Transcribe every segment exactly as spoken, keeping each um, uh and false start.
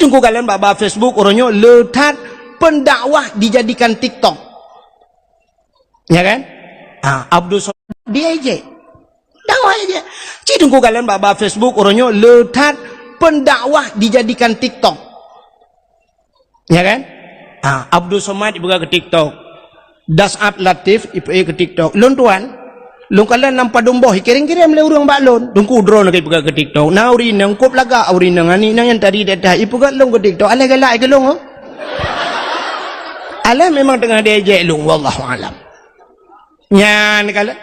Teungku kalon bak-bak Facebook uroe nyoe le that pendakwah dijadikan TikTok. Ya kan? Ha, Abdul Somad diejek. Dakwah ejek. Cit teungku kalon bak-bak Facebook uroe nyoe le that pendakwah dijadikan TikTok. Ya kan? Ha, Abdul Somad ipeugah keu TikTok. Das'at Latif ipeugah keu TikTok. Lôn tuan, lôn kalon lam padum boh ikirém-kirém lé ureuëng bak lôn. Teungku droeneuh ka ipeugah keu TikTok. Na ureuëng inong kop lagak ureuëng inong aneuk inong nyang tadi dah ipeugah lôn keu TikTok. Alah galak keu lôn, oh. Alah memang teungoh diejek lôn, wallahu alam. Nyan kalon.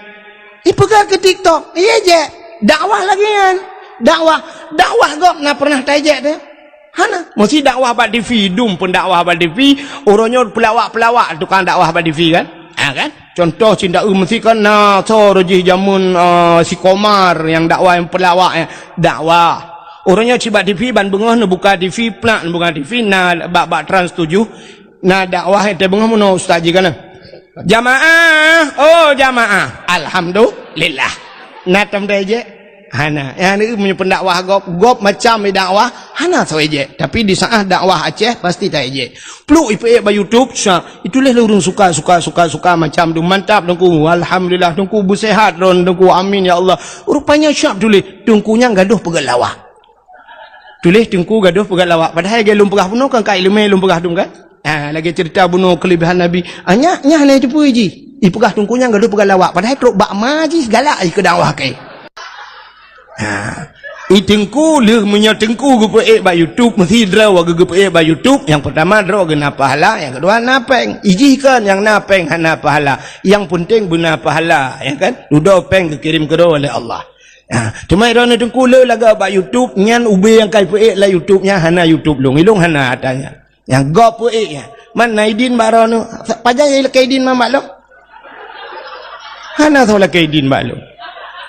Ipeugah keu TikTok, ijek. Dakwah lagée nyan. Dakwah, dakwah gob na pernah taijek teuh? Hana. Meusi dakwah bak T V, dum pun dakwah bak T V, uroe nyoe pelawak-pelawak tukang dakwah bak T V kan? Ha kan? Contoh cinta eu meusi kan na so rojih jameun, eh, si Komar nyang dakwah nyang pelawak nyang dakwah. Uroe nyoe cit bak T V ban beungoh neubuka T V, plak neubuka T V na bak, bak Trans tujuh. Na dakwah nyang teubeungoh meunoe ustaz jih kana. Jamaah, oh jamaah. Alhamdulillah. Na tom taijek? Hana. Nyang ni meunyoe pendakwah gob, gob macam dakwah, hana soe ijek. Tapi di saat dakwah Aceh pasti taijek. Pluk ipeujek bak YouTube, syak. Itulah ureuëng suka, suka, suka, suka macam tu. Mantap teungku. Alhamdulillah teungku beusehat droen teungku. Amin ya Allah. Rupanya syak tuléh teungku nyang gadoh peugah lawak. Tuléh teungku gadoh peugah lawak. Padahai lagée lôn peugah bunoe kan ka ileumé lôn peugah dum kan? Ha, lagée cerita bunoe kelebihan Nabi. Ha, nyak, nyak hana teupeu jih. Ipeugah teungku nyang gadoh peugah lawak. Padahai trok bak ma jih galak jih keu dakwah keu. Ha. I teungku lheueh meunyoe teungku geupeuék bak YouTube, meusi droe geu-, geupeuék bak YouTube, nyang peurtama droe geu na pahala, nyang keudua na péng. Ijih kon nyang na péng hana pahala. Nyang peunteng beuna pahala, ya kan? Dudoe péng geukirém keudroe lé Allah. Ha, teuma droeneuh teungku le lagak bak YouTube, nyan ubé nyang ka ipeuék lam YouTube nyan hana YouTube lôn. Ilôn hana ata nyan. Nyang gob peuék nyan. Man na idin bak droeneuh. Pajan nyang lakée idin man bak lôn? Hana soe lakée idin bak lôn.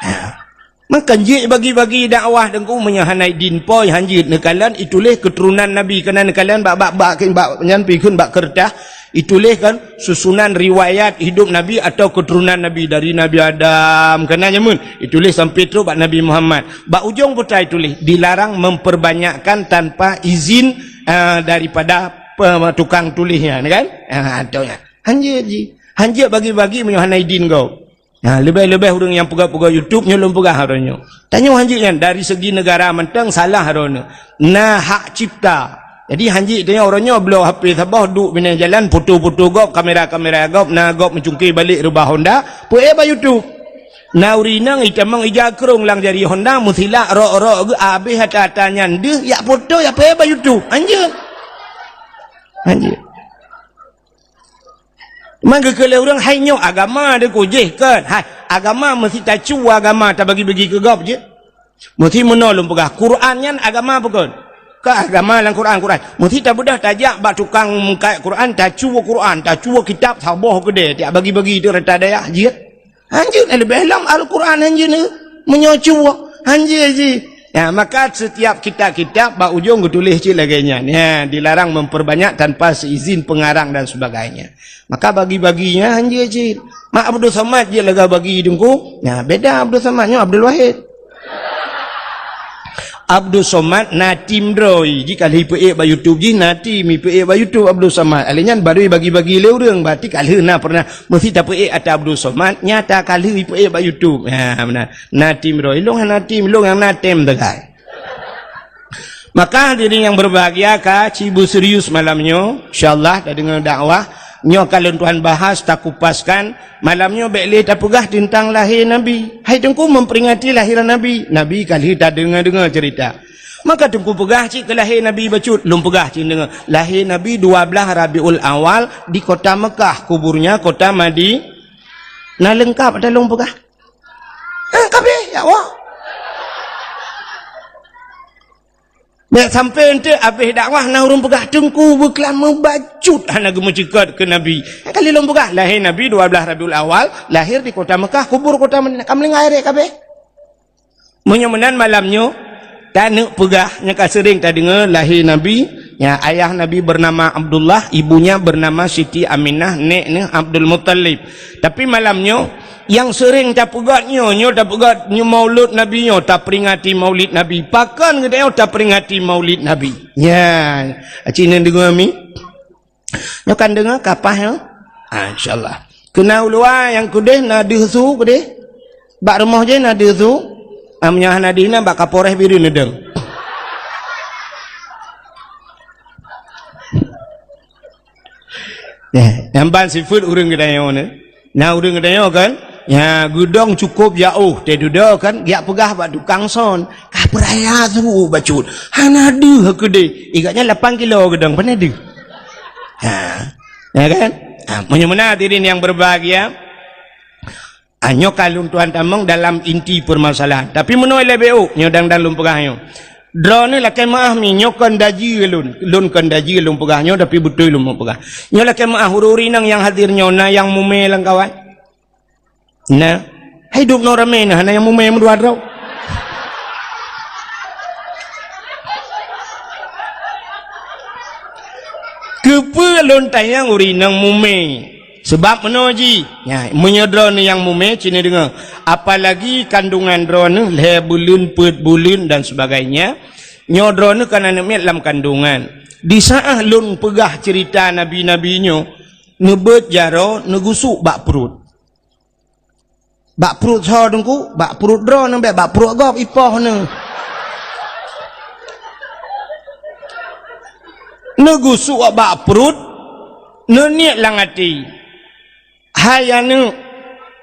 Ha. Maka jeuet bagi-bagi dakwah teungku meunyoe hana idin poi hanjeuet neukalon ituléh keuturonan Nabi keunan neukalon bak, bak, bak, bak nyan pi kheun bak keureutah. Ituléh kan susunan riwayat hidup Nabi atau keturunan Nabi dari Nabi Adam. Keunan jameun ituléh sampai trok bak Nabi Muhammad. Bak ujong buta ituléh dilarang memperbanyakkan tanpa izin, ah, daripada pe-, tukang tuléh nyan kan? Ah, tu nyan. Hanjeuet jih. Hanjeuet bagi-bagi meunyoe hana idin gob. Ha, leubeh-leubeh ureuëng nyang peugah-peugah YouTube nyoe lôn peugah uroe nyoe. Tanyoe hanjeuet nyan dari segi negara mantong salah droeneuh. Na hak cipta. Jadi hanjeuet tanyoe uroe nyoe bloe H P saboh duek binéh jalan foto-foto gob, kamera-kamera gob, na gob meucungké balek reubah Honda, peuék bak YouTube. Na ureuëng inong itamong ija krong lam jari Honda meusilak rok-rok geuh abéh ata-ata nyan deuh yak foto yak peuék bak YouTube. Hanjeuet. Hanjeuet. Man geukheun lé ureuëng hai nyoe agama deuh kujih kon. Hai, agama meusi tacuwa agama tabagi-bagi keu gob jih. Meusi meunoe lôn peugah Quran nyan agama peue kon? Ka agama lam Quran, Quran. Meusi tabeudôh tajak bak tukang meukat Quran, tacuwa Quran, tacuwa kitab saboh keudée tiak bagi-bagi tu rata dayah jih. Hanjeuet leubeh lom Al-Quran hanjeuet ni meunyoe cuwa hanjeuet jih. Ya, maka setiap kitab-kitab bak ujong geutuléh cit lagée nyan. Ya, dilarang memperbanyak tanpa seizin pengarang dan sebagainya. Maka bagi-baginya hanjeuet cit. Mak Abdul Samad jeuet lagak bagi teungku. Ya, beda Abdul Samad nyoe Abdul Wahid. Abdul Somad na tim droe, jih ka lheueh ipeuék bak YouTube jih, na tim ipeuék bak YouTube Abdul Somad. Alèh nyan baru bagi-bagi lé ureueng, berarti ka lheueh na pernah meusi tapeuék ata Abdul Somad, nyata ka lheueh ipeuék bak YouTube. Ha, meunan. Na tim droe, ilong hana tim, ilong nyang na tem teukai. Maka hadirin yang berbahagia, ka ci beuserius malam nyoe, insyaallah tadeungoe dakwah. Nyoe ka lôn tuan bahas, takupaskan. Malam nyoe bék lé tapeugah teuntang lahé Nabi. Hai Teungku memperingati lahé Nabi. Nabi ka lheueh tadeungoe-deungoe cerita. Maka Teungku peugah cit keu lahé Nabi bacut, lôn peugah cit deungoe. Lahé Nabi dua belas Rabiul Awal di kota Mekah, kuburnya kota Madi-, na leungkap ata lôn peugah? Ha, ka abéh, ya Allah. Bék sampai enteuk abéh dakwah na ureueng peugah Teungku beuklam meubacut hana geumeuceukat keu Nabi. Ka lheueh lôn peugah, lahé Nabi dua belas Rabiul Awal, lahir di kota Mekah, kubur kota Madinah. Ka meulinggai rek ka abéh. Meunyoe meunan malam nyoe, taneuk peugah nyang ka seuring tadeungoe lahé Nabi Ya, ayah Nabi bernama Abdullah, ibunya bernama Siti Aminah, nek neuh Abdul Muttalib. Tapi malam nyoe, nyang seuréng tapeugét nyoe, nyoe tapeugét nyoe maulud Nabi nyoe, taperingati maulid Nabi. Pakon geutanyoe taperingati maulid Nabi? Ya, aci neudeungoe mi? Nyoe kan deungoe kapah nyoe? Ah, insya Allah. Keu na u luwa nyang keudeh na deuh su keudeh. Bak rumoh jih na deuh su. Ah, meunyoe hana deuh na bak Kapolres Bireuen neudong. Eh, nyang ban sifeuet ureueng geutanyoe nyoe. Na ureueng geutanyoe kan? Ya, geudong cukôp jaôh, teududoe kan, geujak peugah bak tukang son, "Ka peuraya su bacut, hana deuh keudeh." Igat nyan lapan kilo geudong, pane deuh? Ha. Ya kan? Ha, meunyoe meunan hadirin yang berbahagia, ha, nyoe ka lôn tuan tamong dalam inti permasalahan. Tapi meunoe lé B O, nyoe dang-dang lôn peugah nyoe. Droeneuh lakée meuáh mi, nyoe kon daji lôn. Lôn kon daji lôn peugah nyoe, tapi beutôi lôn peugah. Nyoe lakée meuáh ureueng-ureueng inong nyang hadir nyoe, na nyang mumé lam kawan? Na. Hai dum noe ramé na, hana nyang mumé meudua droe. Keupeue lôn tanyong ureueng inong mumé? Seubab meunoe jih, nya, meunyoe droeneuh nyang mumé, ci neudeungoe, apalagi kandungan droeneuh lhée buleuen, peuet buleuen dan sebagainya, nyoe droeneuh kan aneuk miet lam kandungan. Di saát lôn peugah ceurita nabi-nabi nyoe, neubeuet jaroe neugusuk bak pruet. Bak pruet soe Teungku? Bak pruet droeneuh bék, bak pruet gob ipoh neuh. Neugusuk bak pruet, neuniet lam até, "Hai aneuk,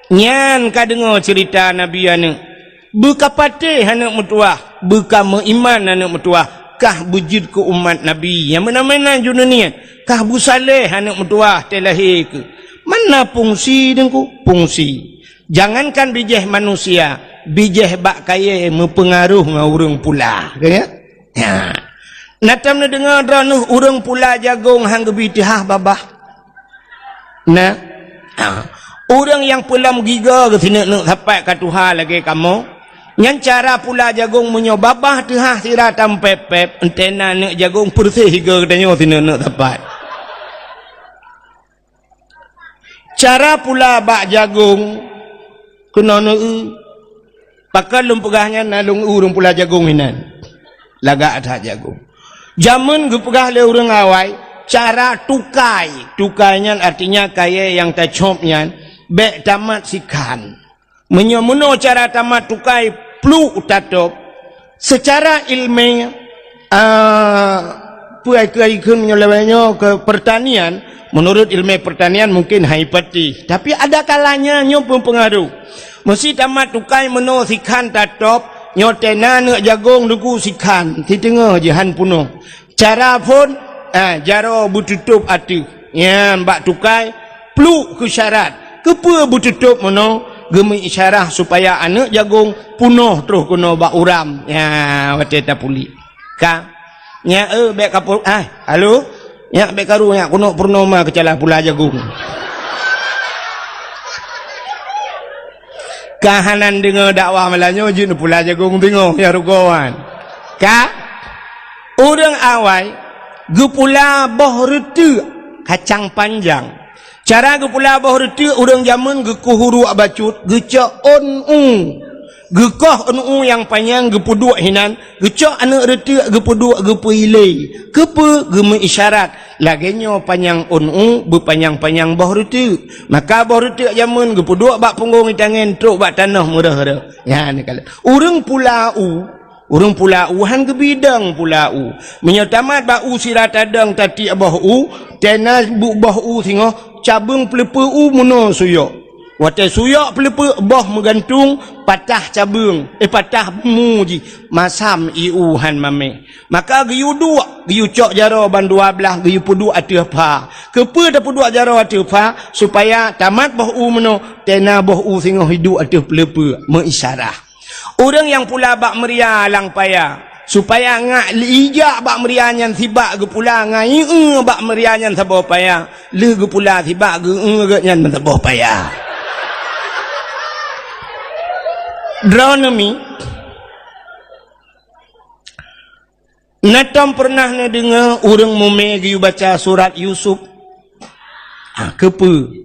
nyan ka deungoe ceurita nabi aneuk. Beukapatéh aneuk meutuwah, beukameuiman aneuk meutuwah, kah beujeuet keu umat nabi." Nyang meunan-meunan ju neuniet, "Kah beusaléh aneuk meutuwah teu lahé keuh." Mana fungsi Teungku? Fungsi. Jangankan bijéh manusia, bijéh bak kayée meupeungaroh ngon ureuëng pula. Ka nyan? Nya. Na tom neudeungoe droeneuh ureuëng pula jagong han geubi teuhah babah? Na. Ha. Ureuëng nyang peulom giga geuh sineuk-neuk sapat ka tuha lagée kamoe, nyan cara pula jagong meunyoe babah teuhah sira tampép-pép, entena neuk jagong peureséh giga geutanyoe sineuk-neuk sapat. Cara pula bak jagong keunoe neu-eu. Pakon lôn peugah nyan na lôn eu ureuëng pula jagong hinan. Lagak that jagong. Jameun geupeugah lé ureuëng awai, cara tukai. Tukai nyan artinya kayée nyang tacôb nyan bék tamat sikhan. Meunyoe meunoe cara tamat tukai pluek tatôb, seucara iéleumé, a, peue ai keu ai kheun meunyoe lawét nyoe keu peurtanian, meunurot iéleumé peurtanian mungken hai pati. Tapi ada kalanya nyoe meupeungaroh. Meusé tamat tukai meunoe sikhan tatôb, nyoe tena neuk jagong duku sikhan, siteungoh jihan punoh. Cara phon, ah, jaroe beututôb ateueh. Nyan bak tukai, pluek keu syarat. Keupeue beututôb meunoe? Geumeuisyarah supaya aneuk jagong punoh troh keunoe bak uram. Nya, watée tapulik. Ka. Nya, eh, bék kapur-, ah, halo? Nya, bék karu, nya, keunoe purnoma keucalah pula jagong. Ka hanan deungoe dakwah malam nyoe, jeuet pula jagong bingoh, ya rugoe wan. Ka? Ureuëng awai geupula boh reuteuek kacang panjang. Cara geupula boh reuteuek, ureuëng jameun geukoh uruek bacut, geucok ôn u. Geukoh ôn u nyang panyang geupeuduek hinan, geucok aneuk reuteuek geupeuduek geupeuilée. Keupeue? Geumeuisyarat. Lagée nyoe panyang ôn u, beupanyang-panyang boh reuteuek. Maka boh reuteuek jameun geupeuduek bak punggong itangen trok bak tanoh meureuh-reuh. Nyan ka lheueh. Ureuëng pula u, Ureuëng pula u han geubidong pula u. Meunyoe tamat bak u sira tadong tatiek boh u, tena bu-, boh u singoh, cabeueng peuleupeue u meunoe suyok. Watée suyok peuleupeue boh meugantung, patah cabeueng, eh, patah mu jih, masam ié u han mamé. Maka geuyue duek, geuyue cok jaroe ban dua blaih geuyue peuduek ateueh pha. Keupeue tapeuduek jaroe ateueh pha? Supaya tamat boh u meunoe, tena boh u singoh iduek ateueh peuleupeue, meuisyarah. Ureuëng nyang pula bak meuria lam paya, supaya ngak ijak bak meuria nyan sibak geupula ngon ié bak meuria nyan saboh paya, lheueh geupula sibak geu-eu geuh nyan saboh paya. Droeneuh mi, Na tom peureunah neudeungoe ureuëng mumé geuyue baca surat Yusuf? Ah, keupeue?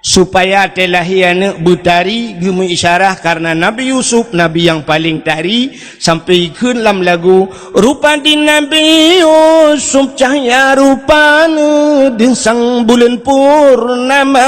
Supaya watée lahé aneuëk beutari, geumeuisyarah karena Nabi Yusuf, nabi nyang paleng tari, sampai ikheun lam lagu, "Rupa di Nabi Yusuf cahya rupane, deusang buleuen purnama."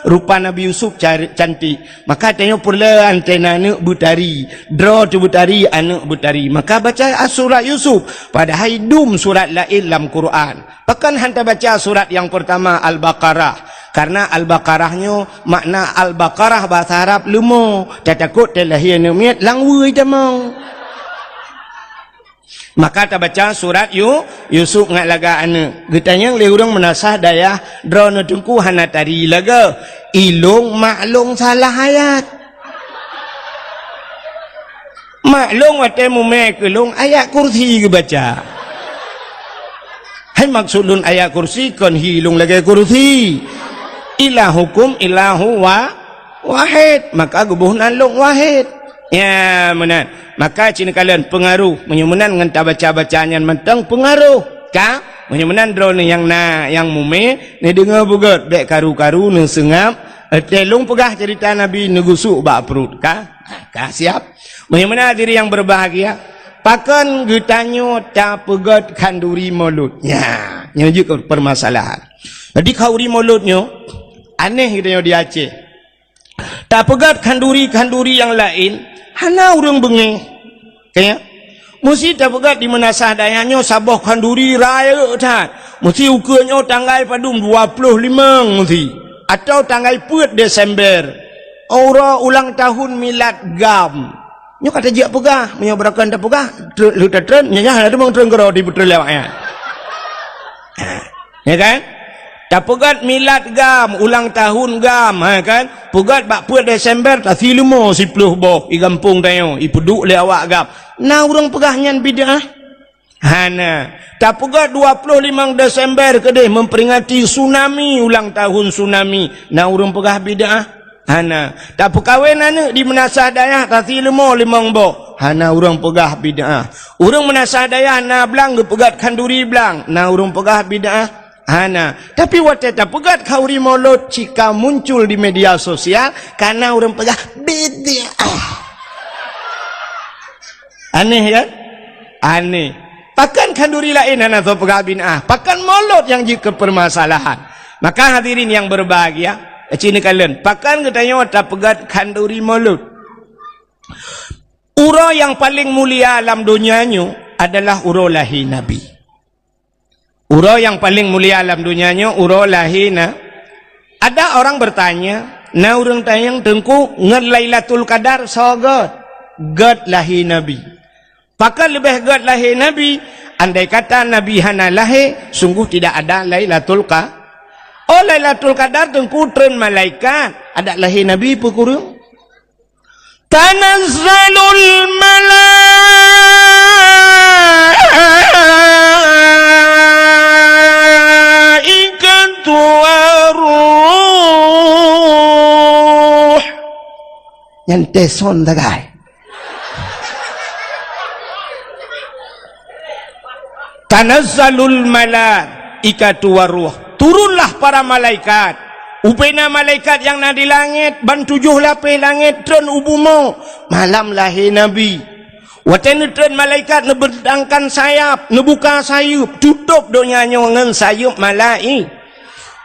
Rupa Nabi Yusuf car-, cantik. Maka tanyoe peureulée watée na aneuëk beutari, droe teuh beutari, aneuëk beutari. Maka baca surat Yusuf, padahai dum surat laén lam Quran. Pakon hana tabaca surat nyang peurtama Al-Baqarah? Karena Al-Baqarah nyoe makna Al-Baqarah bahasa Arab leumo. Tatakot watée lahé aneuëk miet langweue tamong. Maka tabaca surat Yu-, Yusuf ngat lagak aneuëk. Geutanyong lé ureuëng meunasah dayah, "Droeneueh Teungku hana tari lagée?" "Ilong maklong salah ayat." Maklong watée mumé keu lôn ayat kursi geubaca. Hai maksud lôn ayat kursi kon hi lôn lagée kursi. Ilahukum ilahu wa-, wahid, maka geuboh nan lôn wahid. Ya, meunan. Maka cit neukalon peungaroh. Meunyoe meunan ngon tabaca-baca nyan mantong peungaroh. Ka? Meunyoe meunan droeneueh nyang na, nyang mumé, neudeungoe beugét, bék karu-karu neuseungab, eh, teuh lôn peugah ceurita Nabi neugusuk bak pruet. Ka? Ka siab. Meunyoe meunan hadirin nyang berbahagia, pakon geutanyoe tapeugét khanduri Maulud? Nya, nyoe jeuet keu permasalahan. Jadi khanduri Maulud nyoe aneh geutanyoe di Aceh. Tapeugét khanduri-khanduri nyang laén, hana ureuëng beungéh. Ka nyan? Meusti tapeugét di meunasah dayah nyoe saboh khanduri rayeuk that. Meusti ukeue nyoe tanggai padum, dua ploh limong meusti. Atawa tanggai peuet Desember. Uroe ulang tahun milad GAM. Nyoe ka tajak peugah, meunyoe beurakan tapeugah, tre-, lheueh tatreun, nyan hana teumong treun keudroe dipeutreun lé awaknyan. Ha, ya kan? Tapeugét milad GAM, ulang tahun GAM, ha kan? Peugét bak peuet Desember, tasi leumo siploh boh, i gampông tanyoe, ipeuduek lé awak GAM. Na ureuëng peugah nyan bid'ah? Hana. Tapeugét dua ploh limong Desember keudeh memperingati tsunami, ulang tahun tsunami. Na ureuëng peugah bid'ah? Hana. Tapeukawen aneuëk di meunasah dayah tasi leumo limong boh. Hana ureuëng peugah bid'ah. Ureuëng meunasah dayah na blang geupeugét khanduri blang. Na ureuëng peugah bid'ah? Hana. Tapi watée tapeugét khanduri Maulud cit ka muncul di media sosial, ka na ureuëng peugah bid'ah. Aneh kan? Aneh. Pakon khanduri laén hana soe peugah bid'ah? Pakon Maulud nyang jeuet keu permasalahan? Maka hadirin nyang berbahagia, cit neukalon, pakon geutanyoe tapeugét khanduri Maulud? Uroe nyang paleng mulia lam donya nyoe adalah uroe lahé Nabi. Uroe nyang paleng mulia lam donya nyoe uroe lahé na. Ada orang bertanya, na ureuëng tanyong, "Teungku, ngon Lailatul Qadar soe gét?" Gét lahé Nabi. Pakon leubeh gét lahé Nabi? Andai kata Nabi hana lahé, sungguh tidak ada Lailatul Qa-, oh, Lailatul Qadar Teungku treun malaikat, adak lahé Nabi peue kureueng? Tanazzalul malaikatu waruh. Nyan teson sagai. Tanazzalul malaikatu waruh. Turunlah para malaikat. Ubena malaikat nyang na di langét, ban tujoh lapéh langét treun u bumoe. Malam lahé Nabi. Watée neutreun malaikat neubentangkan sayap, neubuka sayeuep, tutôb donya nyoe ngon sayeuep malai-,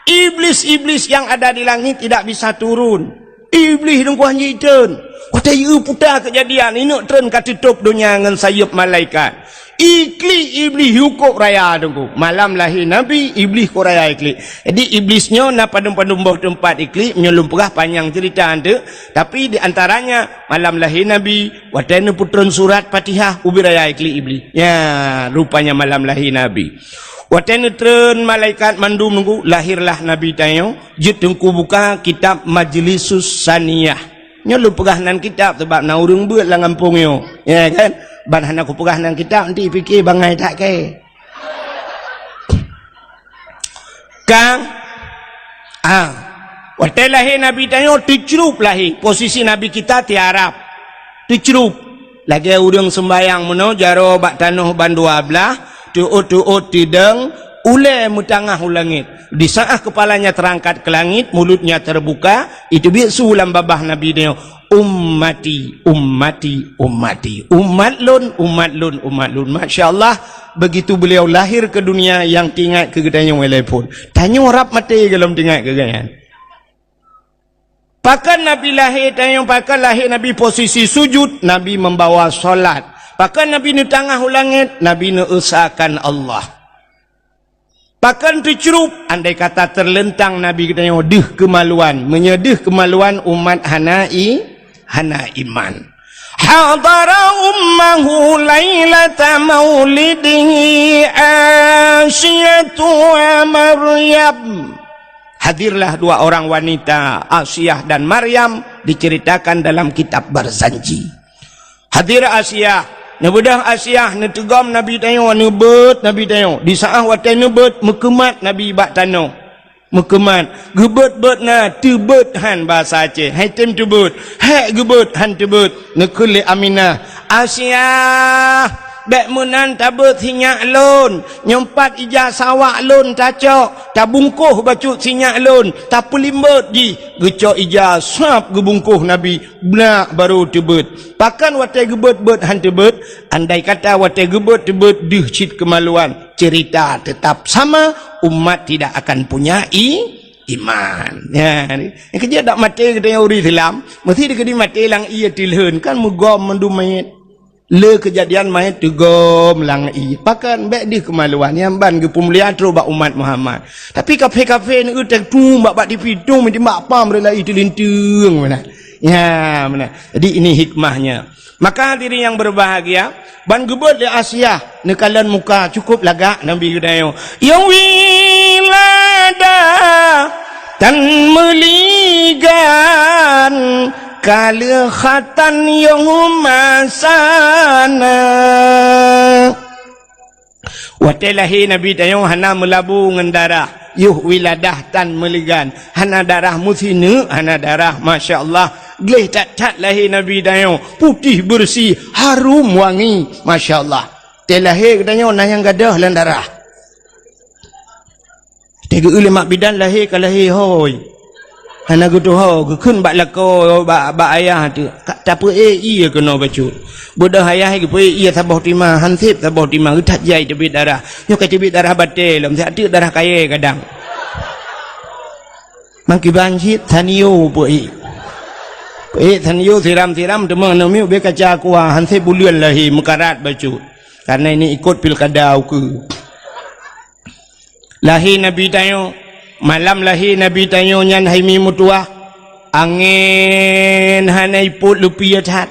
Iblis-iblis yang ada di langit tidak bisa turun. Iblih dungkuan jitreun. Watée yue puta keujadian, ineuk treun ka teutôb donya ngon sayeuep malaikat. Iklik Iblih yue kok raya dungku. Malam lahé Nabi, Iblih kok raya iklik. Jadi Iblis nyoe na padum-padum boh teumpat iklik, meunyoe lôn peugah panyang ceurita anteuk. Tapi di antaranya malam lahé Nabi, watée neupeutreun surat Fatihah, ubit raya iklik Iblih. Ya, rupanya malam lahé Nabi. Watée neutreun malaikat mandum nunggu, lahirlah Nabi tanyoe, jeuet teungku buka kitab Majlisus Saniyah. Nyoe lôn peugah nan kitab sabab na ureuëng beuet lam gampông nyoe. Ya kan? Ban hana kupeugah nan kitab, nanti pike bangai that kée. Kang, ah, watée lahé Nabi tanyoe teucrup lahé, posisi Nabi kita tiarap. Teucrup. Lagée ureuëng seumbayang meunoe jaroe bak tanoh bandua blaih, teuôt-teuôt tidong, ulée meutangah u langét. Di saat kepalanya terangkat ke langit, mulutnya terbuka, itu biet su lam babah Nabi nyoe, "Ummati, ummati, ummati. Umat lôn, umat lôn, umat lôn." Masya Allah, begitu beliau lahir ke dunia, nyang teuingat keu geutanyoe lé phon. Tanyoe rab maté gohlom teuingat keu geuhnyan. Pakon Nabi lahé tanyoe, pakon lahé Nabi posisi sujud, Nabi membawa salat. Pakon Nabi neutangah u langét, Nabi neuusakan Allah. Pakon teucrup, andai kata teuleuntang Nabi geutanyoe deuh keumaluan. Meunyoe deuh keumaluan, umat hana i, hana iman. Hadara ummahu lailata maulidihi Asiyatu wa Maryam. Hadirlah dua orang wanita, Asiah dan Maryam, diceritakan dalam kitab Barzanji. Hadir Asiah, neubeudôh Asiah, neuteugom Nabi tanyoe, neubeuet Nabi tanyoe. Di saat watée neubeuet, meukeumat Nabi bak tanoh. Meukeumat, geubeuet-beuet na, teubeuet han bahasa Aceh. Hai tem teubeuet, hék geubeuet han teubeuet. Neukheun lé Aminah, "Asiah, bék meunan tabeuet sinyak lôn. Nyoe pat ija sawak lôn tacok, tabungkôh bacut sinyak lôn, tapeulimbot jih." Geucok ija sab geubungkôh Nabi, blah barô teubeuet. Pakon watée geubeuet-beuet han teubeuet? Andai kata watée geubeuet teubeuet deuh cit keumaluan, cerita tetap sama, umat tidak akan punya i-, iman. Ya, ni. Nyang keujeuet dak maté geutanyoe ureuëng Islam, meusti dikeudi maté lam ié tilheun, kan meugom mandum manyét. Le keujadian manyét teugom lam ié. Pakon bék deuh keumaluan, nyang ban geupeumulia trok bak umat Muhammad. Tapi kafé-kafé ni utek tum bak, bak tipi tum, timbak pam rela i teulinteung mana. Ya, mana. Jadi ini hikmahnya. Maka hadirin yang berbahagia, ban geubeuet lé Asiah neukalon muka cukup lagak Nabi geutanyoe. Ya wiladah tan meuligan kaleuh khatan yoh masana. Watée lahé Nabi tanyoe hana meulabu ngon darah, yoh wiladah tan meuligan, hana darah meusineuk, hana darah, masya Allah. Gleh that-that lahé Nabi tanyoe, putéh beureusi, harum wangi, masya Allah. Tée lahé geutanyoe na nyang gadôh lam darah. Teugeue lé mak bidan lahé ka lahé hôi. Hana geutuho, geukheun bak lakoe, bak, bak ayah teuh. Ka tapeuék ié keunoe bacut. Beudôh ayah geupeuék ié saboh tima, hanseb saboh tima, geuthat jai teubiet darah. Nyoe ka teubiet darah batée lom, siat teuk darah kayée kadang. Mangkiban cit Sanyo peuék. Peuék Sanyo siram-siram teuma aneuk miet ubé kaca kuah, hanseb buleuen lahé meukarat bacut. Karena ini ikot pilkada ukeue. Lahé Nabi tanyoe, malam lahé Nabi tanyoe nyan hai mi meutuwah, angén hana ipot leupie that,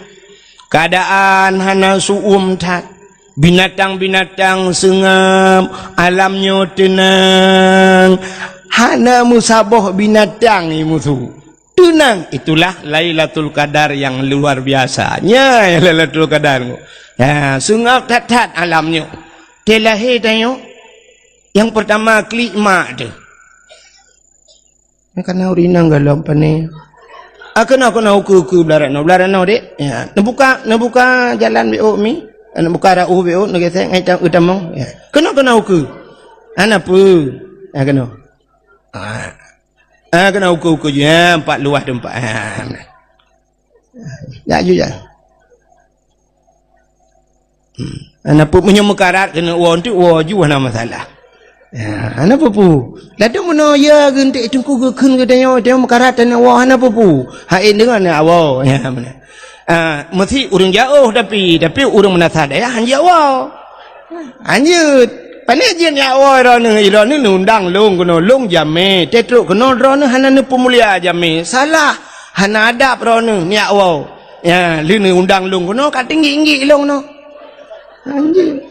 keuadaan hana su'uem that, binatang-binatang seungab, alam nyoe teunang, hana meusaboh binatang i musu. Teunang, itulah Lailatul Qadar yang luar biasa. Nya Lailatul Qadar. Ya, seungab that-that alam nyoe. Tée lahé tanyoe, nyang peurtama klik mak teuh. Nyan kana ureuëng inong gohlom pané. Ah, keunoe, keunoe ukeue-ukeue blah ranoe, blah ranoe, Dek. Ya, neubuka, neubuka jalan bék ôk mi. Neubuka rauh bék ôk, neugesek ngai ta-, utamong. Ya. Keunoe, keunoe ukeue. Hana peue. Ya, keunoe. Ah. Ah, keunoe ukeue-ukeue jih. Ya, empat luah teumpat. Ah, nah. Jak ju jak. Hmm. Hana peue, meunyoe meukarat keuneuk woe, enteuk woe ju hana masalah. Ya, hana peue-peue. Ladôm meunoe ya geunteuk teungku geukheun geutanyoe, tanyoe meukarat taneuk woe, hana peue-peue. Hai deungon ya woe. Ya, meunan. Ah, meusti ureuëng jaoh tapi, tapi ureuëng meunasah dayah hanjeuet woe. Hanjeuet. Pané jeuet jak woe droeneuh, droeneuh neuundang lôn keunoe, lôn jamé. Teutrok keunoe droeneuh hana neupeumulia jamé. Salah. Hana adab droeneuh neujak woe. Ya, lheueh neuundang lôn keunoe ka teunggik-nggik lôn keunoe. Anjing.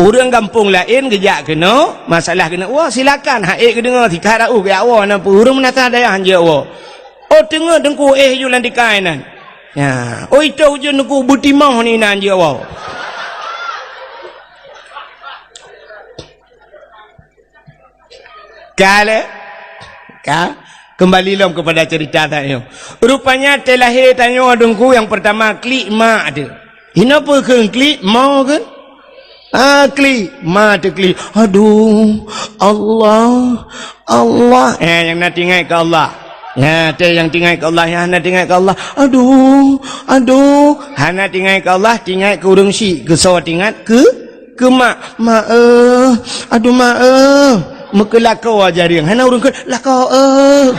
Ureuëng gampông laén geujak keunoe, masalah keuneuk woe, silakan. Hai geudeungoe, sikarat uh geujak woe, na peue ureuëng meunasah dayah hanjeuet woe. Oh, teungoh teungku éh ju lam tikai nan. Ya, oh, itoh ujeuen teungku beutimoh ni nan jeuet woe. Ka lé? Ka? Kembali lom kepada cerita tanyoe. Rupanya tée lahé tanyoe teungku nyang pertama klik mak teuh. Hinoe peue kheun klik, mo kheun? Ah, klik, ma teuklik. Aduh, Allah, Allah. Eh, nyang na teuingat keu Allah. Nyan, watée nyang teuingat keu Allah, nyang hana teuingat keu Allah. Aduh, aduh. Hana teuingat keu Allah, teuingat keu ureuëng syik. Keu soe teuingat? Keu, keu mak. Mak, eh. Aduh, mak, eh. Meukeulakoe jareung. Hana ureuëng kheun, lakoe, eh.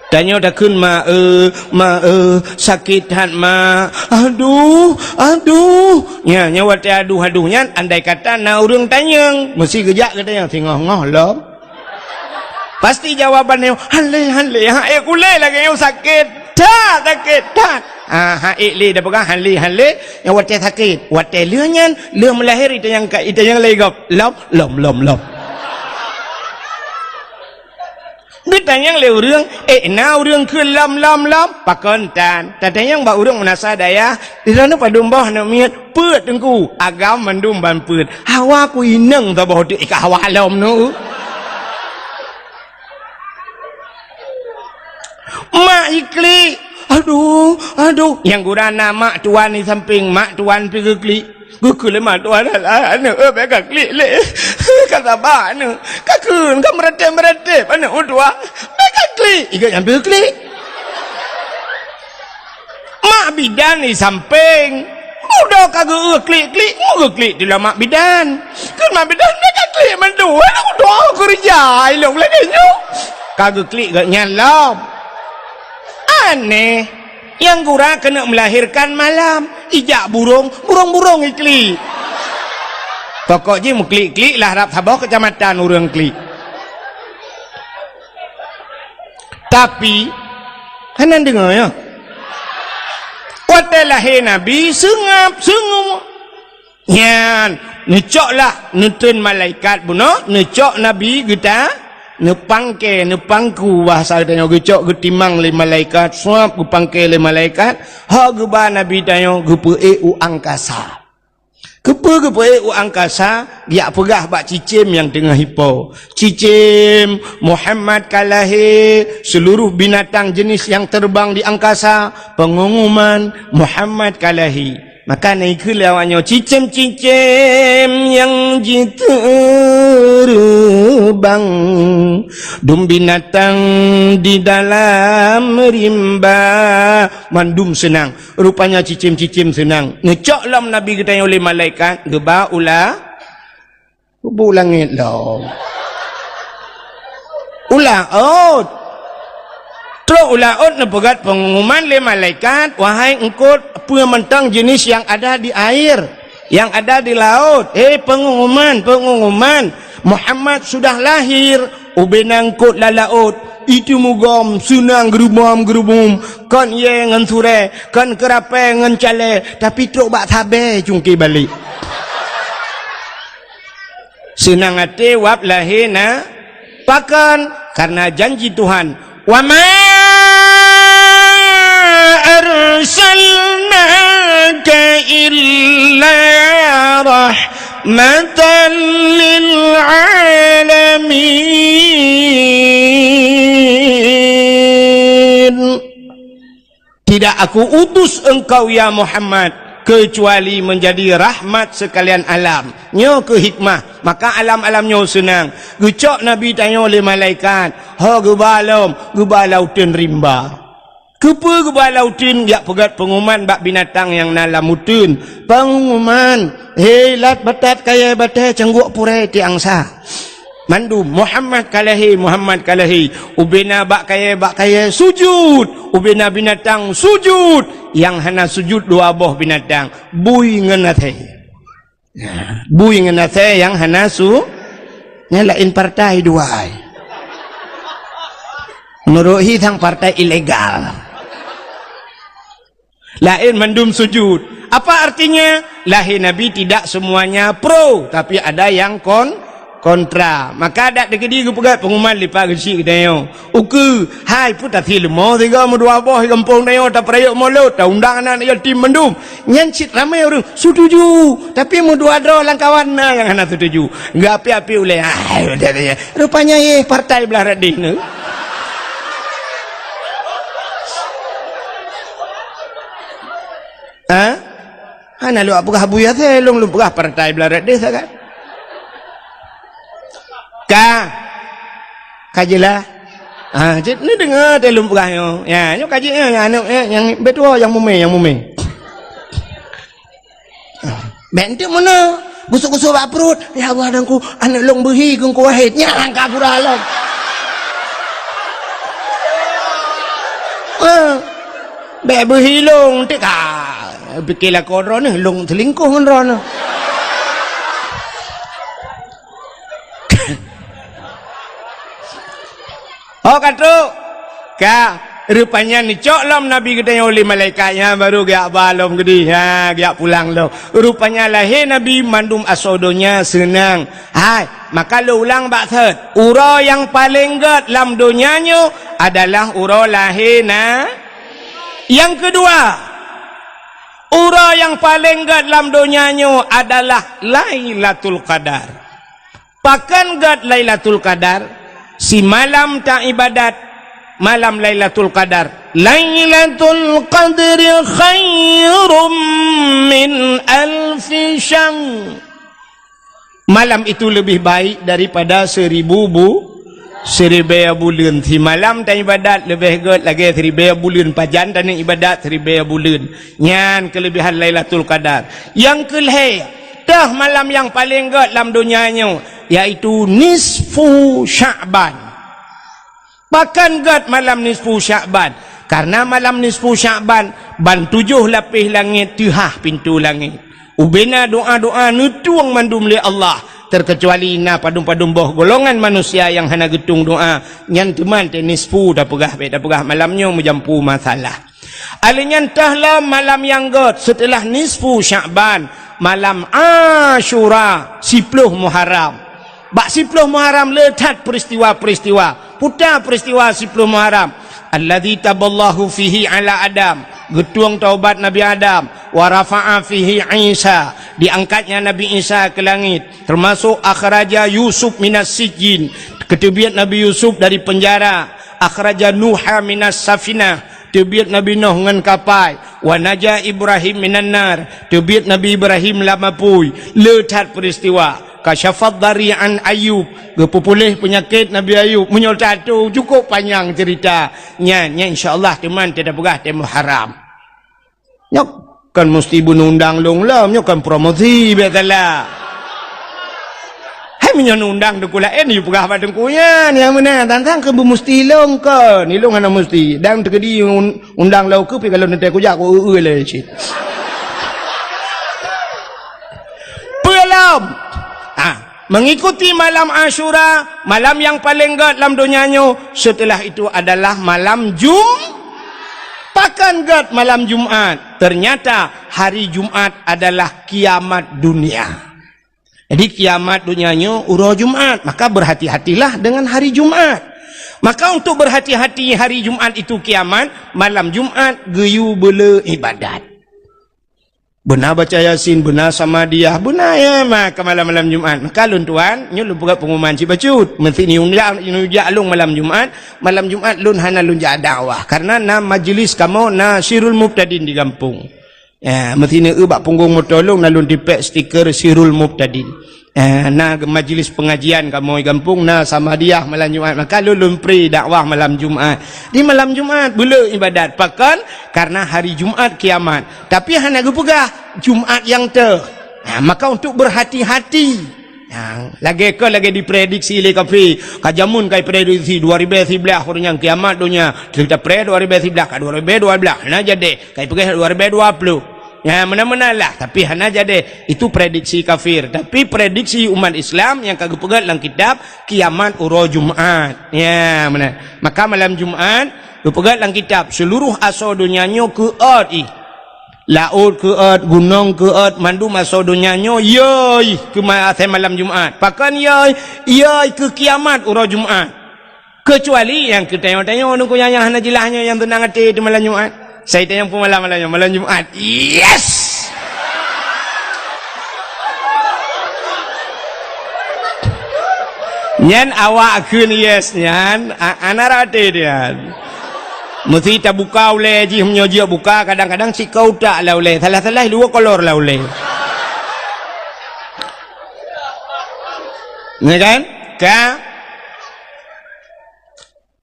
Tanyoe takheun, "Ma, eh, ma, eh, sakét that, ma. Aduh, aduh." Nya, nya watée aduh-aduh nyan, andai kata na ureuëng tanyong, meusti geujak geutanyong, "Singoh-ngoh lom?" Pasti jawaban nyoe, "Hale, hale, ha ék ulée lagée nyoe sakét that, sakét that." Ah, ha ék lé dah peugah, "Hale, hale." Nya watée sakét, watée lheueh nyan, lheueh meulahé itanyong ka, itanyong lé gob, "Lom, lom, lom, lom." Geutanyong lé ureuëng, "Eh, na ureuëng kheun lom, lom, lom?" Pakon tan. Tatanyong bak ureuëng meunasah dayah, "Di droeneuh padum boh aneuk miet?" "Peuet, Teungku." "Agam mandum ban peuet." "Hawa ku inong saboh teuk, eh, ka hawa lom nu." Mak jiklik. "Aduh, aduh." Nyang gura na mak tuan di sampéng, mak tuan pi geuklik. Geukheun lé mak tuan, "Alah, aneuk, eh, bék kaklik lé. Ka saba aneuk. Kakheun, ka meuratéb-meuratéb aneuk meutuah. Bék kaklik." Iga nyang geuklik. Mak bidan di sampéng. Mudo ka geu-eu klik-klik, mu geuklik di lam mak bidan. Kheun mak bidan, "Bék kaklik mandum. Aneuk meutuah keureuja ilong lagée nyoe." Ka geuklik gobnyan lom. Aneh. Nyang gura keuneuk meulahérkan malam, ijak burông, burông-burông iklik. Pokok jih meuklik-klik lah rab saboh keucamatan ureuëng klik. Tapi, hana deungoe nyoe. Watée lahé Nabi, seungab, seungab. Nyan, neucoklah, neutreun malaikat bunoe, neucok Nabi geuta, neupangke, neupangku, bahasa geutanyoe geucok geutimang lé malaikat, suab geupangke lé malaikat, ho geuba Nabi tanyoe geupeuék u angkasa. Keupeue geupeuék u angkasa? Geujak peugah bak cicém nyang teungoh ipo, "Cicém, Muhammad ka lahé, seuluruh binatang jenis nyang teubang di angkasa, peungumuman, Muhammad ka lahé." Maka na ikheun lé awaknyoe, "Cicém-cicém nyang jiteubang, dum binatang di dalam rimba." Mandum seunang. Rupanya cicém-cicém seunang. Neucok lom Nabi geutanyoe lé malaikat, geuba u la-, Kubu langét lom. U laôt. Trok u laôt neupeugét peungumuman lé malaikat, "Wahai eungkôt, peue mantong jenis nyang ada di air, nyang ada di laôt, hé peungumuman, peungumuman, Muhammad sudah lahir." Ubena eungkôt lam laôt, itu mugom, seunang geurubom-geurubum, kon yé ngon surée, kon keurapée ngon calée, tapi trok bak sabée cungké balek. Seunang até wab lahé na, pakon? Kareuna janji Tuhan, "Wa ma arsalnaka illa rahmatan lil alamin." Tidak Aku utus engkau, ya Muhammad, kecuali menjadi rahmat sekalian alam. Nyoe keuh hikmah, maka alam-alam nyoe seunang. Geucok Nabi tanyoe lé malaikat, ho geuba lom, geuba lauteuen rimba. Keupeue geuba lauteuen? Jak peugét peungumuman bak binatang nyang na lam uteuen. Peungumuman, "Hé, lat batat kayée batée, cangguek purée tiang sa." Mandum, "Muhammad ka lahé, Muhammad ka lahé." Ubena bak kayée, bak kayée sujut, ubena binatang sujut. Nyang hana sujut dua boh binatang, bui ngon asée. Bui ngon asée nyang hana su-, nyang laén partai dua ai. Meunurot hi sang partai ilegal. Laén mandum sujud. Apa artinya? Lahé Nabi tidak semuanya pro, tapi ada yang kon-, kontra. Maka dak teukeudi geupeugét peungumuman lipat geuchik geutanyoe. Ukeue, hai peue tasie leumo sigoe meudua boh di gampông tanyoe tapeurayeuk mulod, taundang aneuk yatim mandum. Nyan cit ramé ureuëng setuju, tapi meudua droe lam kawan na nyang hana setuju. Geuapi-api ulée, hai, rupanya yeh partai blah radeh nyoe. Hana lôn peugah Abu Yasir, lôn, lôn peugah partai beularat deh sagai. Ka. Ka jeulaih. Ha, cit ni deungoe teuh lôn peugah nyoe. Ya, nyoe ka jeuet nyoe, aneuk, eh, nyang beutôi nyang mumé, nyang mumé. Bèk enteuk meunoe. Gusok-gusok bak pruet. "Ya Allah, Teungku, aneuk lôn beuhi keu Teungku Wahid." Nyan ka pura lom. Eh, bèk beuhi lôn, enteuk ka. Pike lakoe droeneuh, lôn seulingkoh ngon droeneuh. Oh, ka trok. Ka. Rupanya neucok lom Nabi geutanyoe lé malaikat nyan, baru geujak ba lom geudeh. Ha, geujak pulang lom. Rupanya lahé Nabi mandum asoe donya seunang. Hai, maka lôn ulang bak thot. Uroe nyang paleng gèt lam donya nyoe adalah uroe lahé na-, nyang keudua, uroe nyang paleng gèt lam donya nyoe adalah Lailatul Qadar. Pakon gèt Lailatul Qadar? Simalam taibadat malam Lailatul Qadar. Lailatul Qadri khairum min alfi syahr. Malam itu lebih baik daripada seribu bu-, siribèe buleuen. Simalam taibadat leubeh gèt lagèe siribèe buleuen. Pajan taneuk ibadat siribèe buleuen. Nyan keuleubehan Lailatul Qadar. Nyang keulhèe, toh malam nyang paleng gèt lam donya nyoe, yaitu nisfu Sya'ban. Pakon gèt malam nisfu Sya'ban? Karena malam nisfu Sya'ban, ban tujoh lapéh langét teuhah pintoe langét. Ubena doa-doa neutueng mandum lé Allah, terkecuali na padum-padum boh golongan manusia nyang hana geutueng doa, nyan teuma teuh nisfu tapeugah, bèk tapeugah malam nyoe meujampu masalah. Alèh nyan toh lom malam nyang gèt seuteulah nisfu Sya'ban, malam Asyura, siploh Muharram. Bak siploh Muharram le that peuristiwa-peuristiwa. Peue ta peuristiwa siploh Muharram? Alladzi taballahu fihi ala Adam, geutueng taubat Nabi Adam, wa rafa'a fihi Isa, diangkatnya Nabi Isa keu langét, teumasok akhraja Yusuf minas sijjin, geuteubiet Nabi Yusuf dari peunjara, akhraja Nuha minas safinah, teubiet Nabi Nuh ngon kapai, wa naja Ibrahim minan nar, teubiet Nabi Ibrahim lam apui. Le that peuristiwa. Kasyafad dari an Ayub, geupeupuléh peunyakét Nabi Ayub. Meunyoe tato cukôp panyang ceurita. Nyan, nyan insya Allah teuma tapeugah teuh Muharram. Nyoe kon musti beuneundang lôn lom, nyoe kon promosi biasalah. Hai meunyoe neundang teungku laén, yue peugah bak teungku nyan, nyang meunan tantang keu beumusti lôn kon. Ilôn hana musti. Dan teukeudi un-, undang lôn keu pi kalau neutée kujak ku eu-eu lé cit. Peue lom? Ah, mengikuti malam Asyura, malam nyang paleng gèt lam donya nyoe, setelah itu adalah malam Jum-, Pakon gèt malam Jumat? Ternyata hari Jumat adalah kiamat dunia. Jadi kiamat dunia nyoe uroe Jumat, maka berhati-hatilah dengan hari Jumat. Maka untuk berhati-hati hari Jumat itu kiamat, malam Jumat geuyue beule ibadat. Beuna baca Yasin, beuna Samadiyah, beuna ya maka malam-malam Jumat. Maka lôn tuan, nyoe lôn peugah pengumuman cit bacut. Meusti ni undang, ni ujak lôn malam Jumat, malam Jumat lôn hana lôn jak dakwah. Karena na majlis kamoe na Sirul Mubtadin di gampông. Ya, meusti ni eu bak punggong moto lôn na lôn tipék stiker Sirul Mubtadin. Eh, na majlis pengajian kamoe gampông, na Samadiyah malam Jumat. Maka lôn lôn pri dakwah malam Jumat. Di malam Jumat beule ibadat. Pakon? Karena hari Jumat kiamat. Tapi hana geupeugah Jumat nyang teuh. Ha, maka untuk berhati-hati. Ha, lagèe kon lagèe diprediksi lé kafé. Ka jameun ka iprediksi dua ribèe siblaih ureueng nyang kiamat donya. Cerita pre dua ribèe siblaih ka dua ribèe dua blah. Hana jadi. Ka ipeugah dua ribèe dua ploh. Ya, meunan-meunan lah. Tapi hana jadi. Itu prediksi kafir. Tapi prediksi umat Islam nyang ka geupeugah lam kitab kiamat uroe Jumat. Ya, meunan. Maka malam Jumat geupeugah lam kitab seluruh asoe donya nyoe keuôt ih. Laôt keuôt, gunong keuôt, mandum asoe donya nyoe yoi keu ma-, asai malam Jumat. Pakon yoi? Yoi keu kiamat uroe Jumat. Keucuali nyang keu tanyoe-tanyoe nungku nyang hana jeulaih nyoe nyang teunang até di malam Jumat. Sai tanyong peumalam malam nyoe, malam Jumat. Yes! Nyan awak kheun yes nyan, a-, hana rate nyan. Meusti tabuka ulèe jih, meunyoe jeuet buka, kadang-kadang sikoe utak lam ulèe, salah-salah dua kolor lam ulèe. Ya kan? Ka?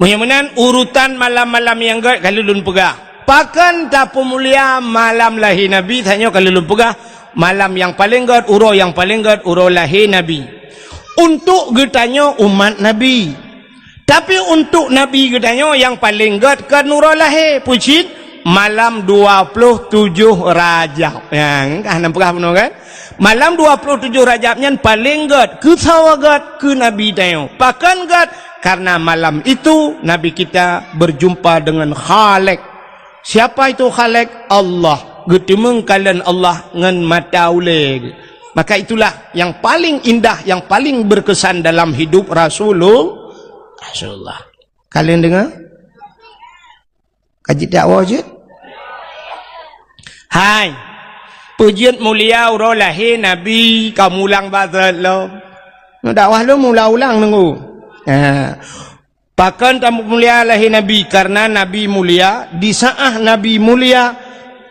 Meunyoe meunan, urutan malam-malam nyang gèt ka lheueh lôn peugah. Pakon tapeumulia malam lahé Nabi, tanyoe ka lheueh lôn peugah. Malam nyang paleng gèt, uroe nyang paleng gèt, uroe lahé Nabi. Untuk geutanyoe umat Nabi. Tapi untuk Nabi geutanyoe nyang paleng gèt kon uroe lahé, peue cit? Malam dua puluh tujoh Rajab. Nyan, ka hana peugah bunoe kan? Malam dua puluh tujoh Rajab nyan paleng gèt, keu sawa gèt, keu Nabi tanyoe. Pakon gèt? Karena malam itu Nabi kita berjumpa dengan Khalik. Siapa itu Khalik? Allah. Geuteumeung kalon Allah ngon mata ulèe. Maka itulah yang paling indah, yang paling berkesan dalam hidup Rasulul-, Rasulullah. Kalian dengar? Ka jeuet dakwah jeuet? Hai. Peue jeuet mulia uroe lahé Nabi, ka mulang bak lom. Dakwah lom ulang-ulang nunggu. Ha. Pakon tapeumulia lahé Nabi? Karena Nabi mulia, di saat Nabi mulia,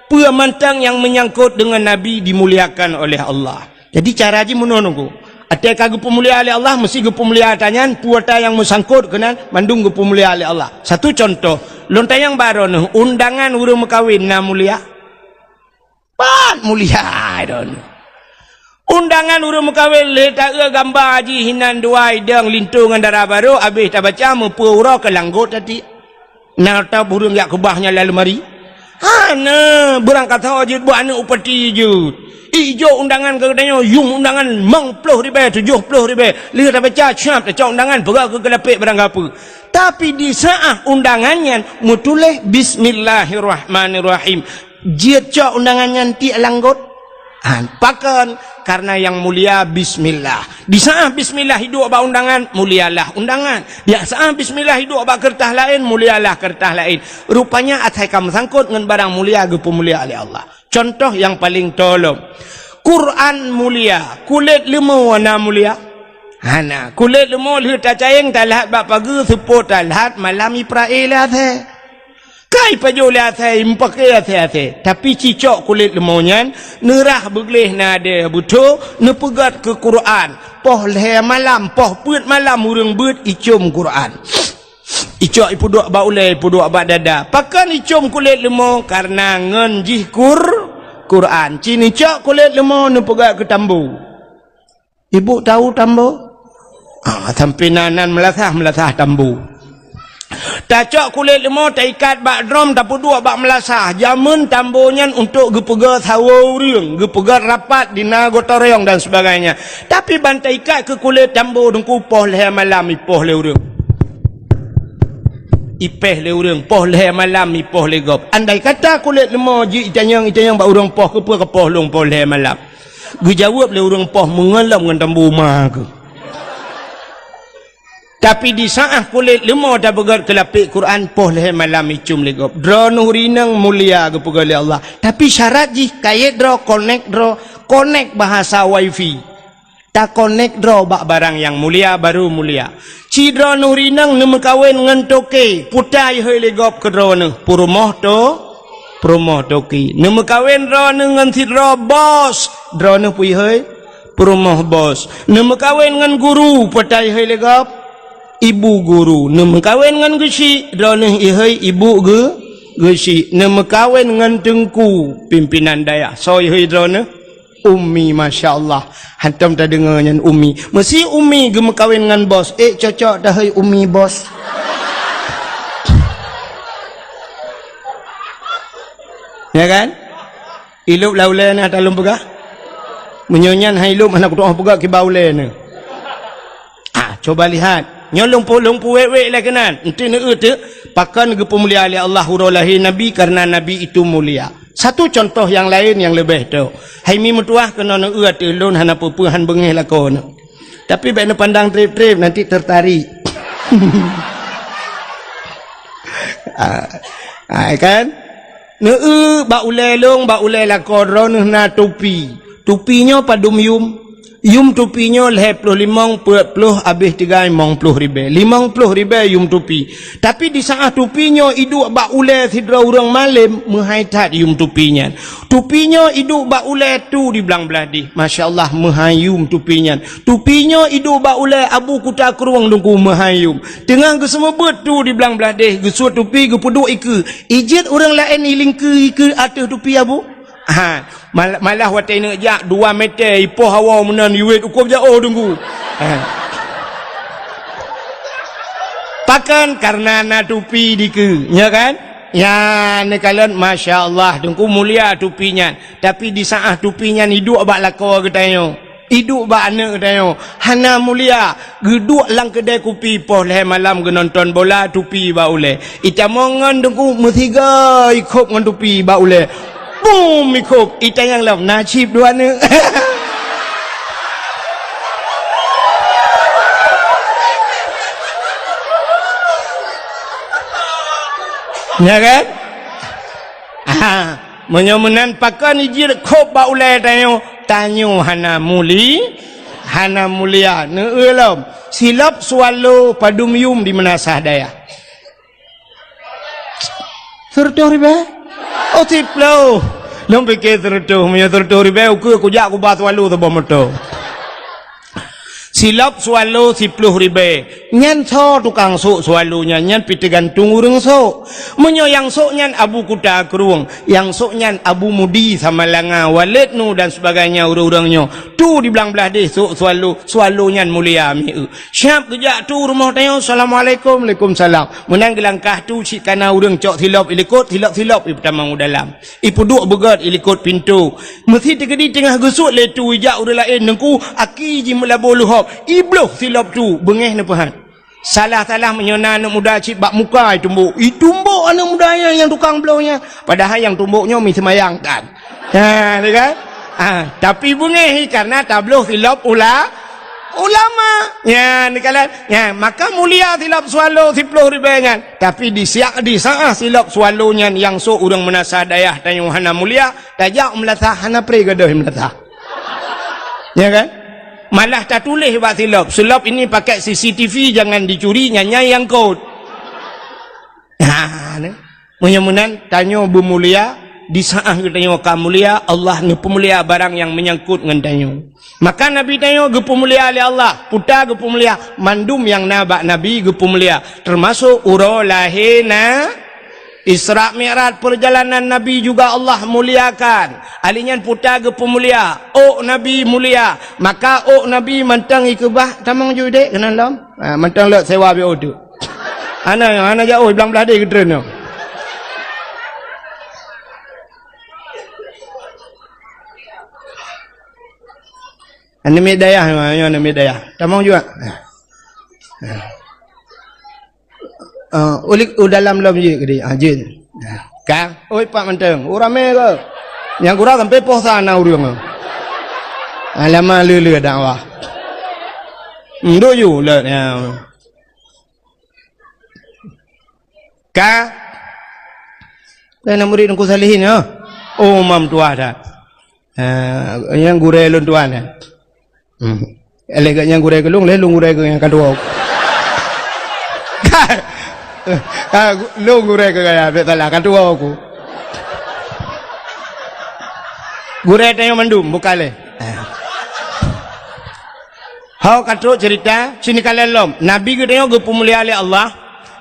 peue mantong nyang menyangkut dengan Nabi dimuliakan oleh Allah. Jadi cara jih meunoe nunggu. Watèe ka geupeumulia lé Allah, meusti geupeumulia ata nyan, peue ata nyang meusangkot keunan, mandum geupeumulia lé Allah. Satu contoh, lôn tanyong bak droeneuh, undangan ureueng meukawen na mulia? Pat mulia droeneuh. Undangan ureueng meukawen lé taeu gamba jih inan dua idong linto ngon dara barô, abéh tabaca meupeue uroe keu langgot tati. Na ata ureueng jak keubah nyan lam leumari? Hana, beurangkasoe jeuet buet aneuk upati jeuet. Ijok undangan keu geutanyoe, yum undangan limong ploh ribèe, tujoh ploh ribèe. Lheueh tabaca, siap tacok undangan, peugah keu keulapék barang gapeue. Tapi di saat undangan nyan meutuléh Bismillahirrahmanirrahim. Jeuet cok undangan nyan tiek langgot? Han, pakon? Karena nyang mulia bismillah. Di saat bismillah iduek bak undangan, mulialah undangan. Di saat bismillah iduek bak keureutah laén, mulialah keureutah laén. Rupanya asai ka meusangkot ngon barang mulia geupeumulia lé Allah. Contoh nyang paleng tolom. Quran mulia, kulét leumo na mulia? Hana. Kulét leumo lheueh tacayeng talhat bak pageue, seupôt talhat malam iprae lé asèe. Ka ipajoh lé asèe, ipaké asèe-asèe. Tapi cicok kulét leumo nyan, neurah beugleh nadèe beutôi, neupeugèt keu Quran. Poh lhèe malam, poh peuet malam ureueng beuet icôm Quran. Icok ipeuduek bak ulèe, ipeuduek bak dada. Pakon icôm kulét leumo? Karena ngon jih Qur-, Quran. Ci neucok kulét leumo neupeugèt keu tambo. Ibu tahu tambo? Ah, sampai nan, nan meulasah, meulasah tambo. Tacok kulét leumo, taikat bak drom, tapeuduek bak meulasah. Jameun tambo nyan untuk geupeugèt sawoe ureueng, geupeugèt rapat di na gotong royong dan sebagainya. Tapi ban taikat keu kulét tambo teungku, poh lhèe malam ipoh lé ureueng. Ipèh lé ureueng, poh lhèe malam ipoh lé gob. Andai kata kulét leumo jeuet itanyong, itanyong bak ureueng poh, keupeue kapoh lôn poh lhèe malam? Geujaweueb lé ureueng poh, meungon lom ngon tambo ma keuh. Tapi di saat kulét leumo tapeugèt keu lapék Quran, poh lhèe malam icôm lé gob. Droeneuh ureueng inong mulia geupeugèt lé Allah. Tapi syarat jih kayèt droe, konek droe, konek bahasa wifi. Takonek droe bak barang nyang mulia, baru mulia. Ci droeneuh ureueng inong neumeukawen ngon toke, peue ta ihôi lé gob keu droeneuh? Peurumoh to-, peurumoh toke. Neumeukawen droeneuh ngon sidroe bos, droeneuh peue ihôi? Peurumoh bos. Neumeukawen ngon guru, peue ta ihôi lé gob? Ibu guru. Neumeukawen ngon geuchik, droeneuh ihôi ibu geu-, geuchik. Neumeukawen ngon teungku, pimpinan dayah, soe ihôi droeneuh? Umi, masya Allah. Hantom tadeungoe nyan umi. Meusi umi geumeukawen ngon bos. Eh, cocok dah, hei umi bos. Ya kan? Ilop lam ulèe na talôn peugah. Meunyoe nyan hai ilop hana kutu'oh peugah kiban ulèe na. Ah, coba lihat. Nyoe lôn pu-, lôn puwèk-wèk lé keunan. Enti neueu teuk, pakon geupeumulia lé Allah uroe lahé Nabi, karena Nabi itu mulia. Satu contoh nyang laén nyang leubeh tok. Hai mi meutuwah keunoe neueu ateueh lôn hana peue-peue han beungéh lakoe nyoe. Tapi bèk neupandang trép-trép, nanti tertarik. Ah, ah, kan? Neueu bak ulèe lôn, bak ulèe lakoe droeneuh na tupi. Tupi nyoe padum yum. Yum tupi nyoe lhèe ploh limong, peuet ploh, abéh tiga limong ploh ribèe. Limong ploh ribèe yum tupi. Tapi di saat tupi nyoe iduek bak ulèe sidroe ureueng malém, meuhai that yum tupi nyan. Tupi nyoe iduek bak ulèe tu di blang blah deh. Masya Allah, meuhai yum tupi nyan. Tupi nyoe iduek bak ulèe Abu Kuta Krueng Teungku, meuhai yum. Teungoh geuseumeubeuet tu di blang blah deh, geusuet tupi, geupeuduek ikeue. Ijeuet ureueng laén ilingkeue ikeue ateueh tupi Abu? Ha, mal-, malah watèe neuk jak dua meter ipoh hawa meunan iwet ukob jaoh Teungku. Ha. Pakon? Karena na tupi dikeue, nya kan? Ya, neukalon, masya Allah, Teungku, mulia tupi nyan. Tapi di saat tupi nyan iduek bak lakoe geutanyoe. Iduek bak aneuk geutanyoe, hana mulia, geuduek lam keudè kupi poh lhèe malam geunonton bola, tupi bak ulèe. Itamong ngon Teungku meusiga ikhop ngon tupi bak ulèe. Bum ikhop, itanyong lom, na cit dua aneuk. Ya kan? Ah, meunyoe meunan pakon ijeuet khop bak ulèe tanyoe, tanyoe hana muli-, hana mulia. Neueu lom, silop swallow padum yum di meunasah dayah? Seureutôh ribèe? Oh, siploh. Lôn pike seureutôh, meunyoe seureutôh ribèe, ukeue kujak kuba swallow saboh moto. Silop swallow siploh ribèe. Nyan soe tukang sôk swallow nyan, nyan pih teugantung ureueng sôk. Meunyoe nyang sôk nyan Abu Kuta Krueng, nyang sôk nyan Abu Mudi Samalanga, Waled Nu dan sebagainya ureueng-ureueng nyoe. Tu di blang blah deh sôk swallow, swallow nyan mulia mieu. Siap geujak tu rumoh tanyoe, "Assalamualaikum." "Waalaikumsalam." Meunan geulangkah tu cit kana ureueng cok silop ilikot, silop-silop ipeutamong u dalam. Ipeuduek beugèt ilikot pintoe. Meusi teukeudi teungoh geusuet lé tu ijak ureueng laén, Teungku, aki jimeulaboh leuhob. Ibloh silop tu, beungèh neupeuhat. Salah-salah meunyoe na aneuk muda cit bak muka itumbok. Itumbok aneuk muda nyan nyang tukang bloh nyan. Padahai nyang tumbok nyoe mi seumayang kan. Ha, ni kan? Ha, tapi beungèh karena tabloh silop ula-, ulama. Nyan, ni kan? Nyan, maka mulia silop swallow siploh ribèe nyan. Tapi di siak, di saat silop swallow nyan nyang sôk ureueng meunasah dayah tanyoe hana mulia, tajak meunasah hana pré gadôh meunasah. Ya kan? Malah tatuléh bak silop, "Silop ini pakai C C T V, jangan dicuri, nyan nyang kot." Ha, ni. Meunyoe meunan, tanyoe beumulia, di saat geutanyoe ka mulia, Allah neupeumulia barang nyang meunyangkot ngon tanyoe. Maka Nabi tanyoe geupeumulia lé Allah, peue ta geupeumulia, mandum nyang na bak Nabi geupeumulia, teumasok uroe lahé na-, Isra Mi'raj, perjalanan Nabi juga Allah muliakan. Ali nyan peue ta geupeumulia, ôk Nabi mulia. Maka ôk Nabi mantong ikeubah, tamong ju dek keunan lom. Ha, mantong lok sewa B O tu. Hana, hana jauh, blang blah deh geutreun nyoe. Aneuk miet dayah, nyoe aneuk miet dayah. Tamong juga. Ha. Ha. Ah, ulik u dalam lom jih gede. Ah, jin. Ka, oi, pak mantong. Oh, ramé ke? Nyang gura sampai poh sana ureueng. Alamak, lé-lé dakwah. Ndoyo lah, ya. Ka. Kan murid Teungku Salihin, ya? Oh, mam tuah dah. Ah, nyang gurèe lôn tuan, ya. Hmm. Lé geuh nyang gurèe keu lôn, lé lôn gurèe keu nyang ka tuwoe. Ka, lôn gurèe keu gaya, bèk salah, ka tuwoe ku. Gurèe tanyoe mandum, bukan lé. Ho ka trok cerita, sini ka lom. Nabi geutanyoe geupeumulia lé Allah.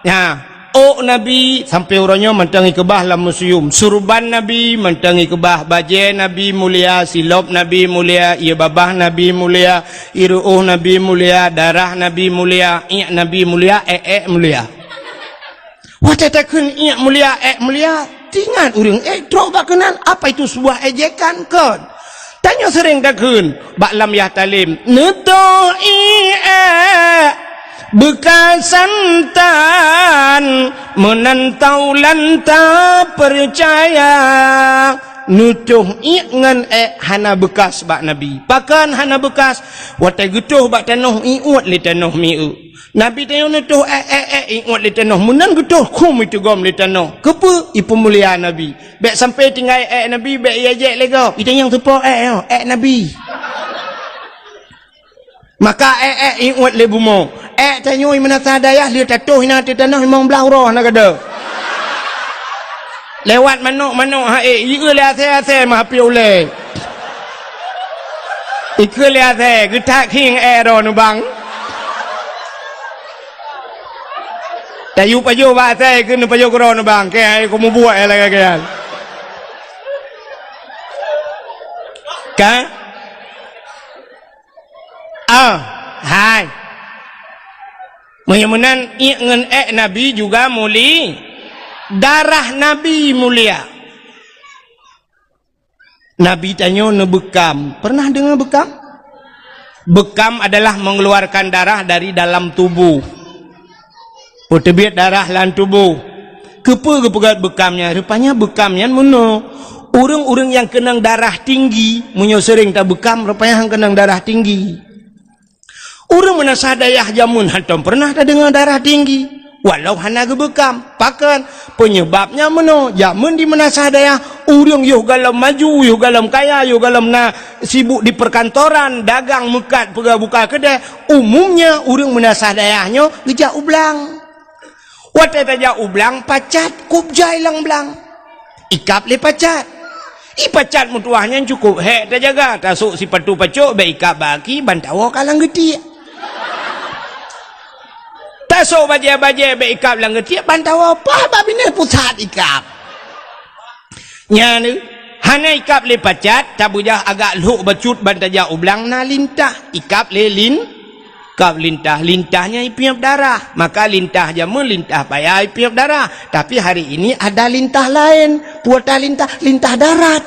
Nyan, ôk Nabi sampoe uroe nyoe mantong ikeubah lam museum. Surban Nabi mantong ikeubah, bajèe Nabi mulia, silop Nabi mulia, ie babah Nabi mulia, ie ru'ôh Nabi mulia, darah Nabi mulia, iék Nabi mulia, èk-èk mulia. Watèe takheun iék mulia, èk mulia, teuingat ureueng, eh, trok bak keunan, apa itu sebuah ejekan kon? Tanyoe seuréng takheun bak lam yah talem, "Neutoh iék beukasan tan, meunan taulan tapeucaya." Neutoh iék ngon èk hana beukas bak Nabi. Pakon hana beukas? Watèe geutoh bak tanoh, iuet lé tanoh mieu. Nabi tanyoe neutoh èk, èk, èk, iuet lé tanoh. Meunan geutoh, khum iteugom lé tanoh. Keupeue? Ipeumulia Nabi. Bèk sampoe tinggai èk Nabi, bèk iejek lé gob. Itanyong soe po èk nyoe, èk Nabi. Maka ék-ék iuet lé bumoe. Ék tanyoe meunasah dayah lheueh tatoh inan ateueh tanoh limong blaih uroe hana gadôh. Lewat manok-manok hai, ieu lé asée-asée meuhapé ulée. Ikeu lé asée, geutak khieng ék droe neubang. Tayue pajoh bak asée, keu neupajoh keudroe neubang. Keu hai keu mubuet lagée nyan. Ka? Ah, hai. Meunyoe meunan, iek ngon ék Nabi juga muli-, darah Nabi mulia. Nabi tanyoe neubeukam. Pernah deungoe beukam? Beukam adalah mengeluarkan darah dari dalam tubuh. Peuteubiet darah lam tuboh. Keupeue geupeugét beukam nyan? Rupanya beukam nyan meunoe. Ureuëng-ureuëng nyang keunong darah tinggi, meunyoe seuréng tabeukam, rupanya han keunong darah tinggi. Ureuëng meunasah dayah jameun hantom pernah tadeungoe darah tinggi, walau hana geubeukam. Pakon? Peunyeubab nyan meunoe, jameun di meunasah dayah, ureuëng yoh gohlom maju, yoh gohlom kaya, yoh gohlom na sibuk di perkantoran, dagang meukat, peugah buka keudée, umumnya ureuëng meunasah dayah nyoe geujak u blang. Watée tajak u blang, pacat kub jai lam blang. Ikab lé pacat. I pacat meutuwah nyan cukôp hék tajaga, tasôk sipatu pacok, bék ikab bak aki, ban tawoe ka lam geutiek. Tasôk bajée-bajée bék ikab lam geutiek, ban tawoe paih bak binéh pusat ikab. Nyan, hana ikab lé pacat, tabeujah agak lhok bacut ban tajak u blang na lintah, ikab lé lin-, ikab lintah, lintah nyan ipiep darah, maka lintah jameun lintah paya ipiep darah. Tapi hari ini ada lintah laén, peue ata lintah, lintah darat.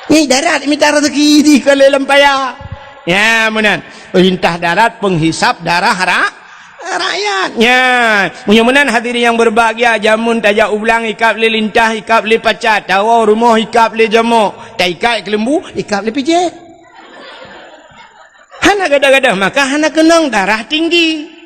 Nyan darat mita rezeki di keu lé lam paya. Ya, meunan. Lintah darat penghisap darah ra-, rakyat. Nyan, meunyoe meunan hadirin yang berbahagia, jameun tajak u blang ikab lé lintah, ikab lé pacat, tawoe rumoh ikab lé jamok, taikat keuleumbu, ikab lé pijet. Hana gadoh-gadoh, maka hana keunong darah tinggi.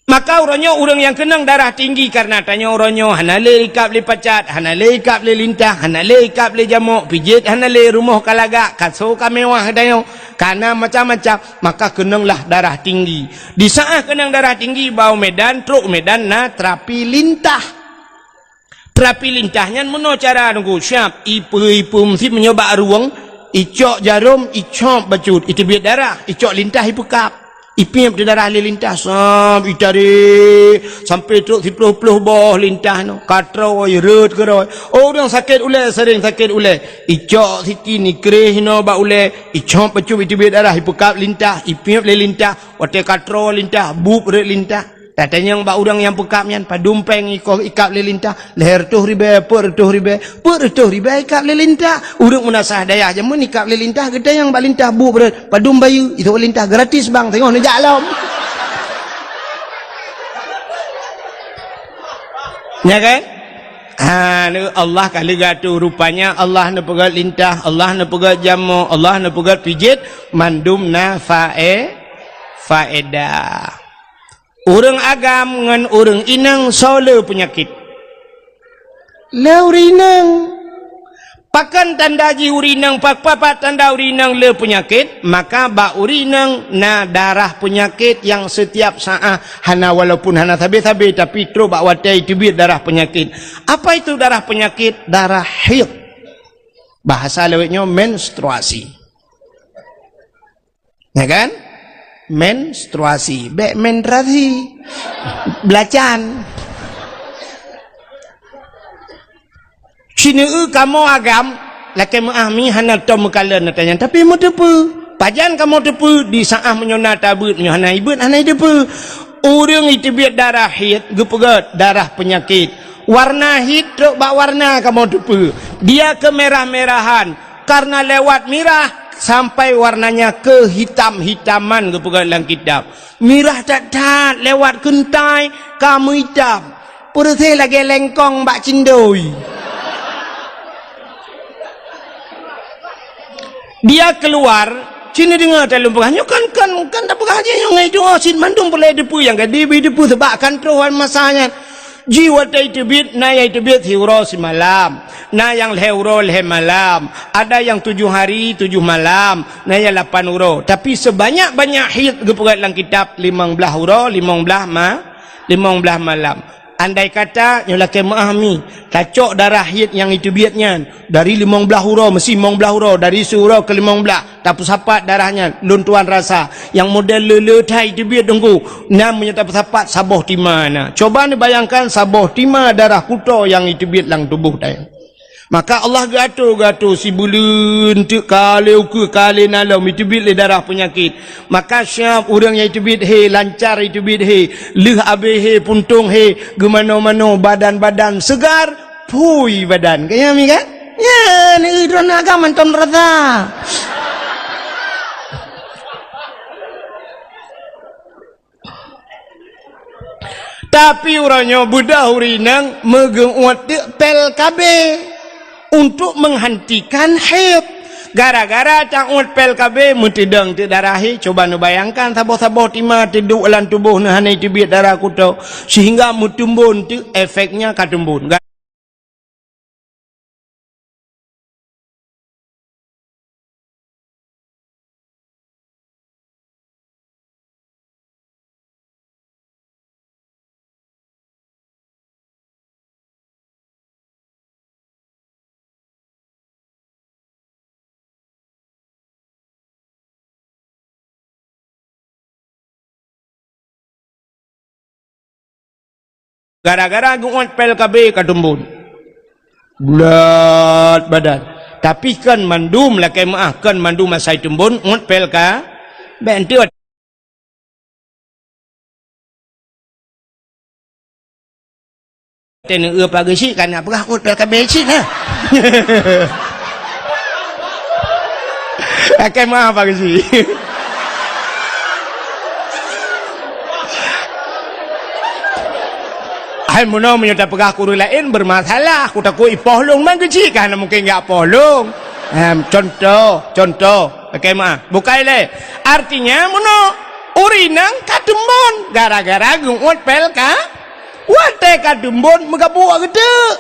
Maka uroe nyoe ureuëng nyang keunong darah tinggi kareuna tanyoe uroe nyoe hana lé ikab lé pacat, hana lé ikab lé lintah, hana lé ikab lé jamok, pijet hana lé, rumoh ka lagak, kaso ka mewah tanyoe, ka na macam-macam. Maka keunonglah darah tinggi. Di saát keunong darah tinggi, ba u Medan, trok u Medan na terapi lintah. Terapi lintah nyan meunoe cara nunggu siab, ipeue-ipeue meusi meunyoe bak rueng, icok jarôm, icop bacut, iteubiet darah, icok lintah ipeukab. Ipiep di darah lé lintah, sab itarék sampai trok siploh-ploh boh lintah nyoe, ka troe rhot keudroe. Oh, ureuëng sakét ulée, seuréng sakét ulée. Icok siti nikréh inoe bak ulée, icop bacut iteubiet darah, ipeukab lintah, ipiep lé lintah, watée ka troe lintah, bueb rhot lintah. Tatanyong bak ureuëng nyang peukab nyan, padum péng ikoh ikab lé lintah, lhée reutôh ribée, peuet reutôh ribée, peuet reutôh ribée ikab lé lintah. Ureuëng meunasah dayah jameun ikab lé lintah, geutanyong bak lintah bueb rhot, padum bayeue, itu lintah gratis bang, teungoh neujak lom. Nya kan? Ha, Allah ka leuga tu, rupanya Allah neupeugét lintah, Allah neupeugét jamok, Allah neupeugét pijet, mandum na fae-, faedah. Ureuëng agam ngon ureuëng inong soe le peunyakét? Le ureuëng inong. Pakon tanda jih ureuëng inong, pa-, pa-, pat tanda ureuëng inong le peunyakét? Maka bak ureuëng inong na darah peunyakét nyang setiap saát hana, walaupun hana sabe-sabe, tapi trok bak watée iteubiet darah peunyakét. Apa itu darah peunyakét? Darah haid. Bahasa lawét nyoe menstruasi. Ya kan? Menstruasi. Bék menstruasi. Belacan. Sineue kamoe agam, lakée meuáh mi hana tom meukalon ata nyan, tapi meuteupeue. Pajan kamoe teupeue? Di saát meunyoe na tabeuet, meunyoe hana ibeuet, hana iteupeue. Ureuëng iteubiet darah haid geupeugét darah peunyakét. Warna haid trok bak warna kamoe teupeue. Dia kemerah-merahan. Karena lewat mirah sampai warnanya kehitam-hitaman geupeugah lam kitab. Mirah that-that lewat keuntai ka meuitam. Peureuséh lagée lengkong bak cindoi. Dia keluar, sini deungoe taleueng peugah, nyoe kan, kan, kan tapeugah jih nyoe ngai doa cit mandum peureulée teupeue nyang ka dibi teupeue seubab kan troh masa nyan. Jih watèe jiteubiet, na nyang jiteubiet siuroe simalam, na nyang lhèe uroe lhèe malam, ada nyang tujoh hari tujoh malam, na nyang lapan uroe. Tapi sebanyak-banyak haid geupeugah lam kitab, limong blaih uroe, limong blaih ma-, limong blaih malam. Andai kata nyoe lakèe meu'ah mi, tacok darah haid nyang jiteubiet nyan, dari limong blaih uroe, meusi limong blaih uroe, dari siuroe keu limong blaih, tapeusapat darah nyan, lôn tuan rasa, nyang model le-le that jiteubiet Teungku, nyan meunyoe tapeusapat saboh tima na. Coba neubayangkan saboh tima darah kuto nyang jiteubiet lam tuboh tanyoe. Maka Allah geuatur-geuatur, sibuleuen teuk ka lhèe ukeue ka lhèe nalom jiteubiet lé darah peunyakét. Maka siap ureueng nyang jiteubiet he, lancar jiteubiet he, lheueh abéh he, puntông he, geumanoe-manoe, badan-badan segar, phui badan. Ka nyan mi kan? Nyan, eh, droeneuh agam mantong rasa. Tapi uroe nyoe beudôh ureueng inong meugeu'uet teuk pil K B untuk menghentikan haid. Gara-gara ta-uet pil K B meuteudong teuk darah he, coba neubayangkan saboh-saboh tima teuduek lam tuboh neuh hana jiteubiet darah kuto, sehingga meuteumbon teuk efeknya ka teumbon. Gara-gara geu'uet pil K B ka teumbon. Bulat badan. Tapi kon mandum lakèe meu'ah, kon mandum asai teumbon uet pil K B. Bèk enteuk Teuneuk eu Pak Geuchik ka na peugah uet pil K B cit na. Lakèe meu'ah Pak Geuchik. Hai meunoe meunyoe tapeugah keu ureueng laén bermasalah, kutakot ipoh lôn, man Geuchik ka hana mungken geupoh lôn. Em, contoh, contoh. Lakèe meu'ah. Bukai lé. Artinya meunoe ureueng inong ka teumbon gara-gara geu'uet pil K B. Watèe ka teumbon meugabuk geuteuk.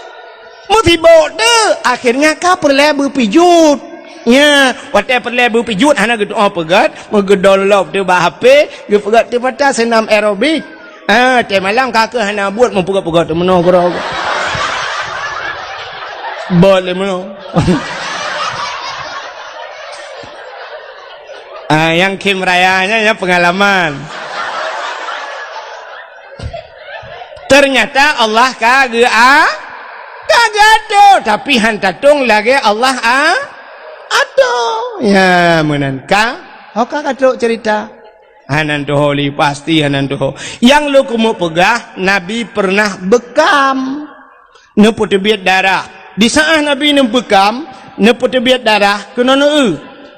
Meusibok teuk, akhirnya ka peureulèe beupijuet. Nya, watèe peureulèe beupijuet hana geutu'oh peugèt, meugeudong lop teuk bak H P, geupeugèt teuk mata seunam aerobik. Ah, watèe malam ka keuh hana buet meupeugèt-peugèt teuk meunoe keudroe. Bot lé meunoe. Ah, nyang khém raya nyan, nyan peungalaman. Teunyata Allah ka geu-, a-, ka geuatur, tapi han tatong lagèe Allah a-, atur. Ya, meunan ka. Ho ka, ka trok cerita. Hana tuho lé, pasti hana tuho. Nyang lôn keumeung peugah, Nabi pernah beukam. Neupeuteubiet darah. Di saat Nabi neubeukam, neupeuteubiet darah keunoe neu-eu.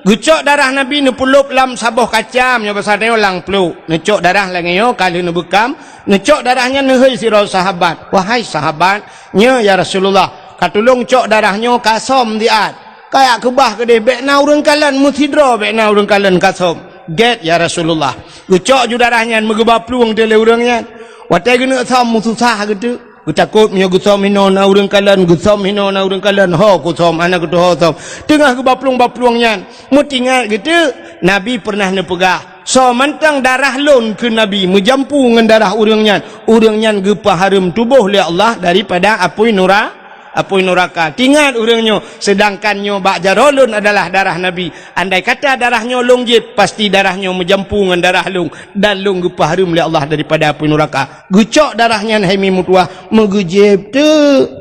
Geucok darah Nabi neupeulop lam saboh kacam nyoe basa tanyoe lam pluek. Neucok darah lagèe nyoe ka lheueh neubeukam, neucok darah nyan neuhôi sidroe sahabat. "Wahai sahabat, nyoe ya Rasulullah, ka tulông cok darah nyoe ka som siat. Kajak keubah keudéh bèk na ureueng kalon, meusidroe bèk na ureueng kalon ka som." "Gèt ya Rasulullah." Geucok ju darah nyan meugeuba plueng teuk lé ureueng nyan. Watèe geuneuk som meususah geuteuk. Geutakot meunyoe geusom hinoe na ureueng kalon, geusom hinoe na ureueng kalon, ho kusom, hana geutuho som. Teungoh geuba plueng-ba plueng nyan, meutingat geuteuk, Nabi pernah neupeugah, "Soe mantong darah lôn," kheun Nabi, "meujampu ngon darah ureueng nyan, ureueng nyan geupeuhareuem tuboh lé Allah daripada apui nura-, apui nuraka." Tingat ureueng nyoe, seudangkan nyoe bak jaroe lôn adalah darah Nabi. Andai kata darah nyoe lôn jieb, pasti darah nyoe meujampu ngon darah lôn, dan lôn geupeuhareuem lé Allah daripada apui nuraka. Geucok darah nyan hai mi meutuwah, meugeujieb teuk.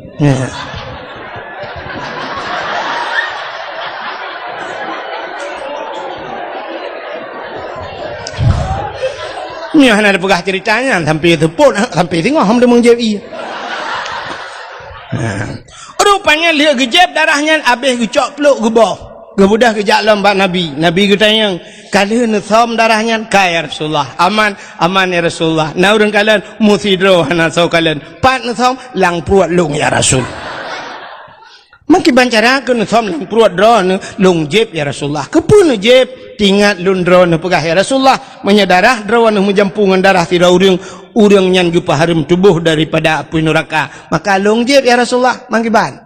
Nyoe hana tapeugah cerita nyan, sampai seupôt, sampai singoh hom deungon jieb ie. Rupanya lheueh geujieb darah nyan, abéh geucok pluek geuboh. Geubeudôh geujak lom bak Nabi. Nabi geutanyong, "Ka lheueh neusom darah nyan?" "Ka, ya Rasulullah." "Aman?" "Aman, ya Rasulullah." "Na ureueng kalon?" "Meusidroe hana soe kalon." "Pat neusom?" "Lam pruet lôn, ya Rasul." "Meukiban cara keuh neusom lam pruet droeneuh?" "Lôn jieb, ya Rasulullah." "Keupeue neujieb?" "Tingat lôn droeneuh peugah, ya Rasulullah, meunyoe darah droeneuh meujampu ngon darah sidroe ureueng, Ureuëng nyan geupeuhareuem tuboh daripada apui nuraka. Maka lôn jieb, "Ya Rasulullah, mangkiban?"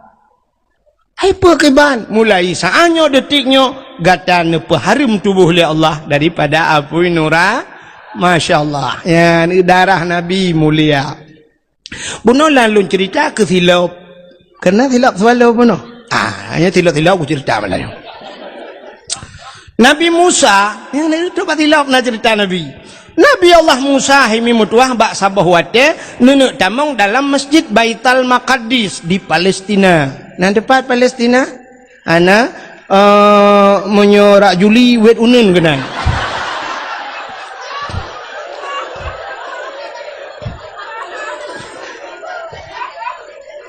"Hai peue kiban? Mulai saát nyoe, detik nyoe, gata neupeuhareuem tuboh lé Allah daripada apui nura-," Masya Allah. Ya, darah Nabi mulia. Bunoe lôn ceurita keu silop. Karena silop swallow bunoe. Ah, hanya silop-silop kuceurita malam nyoe. Nabi Musa, nyang na itu bak silop na ceurita Nabi. Nabi Allah Musa hai meutuah bak saboh watée neuneuk tamong dalam Masjid Baital Maqdis di Palestina. Na teupat Palestina? Ana, eh, meunyoe rak Juli wet uneun keunan.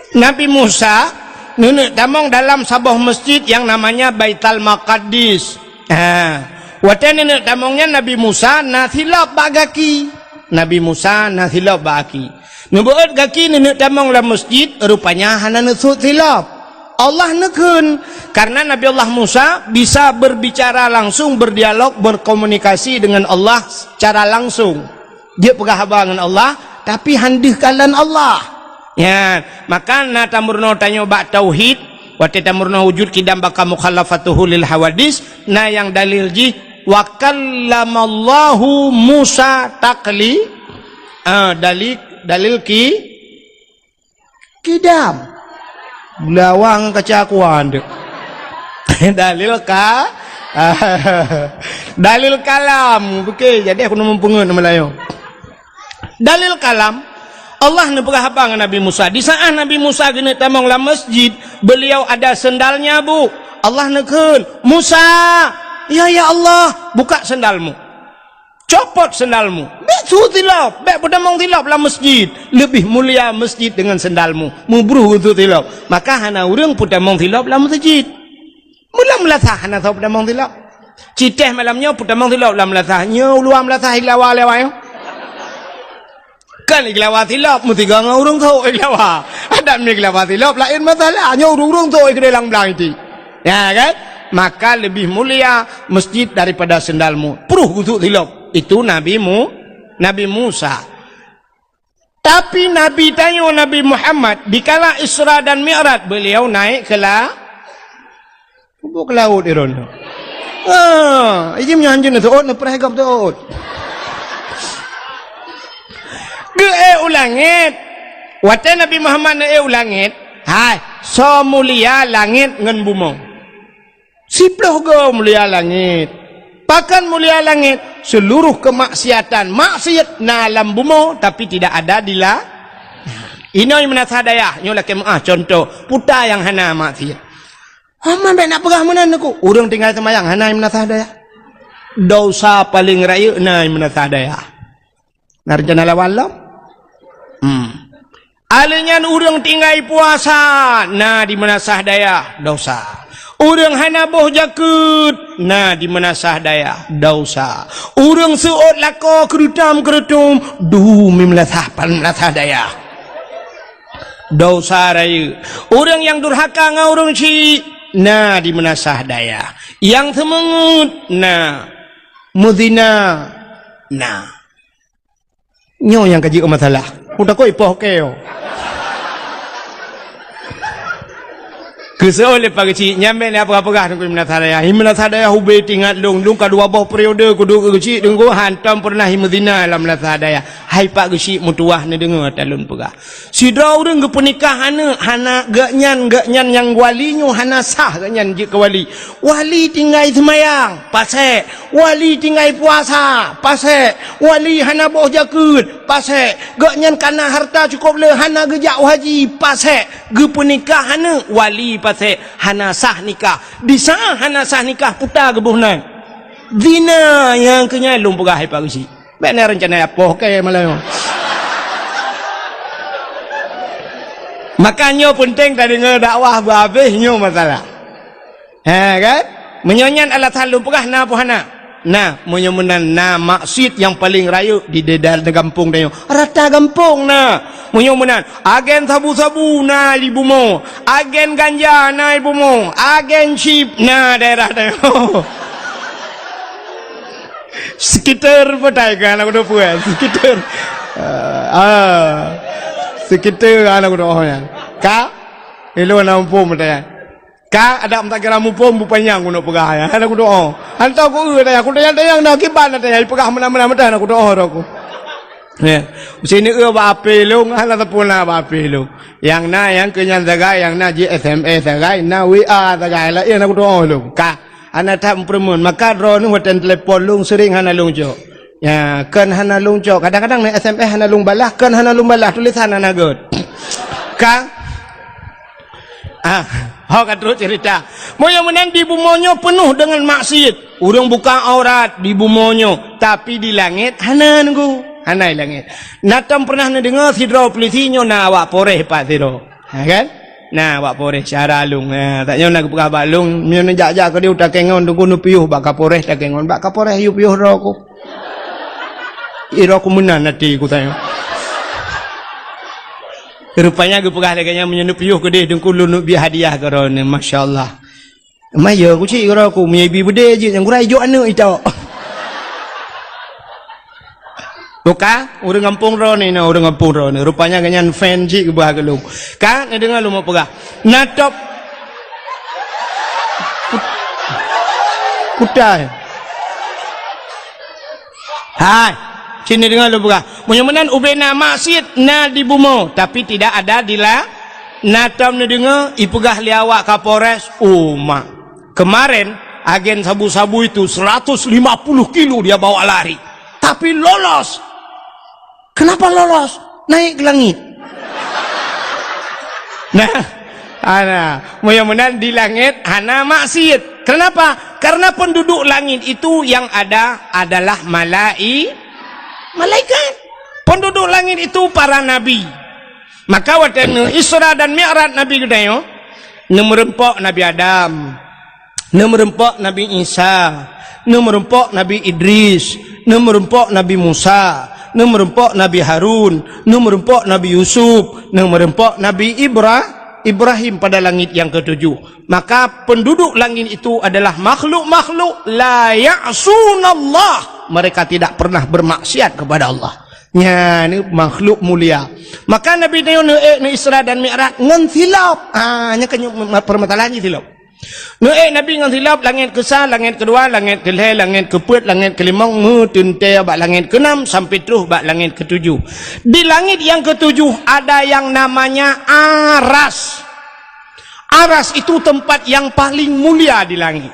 Nabi Musa neuneuk tamong dalam saboh masjid yang namanya Baital Maqdis. Ha, watée neuneuk tamong nyan Nabi Musa na silop bak gaki. Nabi Musa na silop bak gaki. Neubeuet gaki neuneuk tamong lam masjid, rupanya hana neusut silop. Allah neukheun, karena Nabi Allah Musa bisa berbicara langsung, berdialog, berkomunikasi dengan Allah secara langsung. Jeuet peugah haba ngon Allah, tapi han deuh kalon Allah. Nyan, maka na tameurunoe tanyoe bak tauhid, watée tameurunoe wujud qidam baqa mukhalafatuhu lil hawadis, na nyang dalil jih, "Wa kallamallahu Musa takli-," ah, dalil, dalil ki-, Qidam. Beulawang kaca kuan tu. Dalil ka-, dalil kalam. Oke, jadi aku neumeupeungeut Meulayu. Dalil kalam, Allah neupeugah haba ngon Nabi Musa. Di saat Nabi Musa geuneuk tamong lam masjid, beliau ada sendalnya, Bu. Allah neukheun, "Musa, ya, ya Allah, buka sendalmu." Copot sendalmu. Bék su silop, bék peutamong silop lam masjid. Leubeh mulia masjid deungon sendalmu. Mubruh su silop. Maka hana ureuëng peutamong silop lam masjid. Mula-mula sah hana soe peutamong silop. Citeh malam nyoe peutamong silop lam meulasah. Nyoe uluwa meulasah ilawa-lawa nyoe. Kan ilawa silop, meusigoe ngon ureuëng sôk ilawa. Adak mi ilawa silop, laén masalah. Nyoe ureuëng-ureuëng sôk keudéh lam blang iti. Ya kan? Maka lebih mulia masjid daripada sendalmu. Pruh gusuk silop. Itu Nabi Mu-, Nabi Musa. Tapi Nabi tanyoe, Nabi Muhammad, dikala Isra dan Mi'raj, beliau naik ke la-, Peubuet keu laôt di droeneuh. Ah, ijim nyan jeuet neuseuôt, neupreh gob seuôt. Geuék u langét. Watée Nabi Muhammad neuék u langét, hai, soe mulia langét ngon bumoe? Siplôh goe mulia langét. Pakon mulia langét? Seluruh kemaksiatan, maksiat na lam bumoe, tapi tidak ada di la-, inoe meunasah dayah, nyoe lakée meuáh contoh, peue nyang hana maksiat. Aman bék na peugah meunan neuku. Ureuëng tinggai seumayang hana meunasah dayah. Dosa paleng rayeuk na meunasah dayah. Na reuncana lawan lom? Hmm. Alèh nyan ureuëng tinggai puasa na di meunasah dayah, dosa. Ureuëng hana boh jakeuet na di meunasah dayah, dosa. Ureuëng seuôt lakoe keurutom-keurutom dum meunasah, meunasah dayah. Dosa rayeuk. Ureuëng nyang durhaka ngon ureuëng syik na di meunasah dayah. Nyang seumeungeut na. Meuzina na. Nyoe nyang ka jeuet masalah. Peue takot ipoh keu. Keusoe lé Pak Geuchik, nyan bék na peugah-peugah Teungku di meunasah dayah. Di meunasah dayah ubé teuingat lôn, lôn ka dua boh periode kuduek keu Geuchik Teungku, hantom peureunah meuzina lam meunasah dayah. Hai Pak Geuchik meutuwah neudeungoe ata lôn peugah. Sidroe ureuëng geupeunikah aneuëk, hana geuhnyan, geuhnyan nyang wali nyoe hana sah geuhnyan jeuet keu wali. Wali tinggai seumayang, pasék. Wali tinggai puasa, pasék. Wali hana boh jakeuet, pasék. Geuhnyan kana hareuta cukôp le hana geujak u haji, pasék. Geupeunikah aneuëk, wali pasék. Hana sah nikah. Di saát hana sah nikah, peue geuboh nan? Zina. Nyang keu nyan lôn peugah hai Pak Geuchik. Bék na reuncana ipoh keu malam nyoe. Maka nyoe peunteng tadeungoe dakwah beuhabéh nyoe masalah. Ha kan? Meunyoe nyan alasan lôn peugah na peue hana? Na, meunyoe meunan na maksiat nyang paleng rayeuk di daerah gampông tanyoe. Rata gampông na. Meunyoe meunan, agen sabu-sabu na di bumoe, agen ganja na di bumoe, agen chip na daerah tanyoe. Sekitar petai ka aneuk kudo peue? Sekitar. Ah, ah. Sekitar aneuk kudo oh nyan. Ka? Ilôn na muphom petai. Ka adak meutakira muphom bupanyang keuneuk peugah ya. Aneuk kudo oh. Hantom ku eu tanya, ku tanya-tanya na kiban na tanya, peugah meunan-meunan meutai aneuk kudo oh roh ku. Ya. Sini eu bak ape lôn, hana teupeu na bak ape lôn. Nyang na, nyang keu nyan sagai, nyang na jih S M S sagai, na W A sagai, laén aneuk kudo oh lôn. Ka. Hana that meupeureumeun, maka droeneuh watèe telepon lôn sering hana lôn cok. Ya, kon hana lôn cok. Kadang-kadang na S M S hana lôn balah, kon hana lôn balah, tulisan hana göt. Ka? Ah, ho ka trok cerita. Meunyoe meunan di bumoe nyoe peunoh deungon maksiet. Ureueng buka aurat di bumoe nyoe, tapi di langét hana nunggu. Hana di langét. Na tom pernah neudeungoe sidroe polisi nyoe na awak Polres pat sidroe. Ha, kan? Nah, bak Polres syara lôn. Ha, tak nyoe na geupeugah bak lôn, meunyoe neujak-jak keudeh u Takengon, teungku neupiôh bak Kapolres Takengon. Bak Kapolres yue piôh droe ku. Ih, droe ku meunan até ku tanyong. Rupanya geupeugah lagèe nyan, meunyoe neupiôh keudeh, teungku lôn neubri hadiah keu droeneuh. Masya Allah. Maya ku cit keudroe ku, meunyoe ibi beudé jeuet nyang gura ijok aneuk itok. Buka, ureueng gampông droeneuh, na ureueng gampông droeneuh. Rupanya gobnyan fan cit geuba keu lôn. Ka, neudeungoe lôn peugah. Na top. Kutai. Hai, sini deungoe lôn peugah. Meunyoe meunan ubé na maksiet na di bumoe, tapi tidak ada di la-, na tom neudeungoe ipeugah lé awak Kapolres, uma. Kemarin agen sabu-sabu itu seratus lima puluh kilo dia bawa lari, tapi lolos. Kenapa lolos? Naik ke langit. Nah, ana, meunyoe meunan di langét hana maksiet. Kenapa? Karena penduduk langit itu yang ada adalah malai-, malaikat. Penduduk langit itu para nabi. Maka watèe neu Isra dan Mi'raj Nabi geutanyoe, neumeureumpok Nabi Adam, neumeureumpok Nabi Isa, neumeureumpok Nabi Idris, neumeureumpok Nabi Musa, neumeureumpok Nabi Harun, neumeureumpok Nabi Yusuf, neumeureumpok Nabi Ibra-, Ibrahim pada langit yang ketujuh. Maka penduduk langit itu adalah makhluk-makhluk la ya'sunallah. Mereka tidak pernah bermaksiat kepada Allah. Nyan makhluk mulia. Maka Nabi tanyoe neuék neu Isra dan Mi'raj ngon silop. Ha, nyan keuh permasalahan jih silop. Neuék Nabi ngon silop, langét keusa, langét keudua, langét keulhèe, langét keupeuet, langét keulimong, meuteuntèe bak langét keunam sampai troh bak langét keutujoh. Di langét nyang keutujoh ada yang namanya Aras. Aras itu tempat yang paling mulia di langit.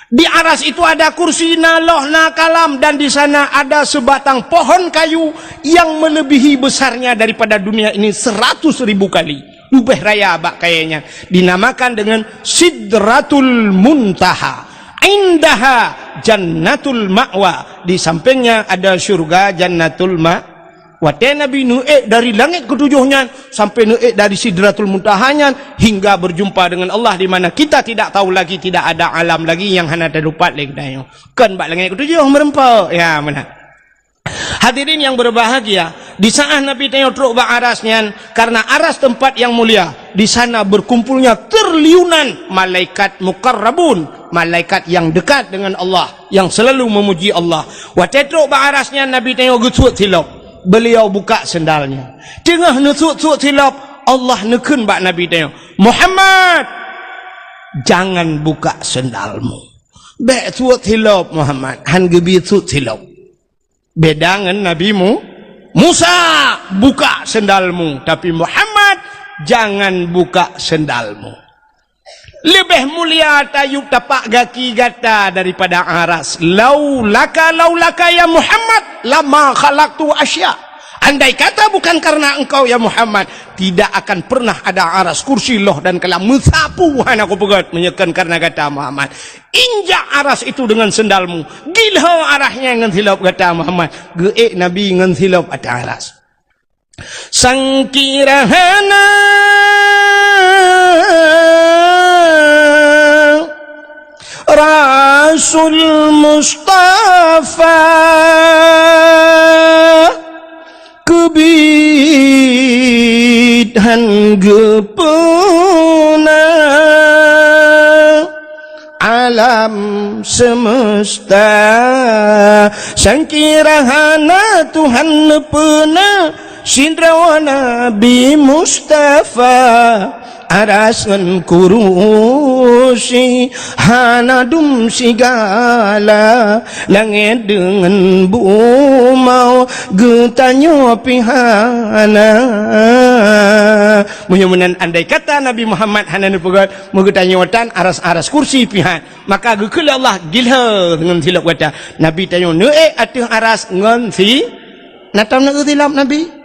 Di Aras itu ada kursi, na loh, na kalam, dan di sana ada sebatang pohon kayu yang melebihi besarnya daripada dunia ini seratus ribu kali. Leubeh raya bak kayée nyan. Dinamakan dengan Sidratul Muntaha. Indaha Jannatul Ma'wa. Di sampingnya ada syurga Jannatul Ma-, Watée Nabi neuék dari langét keutujoh nyan sampai neuék dari Sidratul Muntaha nyan hingga berjumpa dengan Allah, di mana kita tidak tahu lagi, tidak ada alam lagi nyang hana teudapat lé geutanyoe. Kon bak langét keutujoh meureumpok. Ya, meunan. Hadirin yang berbahagia, di saat Nabi tanyoe trok bak aras nyan, karena aras tempat yang mulia, di sana berkumpulnya triliunan malaikat muqarrabun, malaikat yang dekat dengan Allah, yang selalu memuji Allah. Watée trok bak aras nyan, Nabi tanyoe geusuet silop. Beliau buka sendalnya. Teungoh neusuet-suet silop, Allah neukheun bak Nabi tanyoe, "Muhammad, jangan buka sendalmu." Bék suet silop, Muhammad, han geubri suet silop. Beda ngon Nabi Mu-, Musa, "Buka sendalmu," tapi Muhammad, "Jangan buka sendalmu." Leubeh mulia tayue tapak gaki gata daripada aras. Laulaka, laulaka ya Muhammad, lama khalaqtu asya. Andai kata bukan karena engkau ya Muhammad, tidak akan pernah ada aras, kursi, loh dan kalam meusapu hana kupeugét meunyoe kon karena gata Muhammad. Injak aras itu dengan sendalmu. Gilho arasnya ngon silop gata Muhammad. Geuék Nabi ngon silop ateueh aras. Sangkira hana Rasul Mustafa keubiet han geupeuna. alam semesta. Sangkira hana Tuhan neupeuna sidroe Nabi Mustafa. Aras ngon kurusi hana dum sigala, langét deungon bumoe geutanyoe pih hana. Meunyoe meunan, andai kata Nabi Muhammad hana neupeugét, meugeutanyoe tan aras-aras kursi pih han. Maka geukheun lé Allah, gilhée ngon silop gata. Nabi tanyoe neuék ateueh aras ngon si, na tom neueu silop Nabi?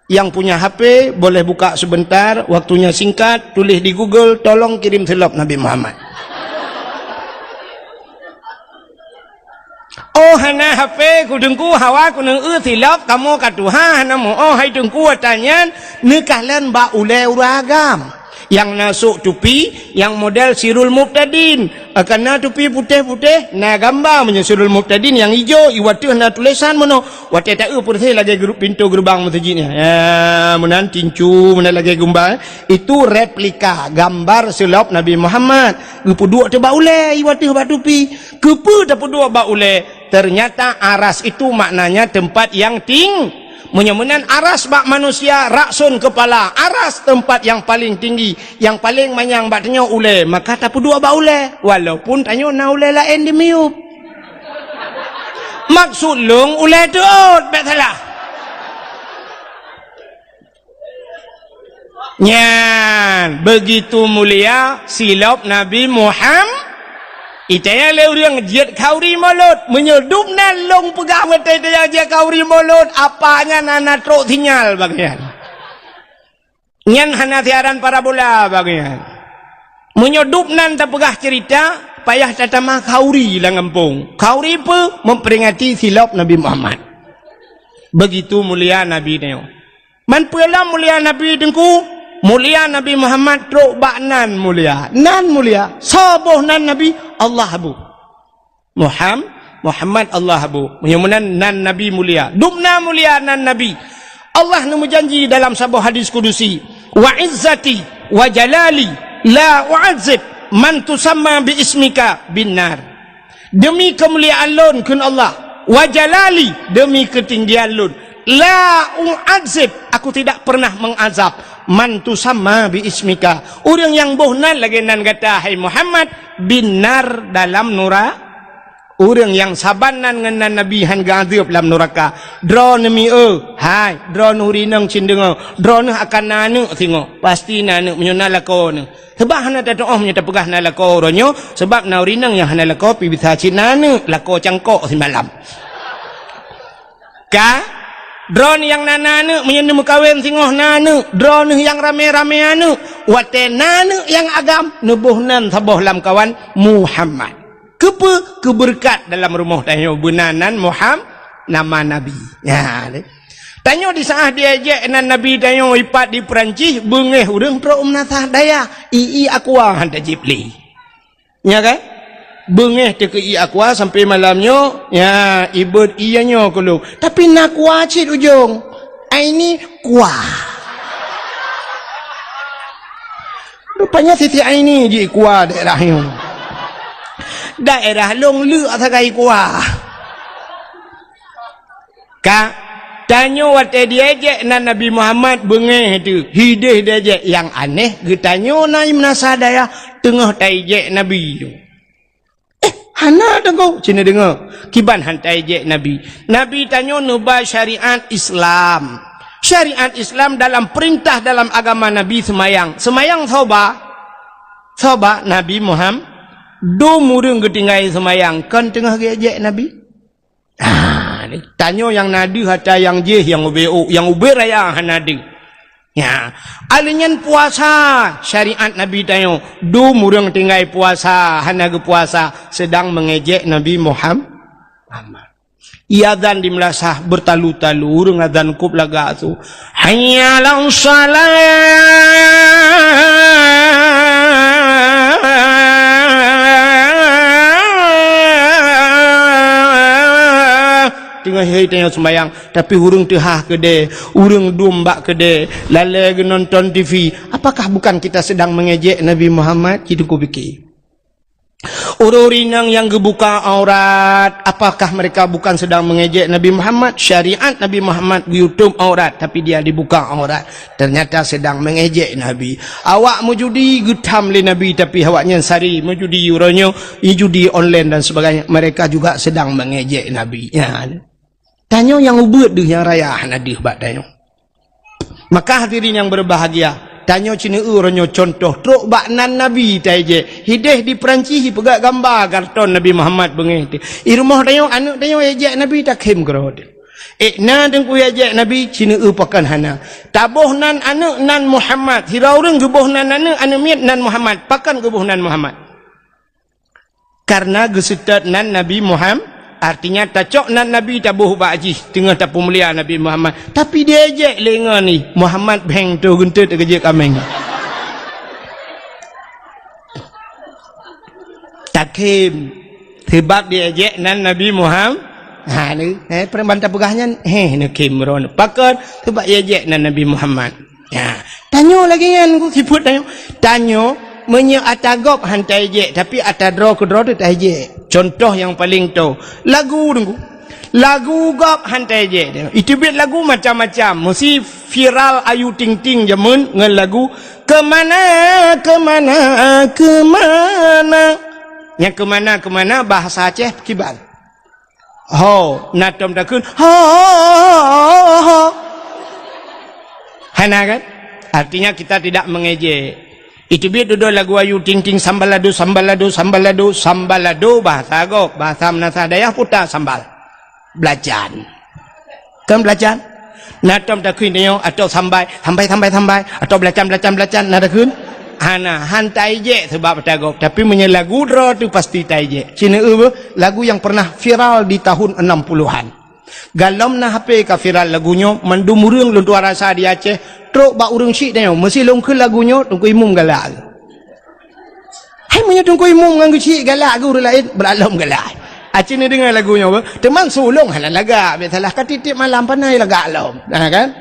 Yang punya H P boleh buka sebentar, waktunya singkat, tulis di Google, "Tolong kirim silop Nabi Muhammad." Oh, hana H P ku Teungku, hawa ku neueu silop, kamoe ka tuha hana meu-oh hai Teungku, ata nyan neukalon bak ulée ureuëng agam. Nyang na sôk tupi, nyang model Sirul Mubtadin. Akan na tupi putéh-putéh, na gamba meunyoe Sirul Mubtadin nyang ijo, i wateueh na tulésan meunoe. Watée taeu peureséh lagée gru-, pintoe geureubang meuseujid nyan. Ya, meunan tincu, meunan lagée gumba, eh. Itu replika gambar silop Nabi Muhammad. Geupeuduek teuh bak ulée, i wateueh bak tupi. Keupeue tapeuduek bak ulée? Ternyata aras itu maknanya tempat yang ting-, meunyoe meunan aras bak manusia, rakson kepala, aras tempat yang paling tinggi, yang paling manyang bak tanyoe ulée, maka tapeuduek bak ulée, walaupun tanyoe na ulée laén di miyueb. Maksud lôn ulée teuôt, bék salah. Nyan, begitu mulia silop Nabi Muham-, itaya lé ureuëng jeuet khauri mulod. Meunyoe dum nan lôn peugah watée itaya jeuet khauri mulod, apa nyan hana trok sinyal bagian. Nyan hana siaran parabola bagian. Meunyoe dum nan tapeugah cerita, payah tatamah khauri lam gampông. Khauri peue? Memperingati silop Nabi Muhammad. Begitu mulia Nabi nyoe. Man peue lom mulia Nabi Teungku? Mulia Nabi Muhammad trok bak nan mulia. Nan mulia. Soe boh nan Nabi? Allah boh. Muham-, Muhammad Allah boh. Meunyoe meunan nan Nabi mulia. Dum na mulia nan Nabi. Allah neumeujanji dalam saboh hadis kudusi, "Wa izzati wa jalali la u'adzib man tusamma bi ismika bin nar." Demi keumuliaan lôn, kheun Allah, wa jalali, demi keutinggian lôn, la u'adzib, aku tidak pernah mengazab, man tusamma bi ismika, ureuëng nyang boh nan lagée nan gata, hai Muhammad, bin nar, dalam nura-, ureuëng nyang saban nan ngon nan Nabi han geuazab lam nuraka. Droeneuh mi-, eu, hai, droeneuh ureuëng inong cit deungoe, droeneuh akan na aneuëk singoh, pasti na aneuëk meunyoe na lakoe neuh. Sabab hana tatuoh meunyoe tapeugah na lakoe uroe nyoe, sabab na ureuëng inong nyang hana lakoe pih bisa cit na aneuëk, lakoe cangkok simalam. Ka? Droeneuh nyang na, na aneuëk, meunyoe neumeukawen singoh na aneuëk, droeneuh nyang ramé-ramé aneuëk, watée na aneuëk nyang agam, neuboh nan saboh lamkawan Muhammad. Keupeue? Keubeureukat dalam rumoh tanyoe beuna nan Muham-, nama Nabi. Nyan, deh. Tanyoe di saát diejek nan Nabi tanyoe ipat di Peurancih, beungéh ureuëng trok u meunasah dayah, ié aqua han tajib lé. Nya kan? Beungéh teuh keu ié aqua sampai malam nyoe, nya, ibeuet ié nyoe keu lôn. Tapi na aqua cit ujong. Aini kuah. Rupanya Siti Aini jikuah daerah nyoe. Daerah lôn leuk sagai kuah. Ka, tanyoe watée diejek nan Nabi Muhammad beungéh teuh, hideh diejek. Nyang aneh, geutanyoe na i meunasah dayah teungoh taijek Nabi nyoe. Eh, hana deungoe, cit neudeungoe. Kiban han taijek Nabi. Nabi tanyoe neuba syariat Islam. Syariat Islam dalam peurintah dalam agama Nabi seumayang. Seumayang soe ba? Soe ba? Nabi Muham-, dum ureuëng geutinggai seumayang, kon teungoh geuejek Nabi? Ah, tanyoe nyang na deuh ata nyang jéh, nyang ubé ôk, nyang ubé raya hana deuh. Nya, alèh nyan puasa, syariat Nabi tanyoe, dum ureuëng tinggai puasa, hana geupuasa, seudang meungejek Nabi Muham-, Muhammad. Ié azan di meulasah beutalu-talu, ureuëng azan kôb lagak su, "Hayya 'alas shalah!" Teungoh hai tanyoe seumayang, tapi ureuëng teuhah keudè, ureuëng dum bak keudè, lalè geunonton T V. Apakah bukan kita sedang mengejek Nabi Muhammad? Cit teupike. Ureuëng inong nyang geubuka aurat, apakah mereka bukan sedang mengejek Nabi Muhammad? Syariat Nabi Muhammad geuyutob aurat, tapi dia dibuka aurat. Ternyata sedang mengejek Nabi. Awak meujudi geutham lé Nabi, tapi awaknyan sari meujudi uroe nyoe, judi online dan sebagainya. Mereka juga sedang mengejek Nabi. Ya. Tanyoe nyang ubeuet deuh nyang raya hana deuh bak tanyoe. Maka hadirin yang berbahagia, tanyoe ceuneuk uroe nyoe contoh trok bak nan Nabi taejek. Hideh di Perancis ipeugah gamba karton Nabi Muhammad beungéh teuh. I rumoh tanyoe, aneuk tanyoe ejek Nabi takhém keudroe teuh. Eh, na teungku ejek Nabi ceuneuk pakon hana. Taboh nan aneuk nan Muhammad. Sira ureuëng geuboh nan aneuk, aneuk miet nan Muhammad. Pakon geuboh nan Muhammad? Karena geuseutôt nan Nabi Muhammad, artinya tacok nan Nabi taboh bak jih teungoh tapeumulia Nabi Muhammad. Tapi diejek lé ngon ih, Muhammad bheng tu geuntôt keujeuet kaméng. Takhém. Sebab diejek nan Nabi Muhammad. Ha ni, eh, peureuman tapeugah nyan, heh, neukhém droe. Pakon? Sebab diejek nan Nabi Muhammad. Ya, tanyoe lagée nyan ku sifeuet tanyoe. Tanyoe meunyoe ata gob han taejek, tapi ata droe keudroe teuh taejek. Contoh nyang paleng toe, lagu teungku. Lagu gob han taejek. Iteubiet lagu macam-macam. Meusi viral Ayu Ting Ting jameun ngon lagu Kemana, Kemana, Kemana. Nyang kemana, kemana bahasa Aceh kiban. Ho, na tom takheun, ho, ho, ho, ho. Hana kan? Artinya kita tidak mengejek. Iteubiet dudoe lagu Ayu Ting Ting, sambalado, sambalado, sambalado, sambalado, bahasa gob, bahasa meunasah dayah puta sambal. Belacan. Kan belacan? Na tom takheun nyoe, atau sambai, sambai, sambai, sambai, atau belacan, belacan, belacan, na takheun? Hana, han taejek sebab ata gob. Tapi meunyoe lagu droe teuh pasti taejek. Cina eu, lagu yang pernah viral di tahun enam puluhan. Galom na H P ka viral lagu nyoe, mandum ureuëng lôn tuan rasa di Aceh, trok bak ureuëng syik tanyoe, meusi lôn kheun lagu nyoe, Teungku Imum galak. Hai meunyoe Teungku Imum ngon geusyik galak geuh ureuëng laén, beulat lom galak. Aci neudeungoe lagu nyoe beuh, teuma su lôn hana lagak, biasalah ka tieb-tieb malam panai lagak lom. Nah kan?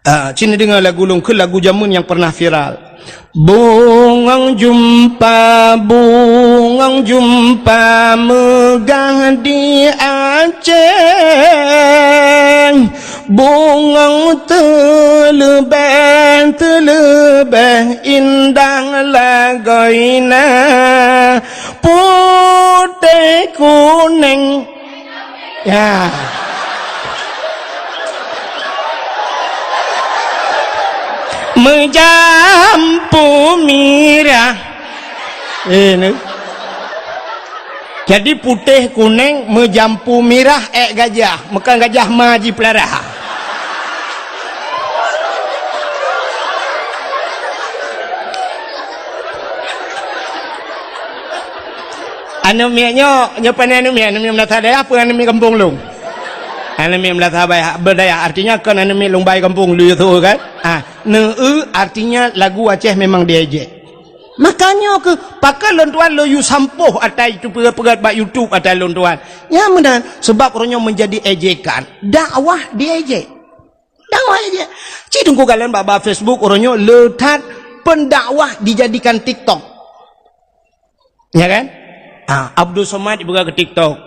Ah, ci neudeungoe lagu lôn kheun, lagu jameun nyang pernah viral. Bungong jumpa, bungong jumpa meugah di Aceh. Bungong teuleubeh-teuleubeh indah lagoina, putéh kuneng. Ya. Meujampu mirah. Eh, ni. Jadi putéh kuneng meujampu mirah ék gajah, meukan gajah ma jipeulara. Aneuk miet nyoe, nyoe pane aneuk miet, aneuk miet meunasah dayah peue aneuk miet gampông lôn? Aneuk miet meunasah dayah, berdayah, artinya kon aneuk miet lôn bai gampông lôn yue su kan? Ah, neu-eu artinya lagu Aceh memang diejek. Makanya keu pakon lôn tuan lôn yue sampôh ata itu peugét-peugét bak YouTube ata lôn tuan. Nyan meunan, sebab uroe nyoe menjadi ejekan. Dakwah diejek. Dakwah ejek. Ci teungku kalon bak-bak Facebook uroe nyoe le that pendakwah dijadikan TikTok. Ya kan? Ah, Abdul Somad ipeugah keu TikTok.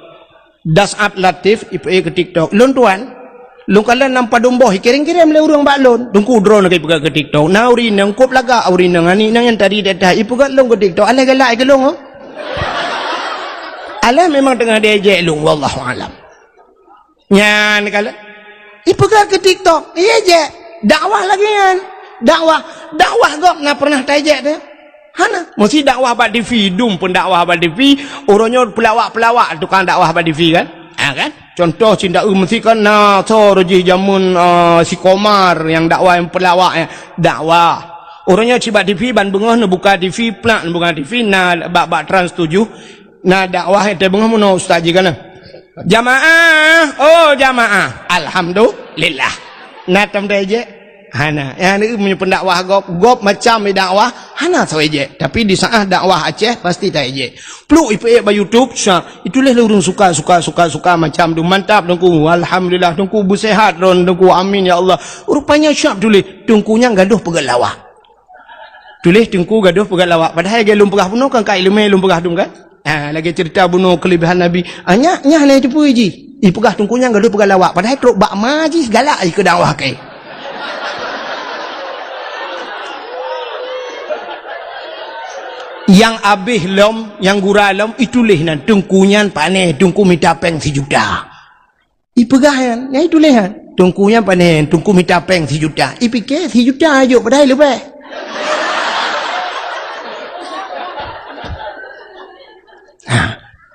Dasat Latif ipeugah keu TikTok. Lôn tuan, lôn kalon lam padum boh, ikirém-kirém lé ureuëng bak lôn. Teungku droeneuh ka ipeugah keu TikTok. Na ureuëng inong kop lagak, ureuëng inong aneuk inong nyang tadi dak-dak ipeugah lôn keu TikTok. Alah galak keu lôn, oh. Alah memang teungoh diejek lôn, wallahu alam. Nyan kalon. Ipeugah keu TikTok, iya jeh. Dakwah lagée nyan. Dakwah, dakwah gob na pernah taejek teuh? Hana. Meusi dakwah bak T V, dum pun dakwah bak T V, uroe nyoe peulawak-peulawak tukang dakwah bak T V kan? Ha kan? Contoh cinta eu meusi kan na so rojih jameun, ah, si Komar nyang dakwah nyang peulawak nyan. Dakwah. Uroe nyoe ci bak T V ban beungoh neubuka T V, plak neubuka T V, na bak, bak Trans tujuh. Na dakwah nyang teubeungoh meunoe ustaz jih kana. Jamaah, oh jamaah. Alhamdulillah. Na tom taejek? Hana. Nyang meunyoe pendakwah gob, gob macam dakwah, hana soe ejek. Tapi di saat dakwah Aceh pasti taejek. Pluk ipeujeuet bak YouTube, syak. Itulah ureuëng suka, suka, suka, suka macam tu. Mantap teungku. Alhamdulillah teungku beusehat droen teungku. Amin ya Allah. Rupanya syak tuléh teungku nyang gadoh peugah lawak. Tuléh Teungku gadoh peugah lawak, padahai lagèe lôn peugah bunoe kan ka ileumèe lôn peugah dum kan? Ha, lagèe ceurita bunoe keulebihan Nabi. Ah, nyak, nyak hana teupeue jih. Ipeugah Teungku nyan gadoh peugah lawak, padahai trok bak ma jih galak jih keu dakwah kèe. Nyang abéh lom, nyang gura lom, ituléh nan Teungku nyan pané, Teungku mita pèng sijuta. Ipeugah nyan, nyan ituléh nyan. Teungku nyan pané, Teungku mita pèng sijuta. Ipike sijuta jok padahai leubeh. Ha.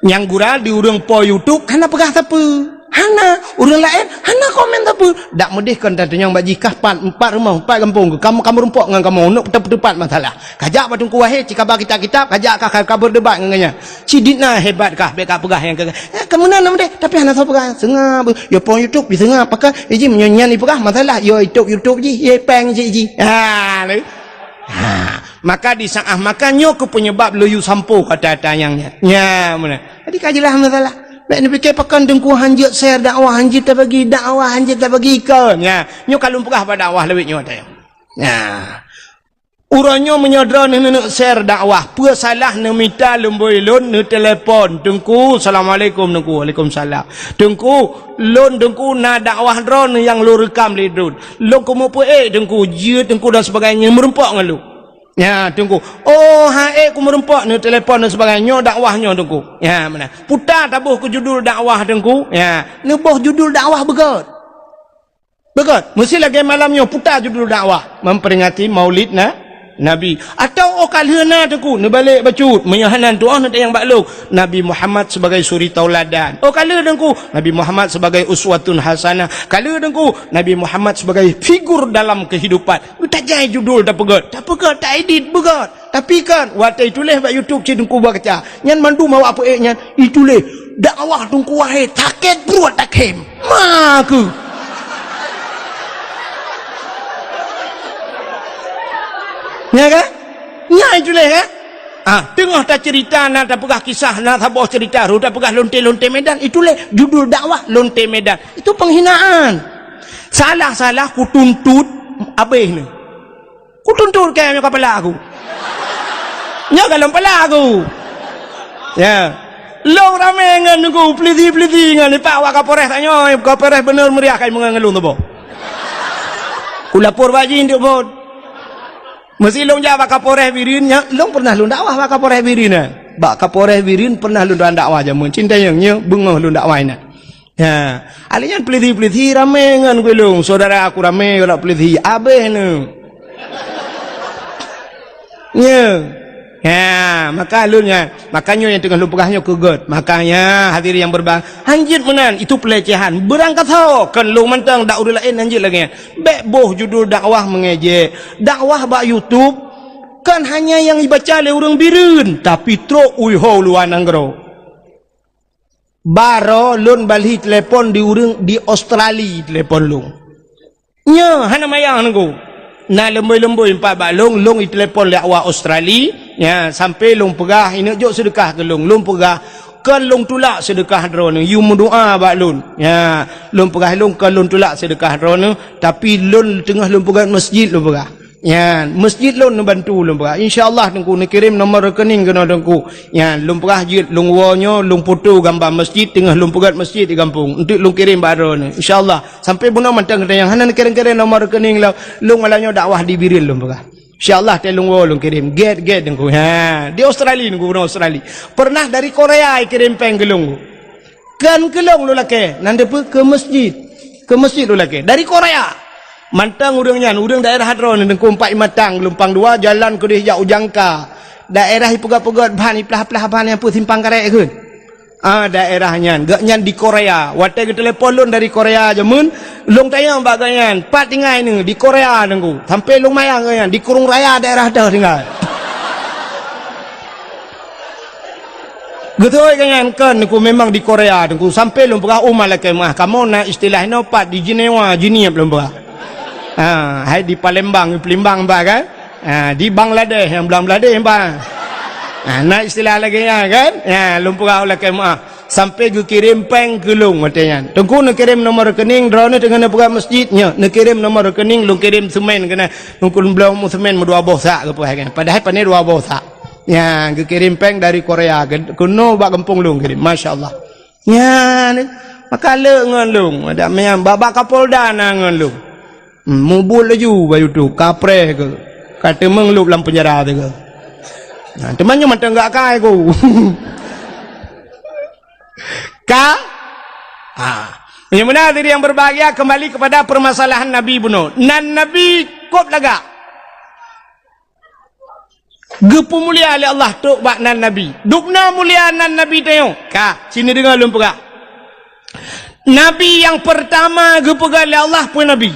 Nyang gura di ureueng po YouTube hana peugah sapeue. Hana. Ureueng laén hana komen sapeue. Dak meudeh kon tatunyong bak jih kah pat, empat rumoh, empat gampông. Kamoe, kamoe rumpok ngon kamoe. Untuk teupat masalah. Kajak bak Teungku Wahé, cikaba kitab-kitab, kajak kah ka, ka berdebat ngon gobnyan. Sidit na hebat kah, bèk ka peugah nyang ka, eh, ka meunan na meudeh, tapi hana soe peugah. Seungab, yo po YouTube, diseungab, pakon, eh, jih, meunyoe nyan ipeugah, masalah, yo YouTube, YouTube jih, ye pèng cit jih. Ha, lé. Ha, maka di saat makan nyoe keuh penyebab lôn yue sampoe kata-kata nyang nyan. Nya, meunan. Jadi ka jeulaih masalah. Bèk neupike pakon Teungku hanjeuet share dakwah, hanjeuet tabagi dakwah, hanjeuet tabagi kon. Nya, nyoe ka lôn peugah bak dakwah lawét nyoe teuh. Nya. Uroe nyoe meunyoe droeneuh neuneuk share dakwah, peue salah neumita lumbôi lôn, neutelepon, "Teungku, assalamualaikum Teungku." "Waalaikumsalam." "Teungku, lôn Teungku na dakwah droeneuh nyang lôn reukam lé droen. Lôn keumeupeuék Teungku, jeuet Teungku dan sebagainya meurumpok ngon lôn." Ya, Teungku. "Oh, han ék kumeurumpok," neutelepon dan sebagainya. "Nyoe dakwah nyoe Teungku." Ya, meunan. Puta taboh keu judul dakwah Teungku. Ya, neuboh judul dakwah beugöt. Beugöt, meusti lagèe malam nyoe puta judul dakwah, memperingati Maulid na, Nabi. Atawa oh ka lheueh na Teungku, neubalek bacut, meunyoe hana tu'oh neutanyong bak lôn, Nabi Muhammad sebagai suri tauladan. Oh ka lheueh Teungku, Nabi Muhammad sebagai uswatun hasanah. Ka lheueh Teungku, Nabi Muhammad sebagai figur dalam kehidupan. Geutajai judul tapeugöt, tapeugöt, taedit beugöt. Tapi kan, watèe ituléh bak YouTube cit Teungku bak kaca. Nyan mandum awak peuék nyan, ituléh, "Dakwah Teungku Wahé, sakét pruet takhém." Ma keuh. Nya kan? Nya ituléh kan? Ah, teungoh taceurita na tapeugah kisah na saboh ceurita, rhu tapeugah lonte-lonte Medan, ituléh judul dakwah lonte Medan. Itu penghinaan. Salah-salah kutuntut abéh ni. Kutuntut kèe nyoe kapala aku. Nyoe ka lom pala aku. Ya. Lôn ramé ngon Teungku, peulisi-peulisi ngon ipak awak Kapolres tanyoe, Kapolres Beunur Meuriah ka imeungon ngon lôn saboh. Kulapor bak jih untuk phon. Meusi lôn jak bak Kapolres Bireuen, nyan, lôn pernah lôn dakwah bak Kapolres Bireuen, eh. Bak Kapolres Bireuen pernah lôn dakwah jameun. Cinta nyang nyoe beungoh lôn dakwah inan. Ha, alèh nyan peulisi-peulisi ramé ngon gulong, syedara aku ramé galak peulisi, abéh neu. Nyoe. Ha, maka lôn nyan, maka nyoe nyang teungoh lôn peugah nyoe keu göt. Makanya hadirin yang berbahagia, hanjeuet meunan, itu pelecehan. Beurangkasoe, kon lôn mantong, dak ureueng laén hanjeuet lagèe nyan. Bèk boh judul dakwah mengejek. Dakwah bak YouTube, kon hanya nyang ibaca lé ureueng Bireuen, tapi trok u luwa nanggroe. Baroe lôn balhi telepon di ureueng di Australia telepon lôn. Nyoe hana manyang Teungku. Na leumbôi-leumbôi pat bak lôn, lôn itelepon lé awak Australia. Nya, sampai lôn peugah, "Ineuk jok seudeukah keu lôn." Lôn peugah, "Kon lôn tulak seudeukah droeneuh, yue meudoa bak lôn." Nya, lôn peugah lôn, "Kon lôn tulak seudeukah droeneuh, tapi lôn teungoh lôn peugöt masjid," lôn peugah. Nyan, masjid lôn neubantu lôn peugah. Insya Allah Teungku neukirém nomor rekening keunoe Teungku. Nyan, lôn peugah jeuet lôn woe nyoe, lôn foto gamba masjid teungoh lôn peugöt masjid di gampông. Enteuk lôn kirém bak droeneuh. Insya Allah, sampai bunoe mantong geutanyoe hana neukirém-kirém nomor rekening lôn. Lôn malam nyoe dakwah di Bireuen lôn peugah. Insya Allah, watèe lôn woe lôn kirém. Gèt-gèt Teungku. Ha, di Australia Teungku, bunoe Australia. Pernah dari Korea ikirém péng keu lôn. Kon keu lôn lôn lakèe, nan deuh peue keu masjid. Keu masjid lôn lakèe. Dari Korea. Mantong ureueng nyan, ureueng daerah droeneuh Teungku Empat Imatang, Geulumpang Dua, jalan keudeh jak u Jangka. Daerah ipeugöt-peugöt ban, iplah-plah ban nyang peue simpang karet kheun. Ah, daerah nyan. Gobnyan di Korea. Watèe geutelepon lôn dari Korea jameun, lôn tanyong bak gobnyan, "Pat tinggai neuh?" "Di Korea, Teungku." Sampai lôn manyang gobnyan, "Di Kurung Raya daerah toh tinggai." Geutôi keu nyan kon Teungku memang di Korea Teungku, sampai lôn peugah u ma lakèe meuah, kamoe na istilah inoe pat di Jenewa, Jeunieb lôn peugah. Ha, hai di Palembang, Palembang bah kan? Ha, di Bangladesh, nyang Bangladesh bah. Ha, na istilah lagèe nyan kan? Ha, lôn peugah u lakèe meuah. Sampai geukirém péng keu lôn watée nyan. Teungku neukirém nomor rekening, droeneuh teungoh neupeugah masjid nyoe, neukirém nomor rekening, lôn kirém seumén keunan. Teungku lôn bloe mu seumén meudua boh sak geupeuhai keunan. Padahai pané dua boh sak. Nyan geukirém péng dari Korea, keunoe bak gampông lôn kirém. Masya Allah. Nyan, maka le ngon lôn. Ada meunan bak, bak Kapolda na ngon lôn. Hmm, mubuet laju bak YouTube, kapreh keu. Ka teumeung lôb lam penjara teuh keu. Nah, teuma nyoe mantong gak kai ku. Ka? Ha. Yang benar diri yang berbahagia, kembali kepada permasalahan Nabi bunoe. Nan Nabi kop lagak. Geupeumulia lé Allah trok bak nan Nabi. Dubna mulia nan Nabi tanyoe. Ka, sini deungoe lôn peugah. Nabi nyang peurtama geupeugah lé Allah peue nabi?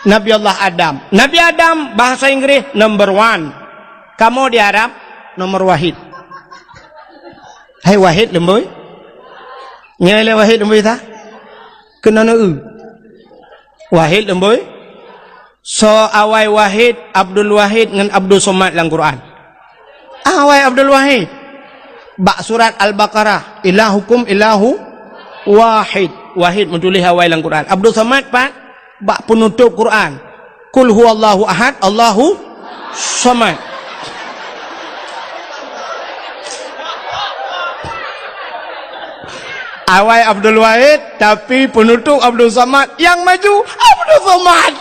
Nabi Allah Adam. Nabi Adam bahasa Inggris number one. Kamoe di Arab nomor wahid. Hai wahid leumboi. Nyoe lé wahid leumboi ta? Keunoe na eu. Wahid leumboi. Soe awai Wahid, Abdul Wahid ngon Abdul Somad lam Quran? Awai Abdul Wahid. Bak surat Al-Baqarah, "Ilahukum ilahu wahid." Wahid meutuléh awai lam Quran. Abdul Somad pat? Bak peunutôp Quran. "Qul huwallahu ahad, Allahu somad." Awai Abdul Wahid, tapi peunutôp Abdul Somad, nyang maju Abdul Somad.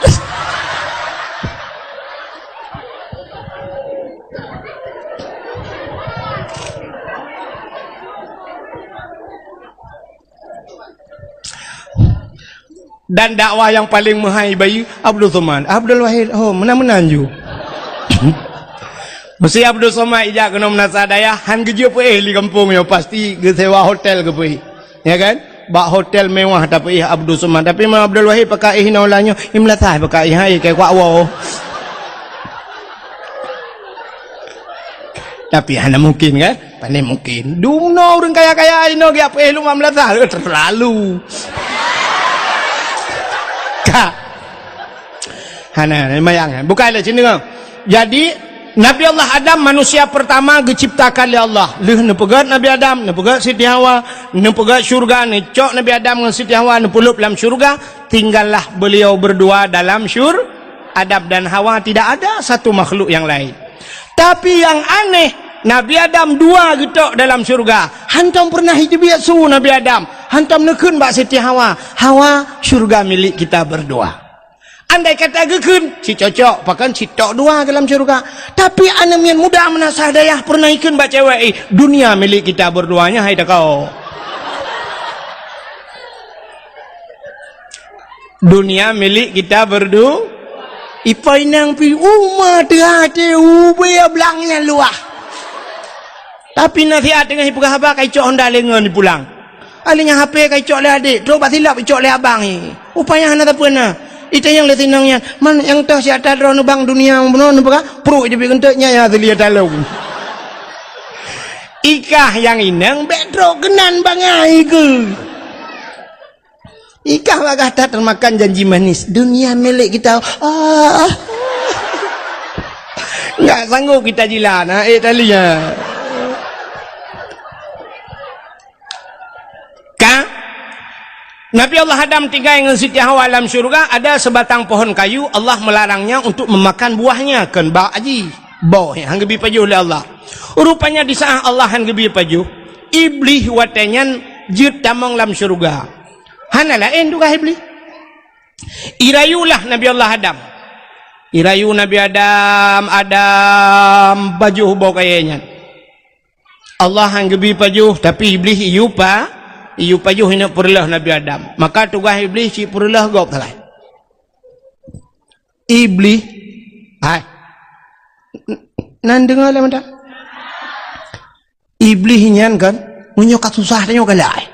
Dan dakwah nyang paleng meuhai bayeue Abdul Somad. Abdul Wahid, oh, meunan-meunan ju. Meusé Abdul Somad ijak keunoe meunasah dayah, han geujeuet peuéh di gampông nyoe, pasti geusewa hotel geupeuéh. Ya kan? Bak hotel mewah tapeuéh Abdul Somad. Tapi meunyoe Abdul Wahid paka éh inoe ulah nyoe, i meulasah paka éh, hai, keu kuak woe. Tapi hana mungkin kan? Pane mungkin. Dumnoe ureuëng kaya-kaya inoe geujak peuéh lom lam meulasah, terlalu. Ka. Hana, mayang. Bukai lé sini. Jadi, Nabi Allah Adam manusia pertama geuciptakan lé Allah. Lheueh neupeugét Nabi Adam, neupeugét Siti Hawa, neupeugét syurga, neucok Nabi Adam ngon Siti Hawa, neupeulop lam syurga, tinggallah beliau berdua dalam syur-, Adam dan Hawa, tidak ada satu makhluk yang lain. Tapi yang aneh, Nabi Adam dua geutok dalam syurga. Hantom pernah jiteubiet su Nabi Adam. Hantom neukheun bak Siti Hawa, "Hawa, syurga milik kita berdua." Andai kata geukheun, cit cocok, pakon cit tok dua dalam syurga. Tapi aneuk miet muda meunasah dayah pernah ikheun bak cewek, "Eh, dunia milik kita berdua nyan hai takau." Dunia milik kita berdu-, ipai nang pi uma teuhati ubé blang nyan luah. Tapi nasihat teungoh ipeugah haba kai cok honda lengon ipulang. Alèh nyan H P kai cok lé adék, trok bak silop icok lé abang i. Upaya hana sapeue na. Itanyong lé sinong nyan, "Man nyang toh siat droeneuh bang dunia bunoe neupeugah, pruek jeuet geunteuk nyan nyang asli talong." Ikah nyang inong bèk trok keunan bangai keu. Ikah bagah that termakan janji manis, dunia milik kita. Ah. Enggak sanggup kita jilat, ha, eh, tali, ha. Ka? Nabi Allah Adam tinggai ngon Siti Hawa lam syurga, ada sebatang pohon kayu, Allah melarangnya untuk memakan buahnya, kon bak aji. Boh nyang han geubi pajoh lé Allah. Rupanya di saat Allah han geubi pajoh, Iblih watèe nyan jeuet tamong lam syurga. Hana laén tugaih Iblih. Irayulah Nabi Allah Adam. Irayu Nabi Adam, Adam, pajoh boh kayèe nyan. Allah han geubi pajoh, tapi Iblih iyue pa-, iyue pajoh ineuk peureulèh Nabi Adam. Maka tugaih Iblih cit peureulèh gob sagai. Iblih, hai. Nan deungö lé mantong. Iblih nyan kan, meunyoe ka susah tanyoe galak.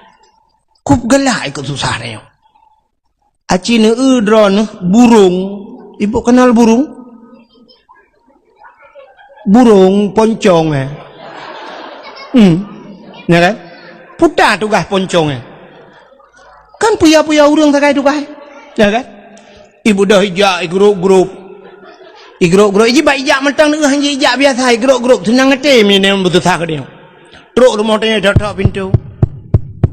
Kop galak ikot susah tanyoe. Aci neueu droeneuh burông. Ibu kenal burông? Burông poncong, eh. Hmm. Ya kan? Puta tugaih poncong, eh. Kan puya-puya ureuëng sagai tugaih. Ya kan? Ibu dah ijak, igrop-grop. Igrop-grop. Iji bak ijak mantong neueu han ijak biasa, igrop-grop. Seunang até mi nyan beususah keu dia. Trok rumoh tanyoe, tok-tok pintoe.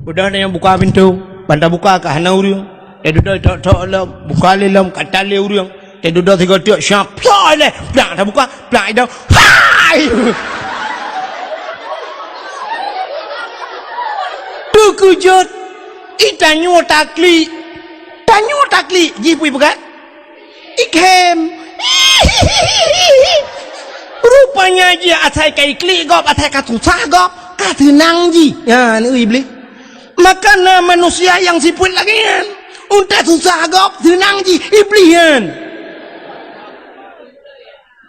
Udah na nyang buka pintoe, ban tabuka ka hana ureuëng. Teududoe tok-tok lom, buka lé lom, ka tan lé ureuëng. Teududoe sigoe teuk, siap, plak ilée, plak tabuka, plak idong. Hai! Teukeujot, i tanyoe taklik. Tanyoe taklik, jih pui peugah. Ikhem. Rupanya jih asai ka iklik gob, asai ka susah gob, ka seunang jih. Nyan, Iblih. Maka na manusia nyang sifeuet lagée nyan. Untée susah gob, seunang jih, Iblih nyan.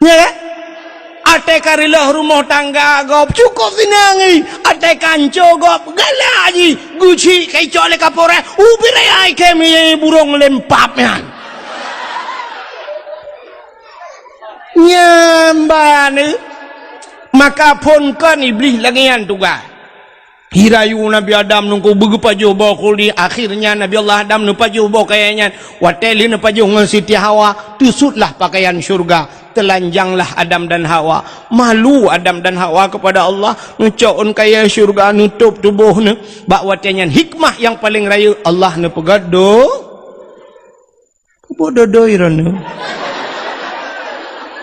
Ya kan? Até ka reuloh rumoh tangga gob, cukôp seunang jih. Até ka anco gob, galak jih. Geuchik ka icok lé kaporeh, ubit raya ikhem burông lempap nyan. Nyan ban, maka phon kon Iblih lagée nyan tugaih. Hirayu Nabi Adam nungku beugeupajoh boh khuldi, akhirnya Nabi Allah Adam neupajoh boh kayée nyan. Watée lheueh neupajoh ngon Siti Hawa, teusutlah pakaian syurga, teulanjanglah Adam dan Hawa. Malu Adam dan Hawa kepada Allah, neucok ôn kayée syurga, neutôb tuboh neuh. Bak watée nyan hikmah nyang paleng rayeuk Allah neupeugét do-, Peubododoi droeneuh.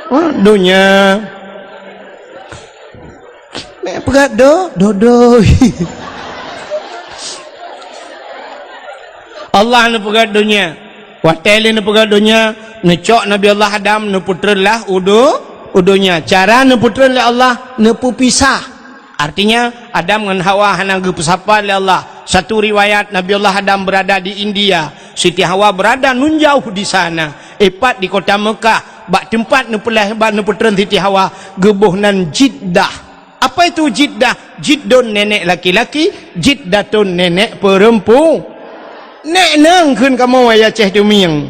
Ha, donya. Mek peugét do-, dodoi. Allah neupeugét donya. Watée lé neupeugét donya, neucok Nabi Allah Adam, neupeutreun lah u do-, u donya. Cara neupeutreun lé Allah, neupeupisah. Artinya, Adam ngon Hawa hana geupeusapat lé Allah. Satu riwayat, Nabi Allah Adam berada di India, Siti Hawa berada nun jauh di sana, ipat di kota Mekah, bak teumpat neupeulahé, bak neupeutreun Siti Hawa, geuboh nan Jiddah. Apa itu Jiddah? Jiddun nenek laki-laki, Jiddatun nenek perempu-, Nek nang kheun kamoe, ya Aceh Tumieng.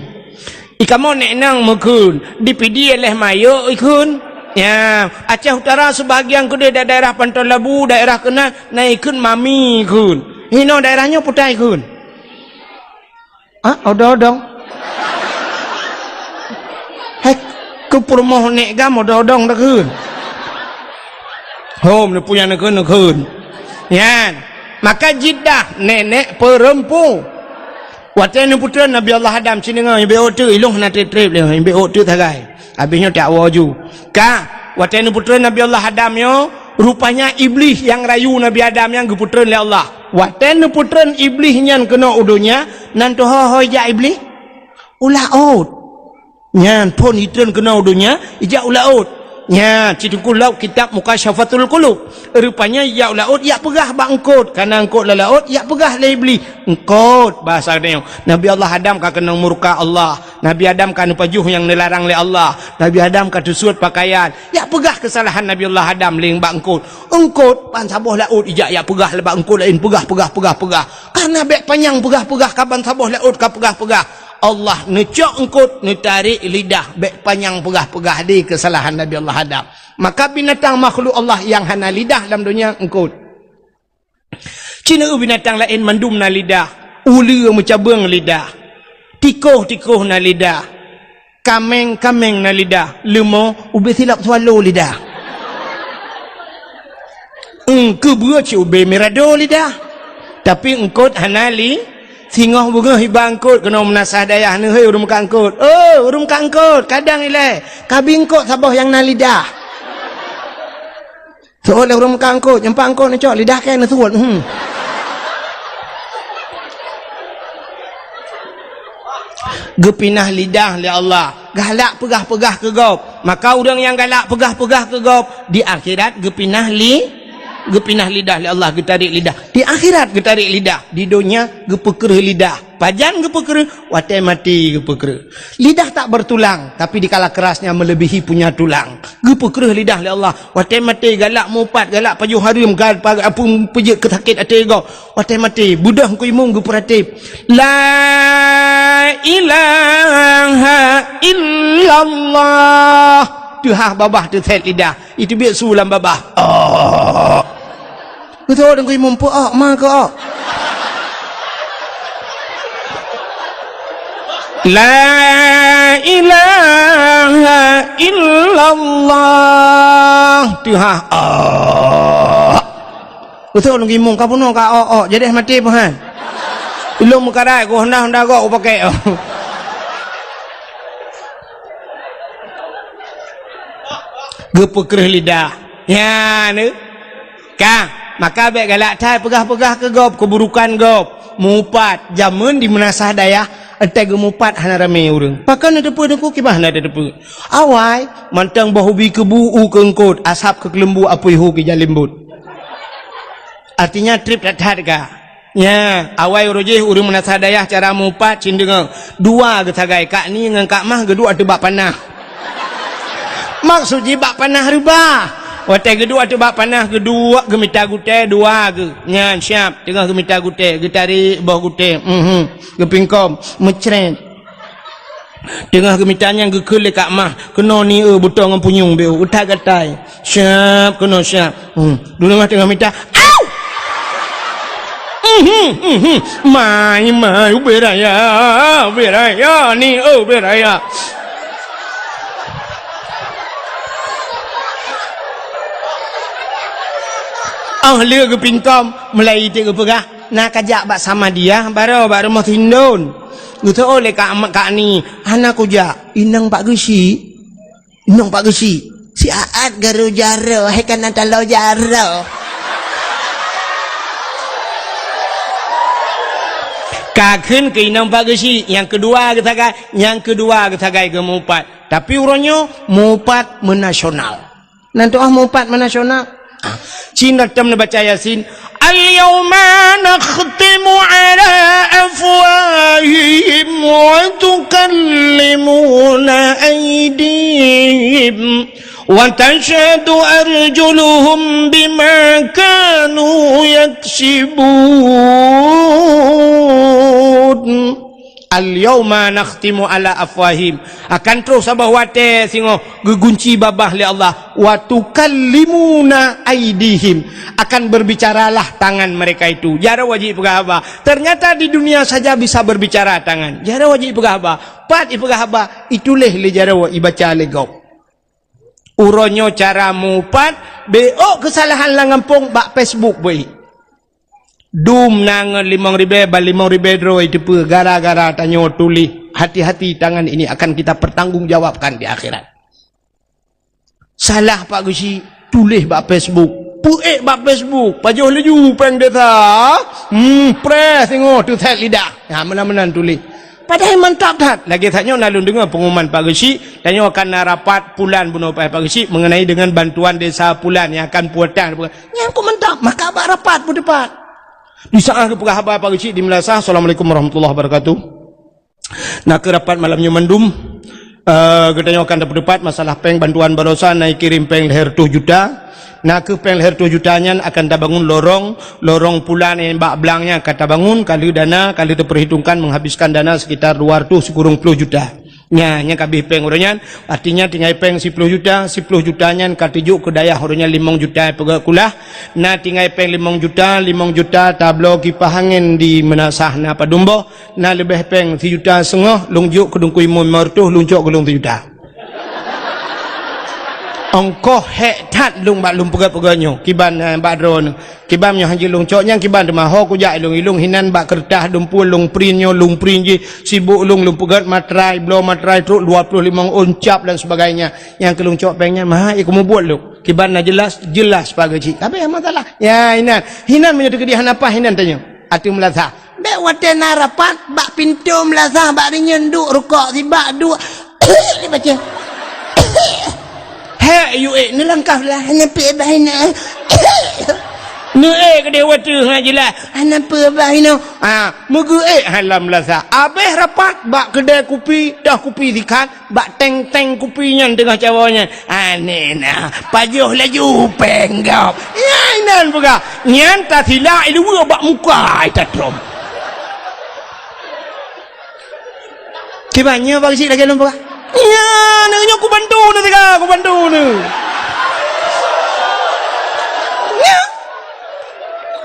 I kamoe nek nang meukheun, di Pidie leh mayok ikheun. Ya, Aceh Utara sebahagian keudeh da-, daerah Panton Labu, daerah keunan, na ikheun mami kheun. Hinoe daerah nyoe putai kheun. Ah, odong-odong. Hai, keu peurumoh nek gam odong-odong dah kheun. Hom, neupue nyang neukheun, neukheun. Nyan. Maka Jiddah, nenek perempu. Watée neupeutreun Nabi Allah Adam, ci deungoe, ibe ôk teuk, ilong hana treb-treb lé, ibe ôk teuk sagai. Habéh nyoe tak woe ju. Ka, watée neupeutreun Nabi Allah Adam nyoe, rupanya Iblih nyang rayu Nabi Adam nyan geupeutreun lé Allah. Watée neupeutreun Iblih nyan keunoe u donya, nan teuho-ho ijak Iblih? U laôt. Nyan phon itreun keunoe u donya, ijak u laôt. Nyan, ci teungku lom kitab Mukasyafatul Qulub. Rupanya ijak u laôt, ijak peugah bak eungkôt. Kana eungkôt lam laôt, ijak peugah lé Iblih. Eungkôt, bahasa geutanyoe. Nabi Allah Adam ka keunong murka Allah. Nabi Adam ka neupajoh nyang neularang lé Allah. Nabi Adam ka teusut pakaian. Ijak peugah keusalahan Nabi Allah Adam lé bak eungkôt. Eungkôt, ban saboh laôt ijak, ijak peugah lé bak eungkôt laén. Peugah, peugah, peugah, peugah. Kana bék panyang peugah-peugah ka ban saboh laôt ka peugah-peugah. Allah neucok eungkôt, neutarek lidah, bék panyang peugah-peugah di keusalahan Nabi Allah Adam. Maka binatang makhluk Allah nyang hana lidah lam donya eungkôt. Ci na binatang laén mandum na lidah, uleue meucabeueng lidah, tikoh-tikoh na lidah, kaméng-kaméng na lidah, leumo ubé silop swallow lidah. Eungkôt beue ci ubé mirado lidah. Tapi eungkôt hana li, singoh beungoh iba eungkôt keunoe meunasah dayah neuh, "Hei, ureuëng muka eungkôt. Oh, ureuëng muka eungkôt, kadang ilée, kabi eungkôt saboh nyang na lidah." Seuôt lé ureuëng muka eungkôt, nyang pat eungkôt neucok lidah kée neusuet. Hmm. Geupinah lidah lé Allah. Galak peugah-peugah keu gob. Maka ureuëng nyang galak peugah-peugah keu gob, di akhirat geupinah li-, geupinah lidah lé Allah, geutarek lidah. Di akhirat geutarek lidah, di donya geupeukreuh lidah. Pajan geupeukreuh? Watée maté geupeukreuh. Lidah tak bertulang, tapi dikala kerasnya melebihi punya tulang. Geupeukreuh lidah lé Allah. Watée maté galak meuupat, galak pajoh hareuem, gal-, pa-, apui peujeuet keu sakét até gob. Watée maté, beudôh Teungku Imum geupeuratéb, "La ilaha illallah." Teuhah babah teusét lidah. Itu biet su lam babah. Oh. Beutôi Teungku Imum, peu-ok ma keu-ok. La ilaha illallah. Teuhah. Oh. Beutôi lôn gimong ka bunoe ka ôk-ôk, jadi maté peuhan. Ilôn meukarai ku honda-honda gok kupakèk. Geupeukreuh lidah. Nyan, eh. Ka, maka bèk galak that peugah-peugah keu gob, keuburukan gob. Mupat, jameun di meunasah dayah, enteuk geumupat hana ramé ureueng. Pakon na teupeu teungku kiban hana teupeu. Awai, mantong boh ubi keubu u keu eungkôt, asab keu keuleumbu apui hu keu jalembot. Artinya trép that-that ka. Nya, awai uroe jih ureueng meunasah dayah cara mupat cit deungoe. Dua geusagai, Kak Ni ngon Kak Mah geuduek ateueh bak panah. Maksud jih bak panah reubah. Watèe geuduek ateueh bak panah geuduek geumita gutèe dua geuh. Nyan siap, teungoh geumita gutèe, geutarek boh gutèe. Mhm. Geupingkom, meucrét. Teungoh geumita nyan geukheun lé Kak Mah, keunoe ni eu butông ngon punyueng beu, utak gatai. Siap, keunoe siap. Hmm. Dulu mah teungoh mita, au! Mhm, mhm. Mai, mai, ubé raya, ubé raya, ni eu ubé raya. Oh, lé geupingkom, mulai iték geupeugah, na kajak bak Samadiyah, baroe bak rumoh Sindon. Geuseuôt lé Kak, Kak Ni, hana kujak. Inong Pak Geuchik. Inong Pak Geuchik. Siat garu jaroe, hai kana taloe jaroe. Ka kheun keu inong Pak Geuchik, nyang keudua geusagai, nyang keudua geusagai geumupat. Tapi uroe nyoe mupat meunasional. Nan tuah mupat meunasional. Ah, cina tem neubaca Yasin. Al-yauma nakhtimu ala afwahihim wa tukallimuna aidihim wa tashhadu arjuluhum bima kanu yaksibun. Al-yauma nakhtimu ala afwahim. Akan troh saboh watèe singoh geugunci babah lé Allah. Wa tukallimuna aidihim. Akan berbicaralah tangan mereka itu. Jaroe jih peugah haba. Ternyata di dunia saja bisa berbicara tangan. Jaroe jih peugah haba. Pat ipeugah haba, ituléh lé jaroe, ibaca lé gob. Uroe nyoe cara mupat, beuôt keusalahan lam gampông bak Facebook beuôt. Dum na ngon limong ribèe, ban limong ribèe droe iteupeue gara-gara tanyoe tuléh. Hati-hati, tangan ini akan kita pertanggungjawabkan di akhirat. Salah Pak Geuchik, tuléh bak Facebook. Peuék bak Facebook, pajoh laju péng desa. Hmm, preh singoh teusét lidah. Ha, meunan-meunan tuléh. Padahai mantap that. Lagèe that nyoe na lôn deungö pengumuman Pak Geuchik, tanyoe akan na rapat pulan bunoe Pak Geuchik mengenai dengan bantuan desa pulan nyang akan puatan. Nyan kok mantap, maka bak rapat peuteupat. Di saat geupeugah haba Pak Geuchik di Meulasah, Assalamualaikum warahmatullahi wabarakatuh. Na keuh rapat malam nyoe mandum, eh, geutanyoe akan tapeutupat masalah péng bantuan baroesa na ikirém péng lhèe reutôh juta. Na keuh péng lhèe reutôh juta nyan akan tabangun lorong, lorong pulan nyang bak blang nyan akan tabangun, ka lheueh dana, ka lheueh tapeuhitongkan menghabiskan dana sekitar dua reutôh sikureueng plôh juta. Nya, nyan ka abéh péng uroe nyan, artinya tinggai péng siploh juta, siploh juta nyan ka teujok keu dayah uroe nyan limong juta peugöt kulah, na tinggai péng limong juta, limong juta tabloe kipah angén di Meunasah na padum boh, na leubeh péng sijuta seungoh, lôn jok keu Teungku Imum limong reutôh, lôn cok keu lôn sijuta. Ongkoh hék that lôn bak lôn peugöt-peugöt nyoe, kiban, eh, bak droeneuh. Kiban nyoe hanjeuet lôn cok nyang kiban teuma ho kujak ilông-ilông hinan bak keureutah lôn pun lôn print nyoe, lôn print jih, sibuk lôn, lôn peugöt matrai, bloe matrai trok dua ploh limong ôn cap dan sebagainya. Nyang keu lôn cok péng nyan, maha, eh, kumubuet lôn. Kiban na jeulaih, jeulaih Pak Geuchik. Tapi masalah. Ya, hinan. Hinan meunyoe teukeudi hana paih hinan tanyoe. Ateueh Meulasah. Bèk watèe na rapat, bak pintoe Meulasah, bak rinyeun duek rukok sibak duek. Dibaca. Hek, yue ék, neulangkah lah, hana peue bah inoe. Neuék keudeh watèe, ha, jeulaih. Hana peue bah inoe. Ha, meugeuék ha lam Meulasah. Abéh rapat, bak keudè kupi, toh kupi sikat, bak teng-teng kupi nyan teungoh cawoe nyan. Aneh na, pajoh laju péng gob. Nyan inan peugah. Nyan tasilak iluwa bak muka ai tatrom. Kiban nyoe Pak Geuchik lagèe lôn peugah. Nyan, nyoe kubantu neuh teuga, kubantu neuh. Nyan.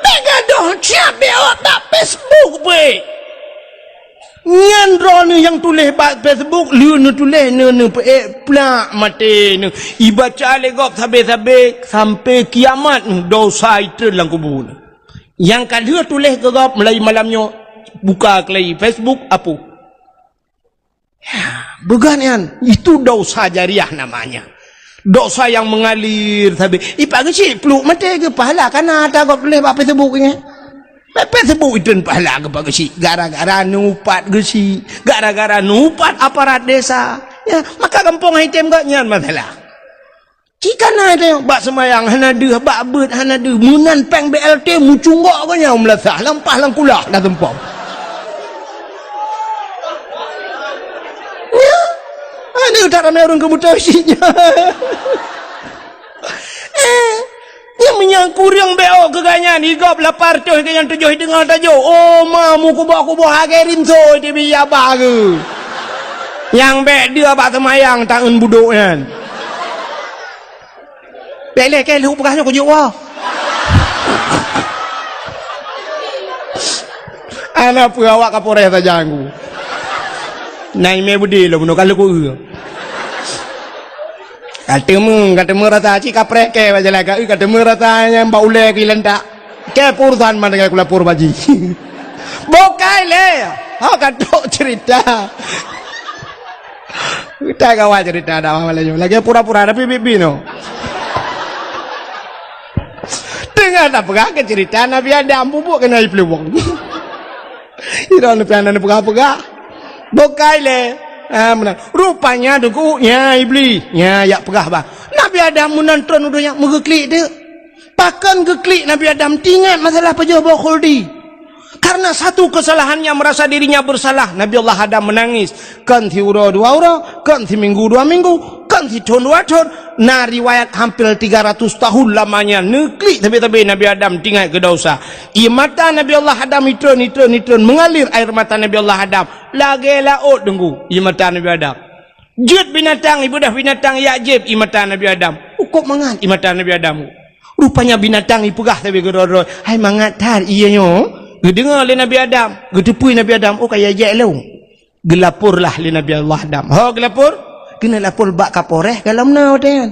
Bèk gadoh siap beuôt bak Facebook pih. Nyan droeneuh nyang tuléh bak Facebook, lheueh neutuléh, neu-, neupeuék plak maté neuh. Ibaca lé gob sabe-sabe sampai kiamat neuh, dosa itreun lam kubu neuh. Nyang ka lheueh tuléh keu gob mulai malam nyoe, buka keulai Facebook, apuih. Ya, beugan nyan, itu dosa jariah namanya. Dosa yang mengalir sabe. Ipak geuchik pluek maté geupahala kana ata gob tuléh bak Facebook nyan. Bak Facebook itreun pahala geupak geuchik. Gara-gara neuupat geuchik. Gara-gara neuupat aparat desa. Ya, maka gampông hai tem geuh nyan masalah. Cit kana teuh bak seumayang hana deuh, bak beuet hana deuh, meunan péng B L T meucunggok geuh nyan meulasah, lampah lam kulah dah tumpom. Ya. Aduh, tak ramé ureueng keumuto cit nyan. Eh, nyang meunyang kureueng B O keu gobnyan, i gob lapan reutôh keu nyang tujoh i teungoh tajok. Oh, ma, meukuboh-kuboh lagèe rinso di bijaba geuh. Nyang bèk deuh bak seumayang taeun budok nyan. Bèk lé kèe lheueh peugah nyoe kujok woe. Ana peue awak Kapolres sajan ku. Na imè beudé lom bunoe ka lheueh ku eu. Ka teumé, ka teumé rasa cit kapreh kèe bak jalan ka eu, ka teumé rasa nyang bak ulèe keu ilantak. Kèe peurusan mandum ku lapor bak jih. Bukai lé. Ha, ka trok cerita. Kita kawan cerita dah malam nyoe. Lagèe pura-pura tapi bibi no. Teungoh tapeugah keu cerita Nabi Adam bubuk keunan ipluwong. Ira leupah na peugah-peugah. Bukai lé. Ha, meunan. Rupanya deungon nya Iblis. Nya yak peugah bah. Nabi Adam meunan treun u donya meugeuklik deuk. Pakon geuklik Nabi Adam teuingat masalah pajoh boh khuldi. Karena satu kesalahannya merasa dirinya bersalah, Nabi Allah Adam menangis. Kon siuroe dua uroe, kon siminggu dua minggu, kon sithon dua thon. Na riwayat hampir tiga ratus tahun lamanya neuklik sabe-sabe Nabi Adam teuingat keu dosa. Ie mata Nabi Allah Adam itreun, itreun, itreun mengalir air mata Nabi Allah Adam. Lagèe laôt deungon ie mata Nabi Adam. Jeuet binatang, ibeudôh binatang yak jieb ie mata Nabi Adam. Ukôb mangat ie mata Nabi Adam. Rupanya binatang ipeugah sabe keudroe-droe, "Hai mangat that ie nyoe." Geudeungoe lé Nabi Adam, geuteupeue Nabi Adam, "Oh, ka ijek lôn." Geulaporlah lé Nabi Allah Adam. Ho geulapor? Keuneuk lapor bak Kapolres ka lom na watèe nyan.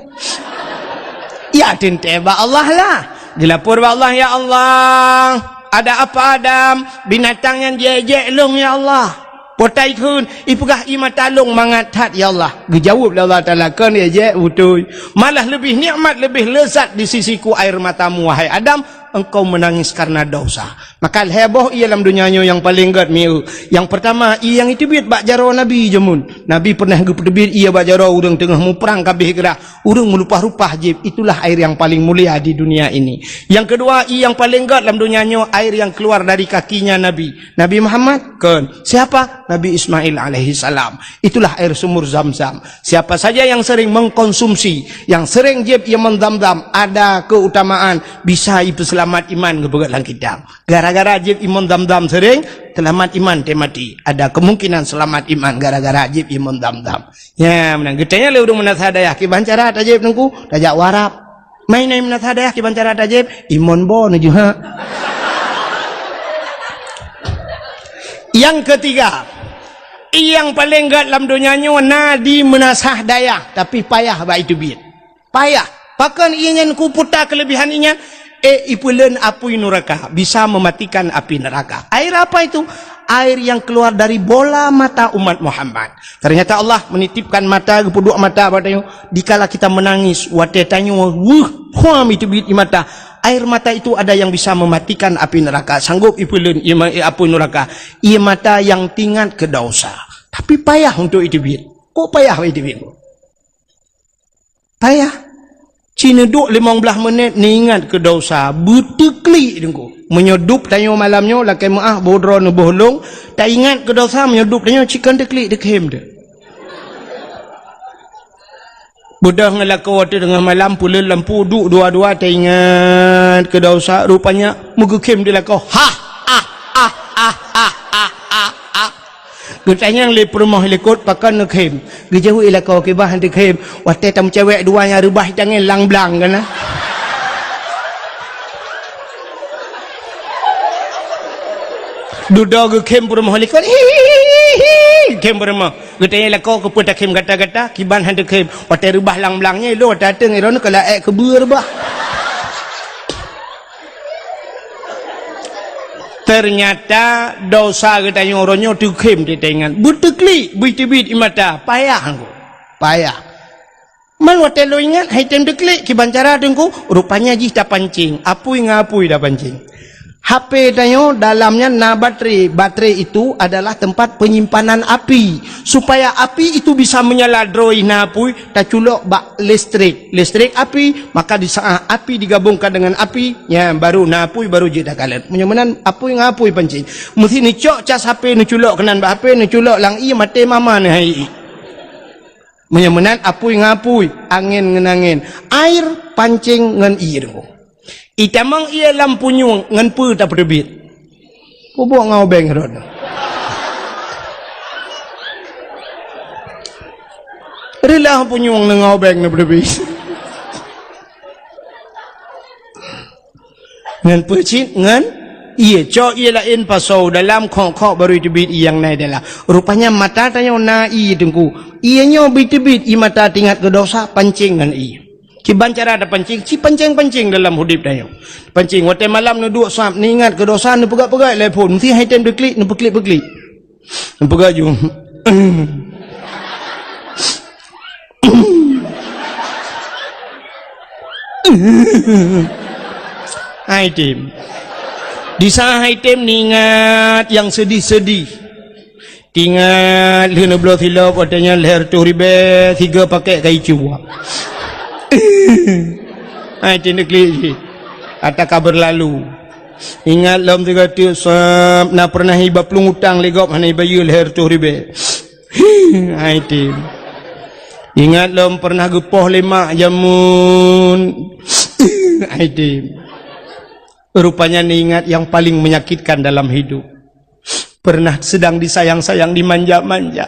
Ya teuntèe bak Allah lah. Geulapor bak Allah, "Ya Allah, ada apa Adam? Binatang nyan jiék-jék lôn, ya Allah." Potai kheun, ipeugah ie mata lôn mangat that, ya Allah. Geujaweueb lé Allah Taala, "Kon ék jék beutôi. Malah leubeh nikmat, leubeh lezat di sisiku air matamu, wahai Adam, engkau menangis karena dosa." Maka lhèe boh ie lam donya nyoe nyang paleng gèt mieu. Nyang peurtama, ie nyang iteubiet bak jaroe Nabi jameun. Nabi peureunah geupeuteubiet ie bak jaroe ureueng teungoh muprang ka abéh grah. Ureueng meulupah-lupah jieb, itulah air yang paling mulia di dunia ini. Yang kedua, ie nyang paleng gèt lam donya nyoe, air yang keluar dari kakinya Nabi. Nabi Muhammad? Kon. Siapa? Nabi Ismail alaihi salam. Itulah air sumur Zam-Zam. Siapa saja yang sering mengkonsumsi, yang sering jieb ie mon Zam-Zam, ada keutamaan bisa ipeuseulamat iman geupeugèt lam kitab. Gara-gara jieb ie mon Zam-Zam sering, seulamat iman teuh maté. Ada kemungkinan seulamat iman gara-gara jieb ie mon Zam-Zam. Nya, meunan. Geutanyong lé ureueng meunasah dayah, "Kiban cara tajieb, Teungku?" "Tajak u Arab." "Mai na meunasah dayah, kiban cara tajieb?" "Ie mon bo neuh jeuha." Yang ketiga, ie nyang paleng gèt lam donya nyoe na di meunasah dayah, tapi payah bak iteubiet. Payah. Pakon ie nyan kuputa kelebihan ie nyan? Eh, ipeuleuen apui nuraka, bisa mematikan api neraka. Air apa itu? Air yang keluar dari bola mata umat Muhammad. Ternyata Allah menitipkan mata, geupeuduek mata bak tanyoe. Dikala kita menangis, watèe tanyoe weueh, huam iteubiet ie mata. Air mata itu ada yang bisa mematikan api neraka. Sanggup ipeuleuen ie ma-, apui nuraka. Ie mata yang teuingat keu dosa. Tapi payah untuk iteubiet. Kok payah iteubiet? Payah. Ci neuduek limong blaih menit, neuingat keu dosa, beuteuklik Teungku. Meunyoe dub tanyoe malam nyoe, lakèe meu'ah, boh droe neuboh lôn, taingat keu dosa, meunyoe dub tanyoe, ci kon teuklik, teukhem teuh. Beudôh ngon lakoe watèe teungoh malam, peuleuen lampu, duek dua-dua, taingat keu dosa, rupanya meugeukhem di lakoe. Hah, ah, ah, ah. Geutanyong lé peurumoh likot, "Pakon neukhem?" Geujaweueb lé lakoe, "Kiban han teukhem. Watèe tameucewek dua nyang reubah tangieng lang blang keunan." Dudoe geukhem peurumoh likot, "Hihihi, Khém beureumoh. Geutanyoe lakoe keupeue takhém gata-gata, kiban han teukhém. Watée reubah lam blang nyoe, lôn watée ateueng droeneuh keu laék keubeue reubah. Teunyata dosa geutanyoe uroe nyoe teukhém teuingat. Beuteuklik, beuteubiet ie mata, payah ngku. Payah. Man watée lôn ingat, hai tem teuklik, kiban cara teungku, rupanya jih tapancing, apui ngon apui tapancing. H P tanyoe dalam nyan na baterai. Baterai itu adalah tempat penyimpanan api. Supaya api itu bisa menyala droe na apui, taculok bak listrik. Listrik api, maka di saat api digabungkan dengan api, nyan baru na apui, baru jeuet takalon. Meunyoe meunan apui ngon apui pancing. Meusti neucok cas H P, neuculok keunan bak H P, neuculok lam ie, maté mama neuh hai ie. Meunyoe meunan apui ngon apui, angén ngon angén, air pancing ngon ie. Itamong ie lam punyueng ngon peue tapeuteubiet? Peubuet ngon ubeng rot. Reulah punyueng ngon ubeng neupeuteubiet. Ngon peue cit? Ngon ie. Cok ie laén pasoe dalam, khok-khok baru teubiet ie nyang na dalam. Rupanya mata tanyoe na ie teungku. Ie nyoe beuteubiet ie mata teuingat keu dosa, pancing ngon ie. Kiban cara tapancing, ci pancing-pancing dalam udeb tanyoe. Pancing watée malam neuduek sab, neuingat keu dosa, neupeugah-peugah lé phon, meusti hai tem teuklik, neupeuklik-peuklik. Peugah ju. Hai tem. Di saat hai tem neuingat nyang seudih-seudih. Teuingat lheueh neubloe silop, watée nyan lhée reutôh ribée, sigoe pakét ka icue. Hai tem teuklik cit. Ata ka beurlalu. Ingat lom sigoe teuk sab, na peureunah iba plueng utang lé gob hana ibayeue lhée reutôh ribée. Hai tem. Ingat lom peureunah geupoh lé mak jameun. Hai tem. Rupanya neuingat nyang paleng menyakitkan dalam hidup. Pernah sedang disayang-sayang, dimanja-manja.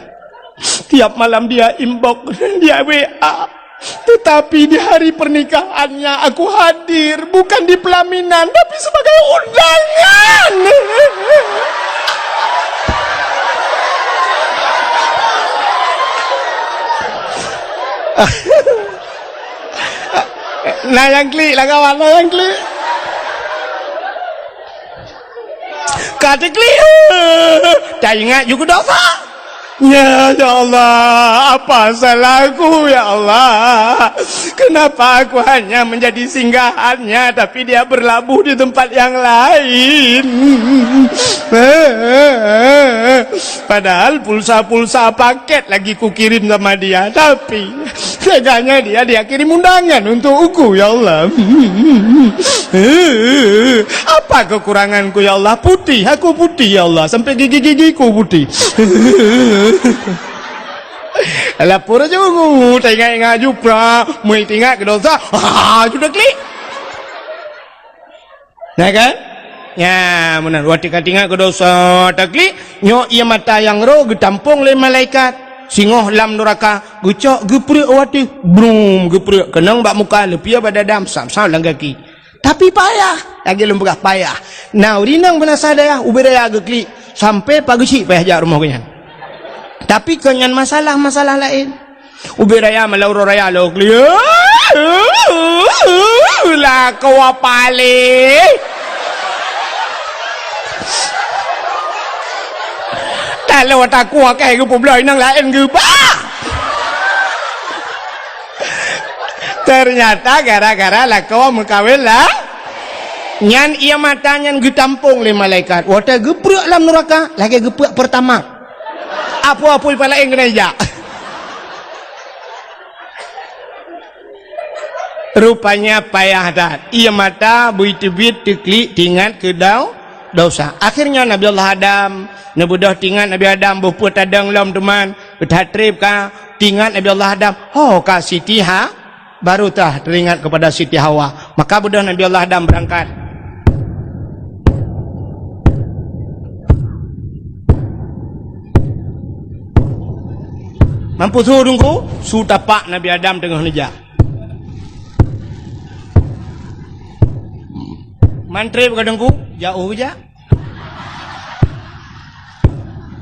Tiap malam dia inbox, dia W A. Tetapi di hari pernikahannya aku hadir, bukan di pelaminan, tapi sebagai undangan. Nah, nyang klik lah kawan, nah, nyang klik. Ka teuklik, taingat ju keu dosa. Ya, ya Allah, apa salahku, ya Allah? Kenapa aku hanya menjadi singgahannya, tapi dia berlabuh di tempat yang lain? Padahal pulsa-pulsa paket lagi kukirim sama dia, tapi teganya dia, dia kirim undangan untuk aku, ya Allah. Apa kekuranganku, ya Allah? Putih, aku putih, ya Allah. Sampai gigi-gigiku putih. Lapor aja ungu, tengok-tengok jupra, mui tengok ke dosa. Ah, sudah klik. Nah kan? Ya, meunan. Watée ka teuingat keu dosa taklik, nyoe ie mata nyang roh geutampong lé malaikat. Singoh lam nuraka, geucok geupreuek watée, brum, geupreuek keunong bak muka, leupie bak dada, sam-sam lam gaki. Tapi payah, lagée lôn peugah payah. Na ureuëng inong beunasa dayah, ubé dayah geuklik, sampai pageuchik payah jak rumoh geuhnyan. Tapi kon nyan masalah-masalah laén. Ubé raya malam uroe raya lôn klik. Lakoe paléh. Taloe takue keu geupeubloe inong laén geuba. Ternyata gara-gara lakoe meukawen lah. Nyan ie mata nyan geutampong lé malaikat. Watée geupreuek lam nuraka, lagée geupreuek peurtama. Apui-apui pih laén keuneuk jak. Rupanya payah that. Ie mata beuteubiet teuklik teuingat keu dau-, dosa. Akhirnya Nabi Allah Adam, neubeudôh teuingat Nabi Adam boh peue tadong lom teuma, that treb ka teuingat Nabi Allah Adam. Ho ka Siti Ha-, Baru tah teringat kepada Siti Hawa. Maka beudôh Nabi Allah Adam berangkat. Mampu su teungku, su tapak Nabi Adam teungoh neujak. Mantri bukan teungku, jauh jak.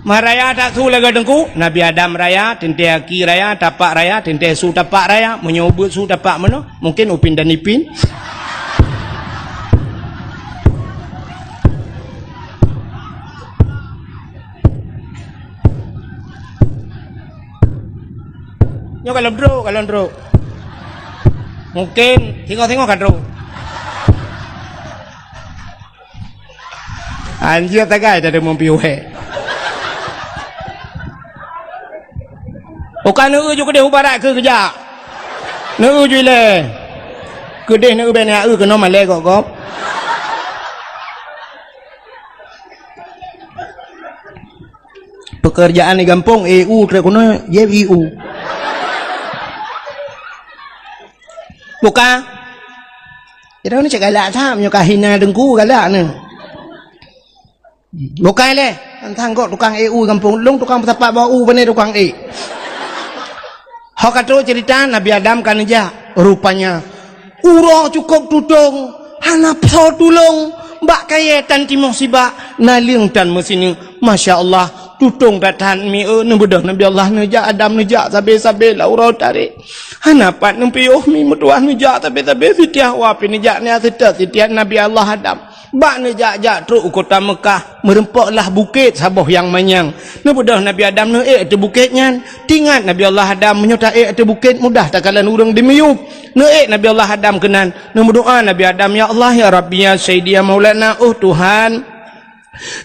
Meuraya that su lagèe Teungku, Nabi Adam raya, teuntèe aki raya, tapak raya, teuntèe su tapak raya, meunyoe ubeuet su tapak meunoe, mungken Upin dan Ipin. Nyoe ka lom trok, ka lom trok. Mungken singoh-singoh ka trok. Anjir tagai tadi meupiuhe. Uka neu ju keudeh u barat keu keujak. Neu ju ilèe. Keudeh neu bèk neu keunoe malèe gop-gop. Pekerjaan di gampông, E U trok keunoe, J I U. Buka. Jadi ni cek galak that, meunyoe ka hina Teungku galak ni. Bukai lé, tantang gok tukang E U gampông lôn, tukang peusapat bak u, pane tukang E. Ho ka trok cerita Nabi Adam ka neujak, rupanya uroe cukôp tutong, hana soe tulông, bak kayèe tan timoh sibak, naleueng tan meusineuk. Masya Allah, tutong that that mi, eh, neubeudôh Nabi Allah neujak, Adam neujak, sabe-sabe lam uroe tarek. Hana pat neupiôh mi meutuah neujak, sabe-sabe Siti Hawa pih neujak nyan seutôt Siti Nabi Allah Adam. Bak neujak-jak trok u kota Meukah, meureumpok lah bukét saboh nyang manyang. Neubeudôh Nabi Adam neuék ateueh bukét nyan. Teuingat Nabi Allah Adam, meunyoe taék ateueh bukét mudah takalon ureueng dimiyueb. Neuék Nabi Allah Adam keunan, neumeudoa Nabi Adam, "Ya Allah, ya Rabbi, ya Sayyidi, ya Maulana, oh Tuhan.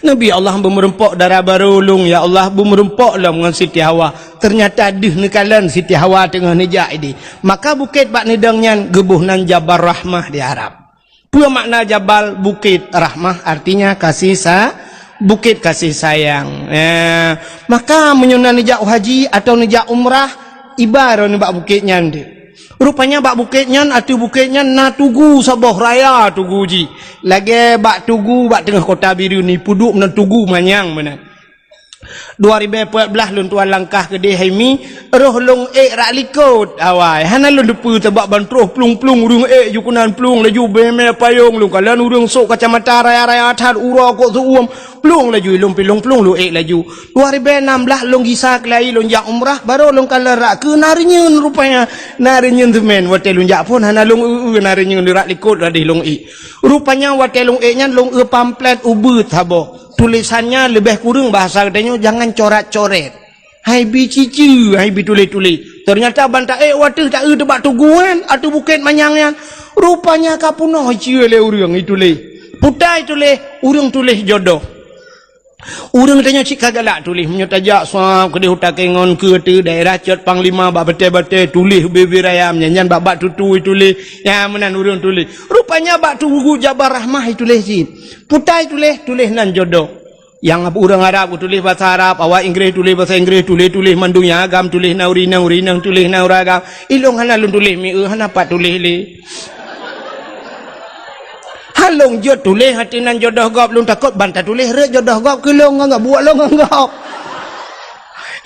Nabi Allah beumeureumpok dara barô lôn, ya Allah, beumeureumpok lom ngon Siti Hawa." Teunyata deuh neukalon Siti Hawa teungoh neujak idéh. Maka bukét bak neudong nyan geuboh nan Jabal Rahmah di Arab. Peue makna jabal? Bukét. Rahmah artinya kasih sa-, bukét kasih sayang. Eh, maka meunyoe na neujak haji atawa neujak umrah, iba droeneuh bak bukét nyan deuh. Rupanya bak bukét nyan, ateueh bukét nyan na tugu saboh raya tugu jih. Lagèe bak tugu bak teungoh kota Bireuen, ipeuduek meunan tugu manyang meunan. Dua ribèe peuet blah lôn tuan langkah keudéh hai mi, roh lôn ék rak likot awai. Hana lôn teupeue sabab ban troh plueng-plueng ureueng ék ju keunan plueng laju bèe-mèe payông lôn kalon ureueng sôk kacamata raya-raya that uroe kok seuuem plueng laju ilôn pilông plueng lôn ék laju. Dua ribèe nam blah lôn gisa keulai lôn jak umrah, barô lôn kalon rak keu na reunyeun rupanya. Na reunyeun seumén watèe lôn jak phôn hana lôn eu-eu na reunyeun rak likot ladeh lôn ék. Rupanya watèe lôn ék nyan lôn eu pamflet ubeuet saboh. Tulésan nyan leubeh kureueng bahasa geutanyoe jangan coret-coret. Hai bi ciceu, hai bi tuléh-tuléh. Teunyata ban taék watèe taeu teuh bak tugu nyan, ateueh bukét manyang nyan. Rupanya ka peunoh iceue lé ureueng ituléh. Putai tuléh, ureueng tuléh jodoh. Ureueng tanyoe cit ka galak tuléh, meunyoe tajak sab keudéh u Takengon keu ateueh daerah Cot Panglima bak batèe-batèe tuléh ubé-ubé raya, nyan, nyan bak-bak tutui tuléh. Nyan meunan ureueng tuléh. Rupanya bak tugu Jabal Rahmah ituléh cit. Putai tuléh, tuléh nan jodoh. Nyang ureueng Arab geutuléh basa Arab, awak Inggréh tuléh basa Inggréh, tuléh-tuléh mandum nyang agam tuléh na ureueng inong, ureueng inong tuléh na ureueng agam. Ilôn hana lôn tuléh mieu, hana pat tuléh lé. Han lôn jeuet tuléh ateueh nan jodoh gob, lôn takot ban tatuléh rhot jodoh gob keu lôn ngon gob, buet lôn ngon gob.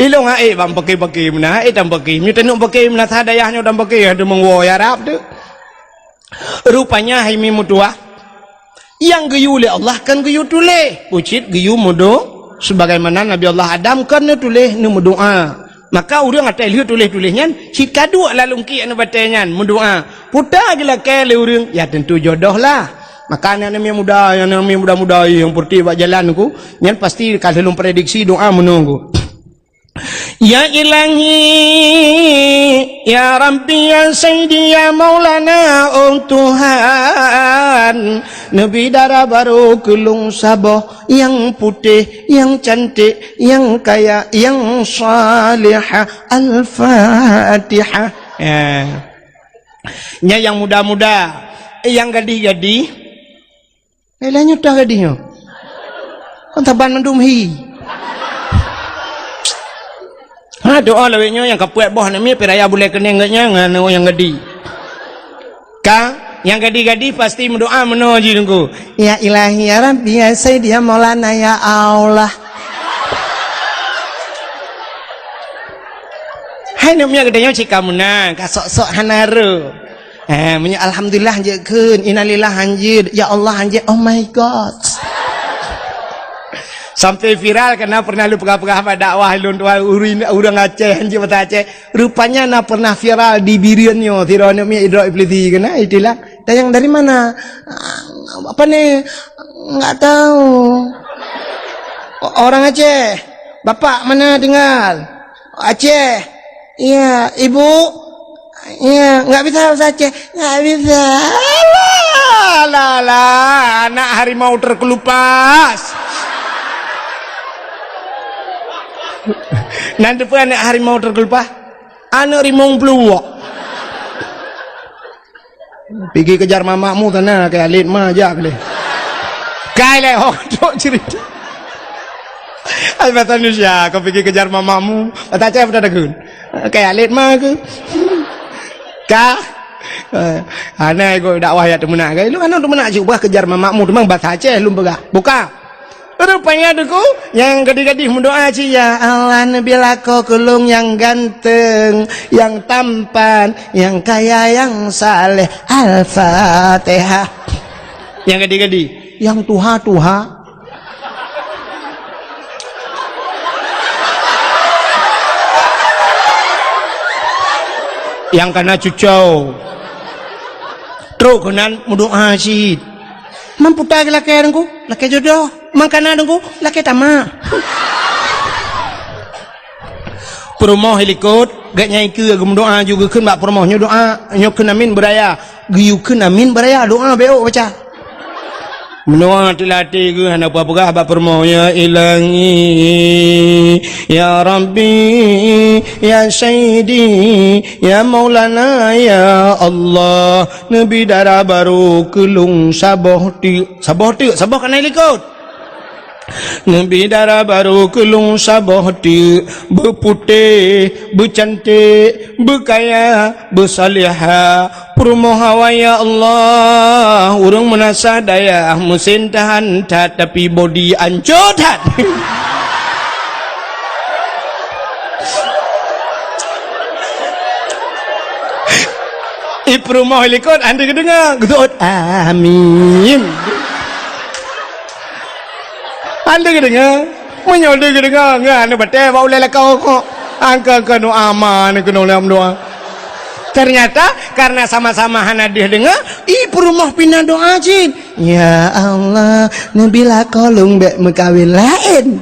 Ilôn han ék ban paké-paké meunan, han ék tan paké. Meunyoe taneuk paké meunan sa dayah nyoe tan paké, han teumeuwoe Arab teuh. Rupanya hai mi meutuah, nyang geuyue lé Allah kon geuyue tuléh, ucit geuyue meudo-, sebagaimana Nabi Allah Adam kon neutuléh neumeudoa. Maka ureueng atai lheueh tuléh-tuléh nyan cit ka duek lam lungkiek nibak batèe nyan meudoa. Puta geulakèe lé ureueng, ya tentu jodoh lah. Maka aneuk-aneuk muda, aneuk-aneuk muda-muda nyang peureutih bak jalan ku, nyan pasti ka lheueh lôn prediksi doa meunoe ku. Ya Ilahi, ya Rabbi, ya Sayyidi, ya Maulana, oh Tuhan, neubi dara barô keu lôn saboh nyang putéh, nyang cantik, nyang kaya, nyang salihah. Al-Fatihah. Ya. Nyan nyang muda-muda, nyang gadih-gadih. Eh, lagèe nyoe toh gadih nyoe. Kon saban mandum hi. Ha, doa lawét nyoe nyang ka peuet boh aneuk miet, pih raya bulèe keuneng geuh nyan ngon nyang gadih. Ka, nyang gadih-gadih pasti meudoa meunoe jih Teungku. Ya Ilahi, ya Rabbi, ya Sayyidi, ya Maulana, ya Allah. Hai aneuk miet geutanyoe cit ka meunan, ka sok-sok hana rô. Eh, meunyoe alhamdulillah jeuet kheun, innalillah hanjeuet, ya Allah hanjeuet, oh my God. Sampai viral karena pernah lôn peugah-peugah bak dakwah lôn tuan ureueng, ureueng Aceh, hanjeuet bahasa Aceh. Rupanya na pernah viral di Bireuen nyoe, sidroe aneuk miet idrop iblisi keunan, itulah. "Tanyong dari mana?" "Apa ni?" "Enggak tahu." "Orang Aceh." "Bapak mana tinggal?" "Aceh." "Iya." "Ibu?" "Iya." "Enggak bisa bahasa Aceh?" "Enggak bisa." Alah, alah, alah, anak harimau terkelupas. Nan teupeu anak harimau terkelupas? Aneuk rimong peuluwok. Pigi kejar mamakmu sana, keu alet ma jak lé. Kai lé ho trok cerita. Ai bahasa Indonesia, kau pigi kejar mamakmu. Bahasa Aceh apa dah takun? Kai alet ma ke? Ka? Eh, hana ego dakwah ya teumeunak ke? Lu kan teumeunak cuk bah kejar mamakmu, teuma bahasa Aceh lom peugah. Buka. Rupanya Teungku, nyang gadih-gadih meudoa cit, "Ya Allah, neubi lakoe keu lôn nyang ganteng, nyang tampan, nyang kaya, nyang saleh." Al-Fatihah. Nyang gadih-gadih, nyang tuha-tuha. Nyang kana cucau. Trok keunan meudoa cit. Man peue ta geulakée Teungku? Lakée jodoh. Man kana Teungku? Lakée tamak. Peurumoh i likot, gét nyang ikeue geumeudoa ju geukheun bak peurumoh nyoe doa, nyoe kheun amin beuraya. Geuyue kheun amin beuraya, doa bék baca. Meunoe teulatih geuh hana peugah bak peurumoh, "Ya Ilahi, ya Rabbi, ya Sayyidi, ya Maulana, ya Allah, neubi dara barô keu lôn saboh teuk." Saboh teuk, saboh kana i likot. "Neubi dara barô keu lôn saboh teuk, beuputéh, beucanték, beukaya, beusalihah." Peurumoh awai, "Ya Allah, ureueng meunasah dayah, meusén tahan that, tapi bodi ancô that." I peurumoh i likot, hana geudeungoe, geuseuôt, "Amin." Hana geudeungoe. Meunyoe deuh geudeungoe, ngon aneuk batée bak ulée lakoe kok. Angka-angka doa ma aneuk keunoe lom doa. Ternyata, karena sama-sama hana deuh deungoe, i peurumoh pih na doa cit. "Ya Allah, neubi lakoe lôn bék meukawen laén."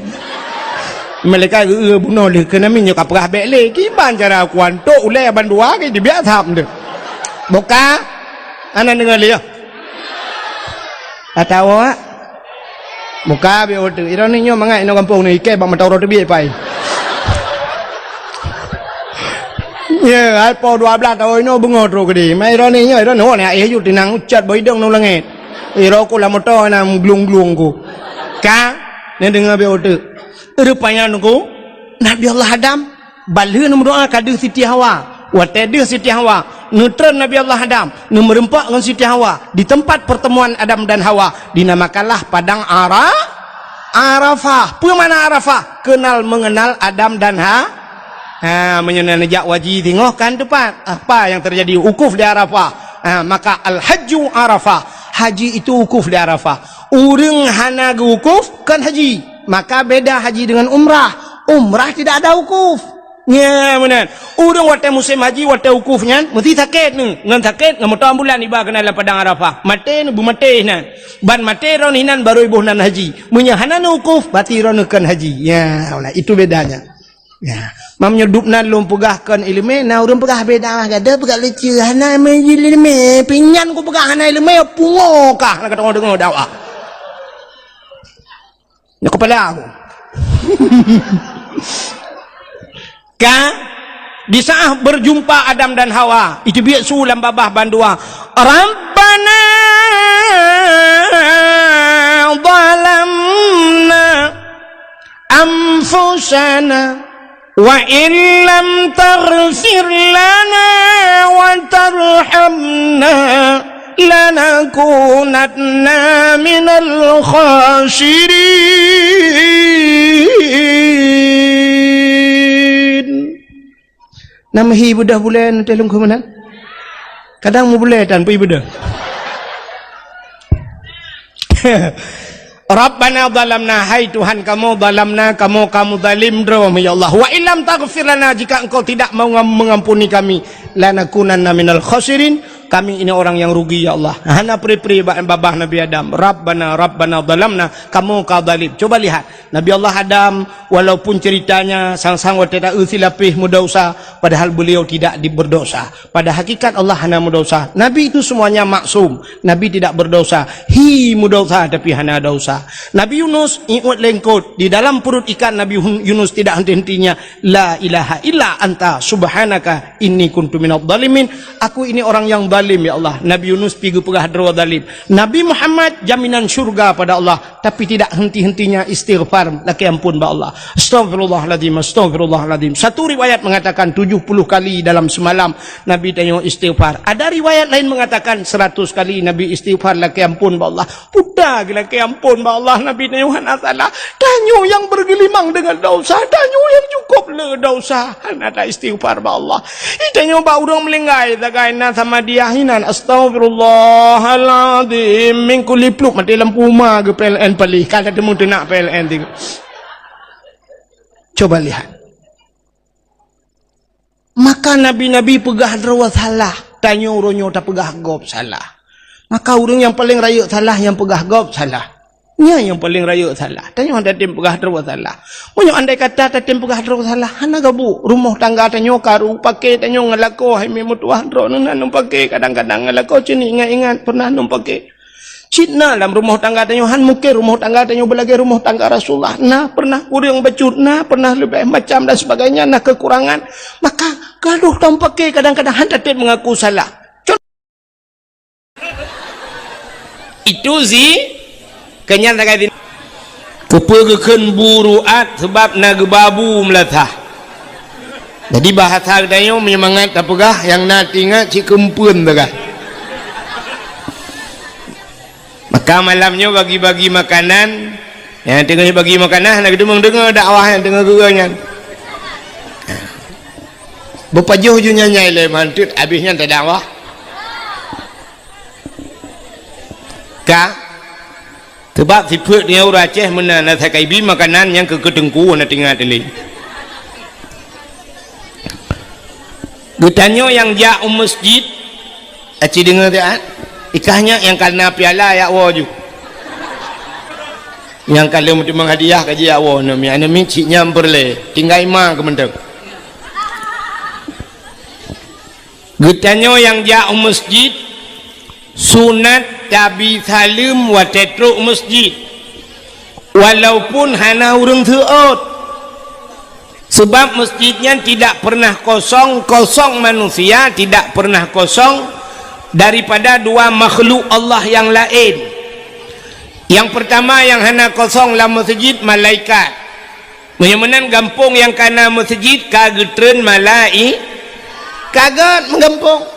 Malaikat geu-, geu-, bunoe lheueh keunan, "Meunyoe ka peugah bék lé, kiban cara kuantok ulée bandua ke dibiak thap deuh." Buka, hana deungoe lé, ya. Atawa, buka bék uteuk. Ironi nyoe mangat inoe gampông ni, ikée bak mata uroe teubiet pai. Ya, hai po dua belas tahun inoe beungoh trok keudeh. Mai ironi nyoe, ironi ho ni, eh, yu tinang ucat boh idong nong langét. Iro ku lam moto na glung-glung ku. Ka, ni deungoe bék uteuk. Rupanya nunggu, Nabi Allah Adam Ban lheueh neumeudoa ka deuh Siti Hawa. Watée deuh Siti Hawa, neutreun Nabi Allah Adam, neumeureumpok ngon Siti Hawa di teumpat pertemuan Adam dan Hawa, dinamakanlah Padang Ara-, Arafah. Peue makna Arafah? Kenal mengenal Adam dan Ha-, ha, meunyoe na neujak haji singoh kan teumpat. Apa yang terjadi? Wukuf di Arafah. Ha, maka al-hajju Arafah. Haji itu wukuf di Arafah. Ureuëng hana geuwukuf, kon haji. Maka beda haji dengan umrah. Umrah tidak ada wukuf. Nya meunan. Ureuëng watée musém haji, watée wukuf nyan, meusti sakét neu. Ngon sakét, ngon moto ambulan iba keunan lam padang Arafah. Maté neu, beumaté nan. Ban maté droeneuh inan barô iboh nan haji. Meunyoe hana neuwukuf, berarti droeneuh kon haji. Ya, itu bedanya. Ya. Mam nyoe dub nan lôn peugah kon iéleumé, na ureuëng peugah beda mah gada peugah lucu. Hana iéleumé, pinyan kupeugah hana iéleumé, pungo kah na katong deungoe dakwah. Nyoe kepala aku. Ka, di saat berjumpa Adam dan Hawa, itu biek su lam babah bandua. Rabbana zalamna anfusana wa illam taghfir lana wa tarhamna lanakunanna minal khasirin. Nam hi beudoh buleuen teuh lungkhu meunan. Kadang mubulée tan pui beudoh. Rabbana zalamna, hai Tuhan kamoe, zalamna, kamoe ka meuzalim droe, ya Allah. Wa illam taghfir lana, jika Engkau tidak mau ngam-, mengampuni kami, lanakunanna minal khasirin, kami ini orang yang rugi, ya Allah. Hana pri-pri ba-, babah Nabi Adam. Rabbana, Rabbana zalamna, kamoe ka zalim. Coba lihat, Nabi Allah Adam, walaupun ceritanya sang-sang watée ta-eu silapéh meudausa, padahal beliau tidak di-, berdosa. Pada hakikat Allah hana meudausa. Nabi itu semuanya maksum. Nabi tidak berdosa. Hi meudausa tapi hana dausa. Nabi Yunus iut lengkot. Di dalam perut ikan Nabi Hun-, Yunus tidak henti-hentinya. La ilaha illa anta subhanaka inni kuntu minadh dhalimin. Aku ini orang yang zalim, ya Allah. Nabi Yunus pi geupeugah droe zalim. Nabi Muhammad jaminan syurga pada Allah. Tapi tidak henti-hentinya istighfar, lakée ampôn bak Allah. Astaghfirullahaladzim, astaghfirullahaladzim. Satu riwayat mengatakan tujuh puluh kali dalam semalam Nabi tanyoe istighfar. Ada riwayat lain mengatakan seratus kali Nabi istighfar lakée ampôn bak Allah. Puta geulakée ampôn bak Allah, Nabi tanyoe hana salah. Tanyoe nyang bergelimang dengan dosa, tanyoe nyang cukup le dosa. Hana ta istighfar bak Allah. Ih, tanyoe bak ureuëng meulinggai, sagai na sama dia hinan. Astaghfirullahaladzim. Minggu lipluk mati lampu uma ke P L N palih. Kada temu tenak P L N tiga. Coba lihat. Maka nabi-nabi peugah droe salah. Tanyoe uroe nyoe tapeugah gob salah. Maka ureuëng nyang paleng rayeuk salah nyang peugah gob salah. Nyan nyang paleng rayeuk salah. Tanyoe hana tatem peugah droe salah. Meunyoe andai kata tatem peugah droe salah, hana gabu. Rumoh tangga tanyoe karu, paké tanyoe ngon lakoe, hai meutuah droeneuh na neupaké, kadang-kadang ngon lakoe cit ingat-ingat pernah neupaké. Cit na lam rumoh tangga tanyoe, han mungken rumoh tangga tanyoe beulagée rumoh tangga Rasulullah. Na pernah kureueng bacut, na pernah leubeh macam dan sebagainya, na kekurangan. Maka gadoh tatem paké kadang-kadang han tatem mengaku salah. Itu zi kenyang tagai zina. Keupeue geukheun bu ruat, sebab na geubabu meulasah. Jadi bahasa geutanyoe meunyoe mangat tapeugah nyang na tingat cit keumpeuen tagai. Maka malam nyoe bagi-bagi makanan, nyang teungoh bagi makanan hana geudeungoe dakwah nyang teungoh geuga nyan. Beupajoh ju nyan nyai lé mantut abéh nyan tadakwah. Ka? Sebab sifeuet nyoe ureuëng Aceh meunan na sakai bi makanan nyang keu keuteungku na tingat lé. Geutanyoe nyang jak u masjid, aci deungoe siat, ikah nyak nyang kana piala yak woe ju. Nyang ka lheueh meutimang hadiah ka jijak woe, namiet-namiet cit nyang peureulée, tinggai ma keumeunteuk. Geutanyoe nyang jak u masjid, sunat tabi saleuem watée trok u masjid, walaupun hana ureuëng seuôt. Sebab masjid nyan tidak pernah kosong, kosong manusia tidak pernah kosong daripada dua makhluk Allah yang lain. Yang pertama yang hana kosong lam masjid, malaikat. Meunyoe meunan gampông nyang kana masjid ka geutreun malai-, ka gét meugampông.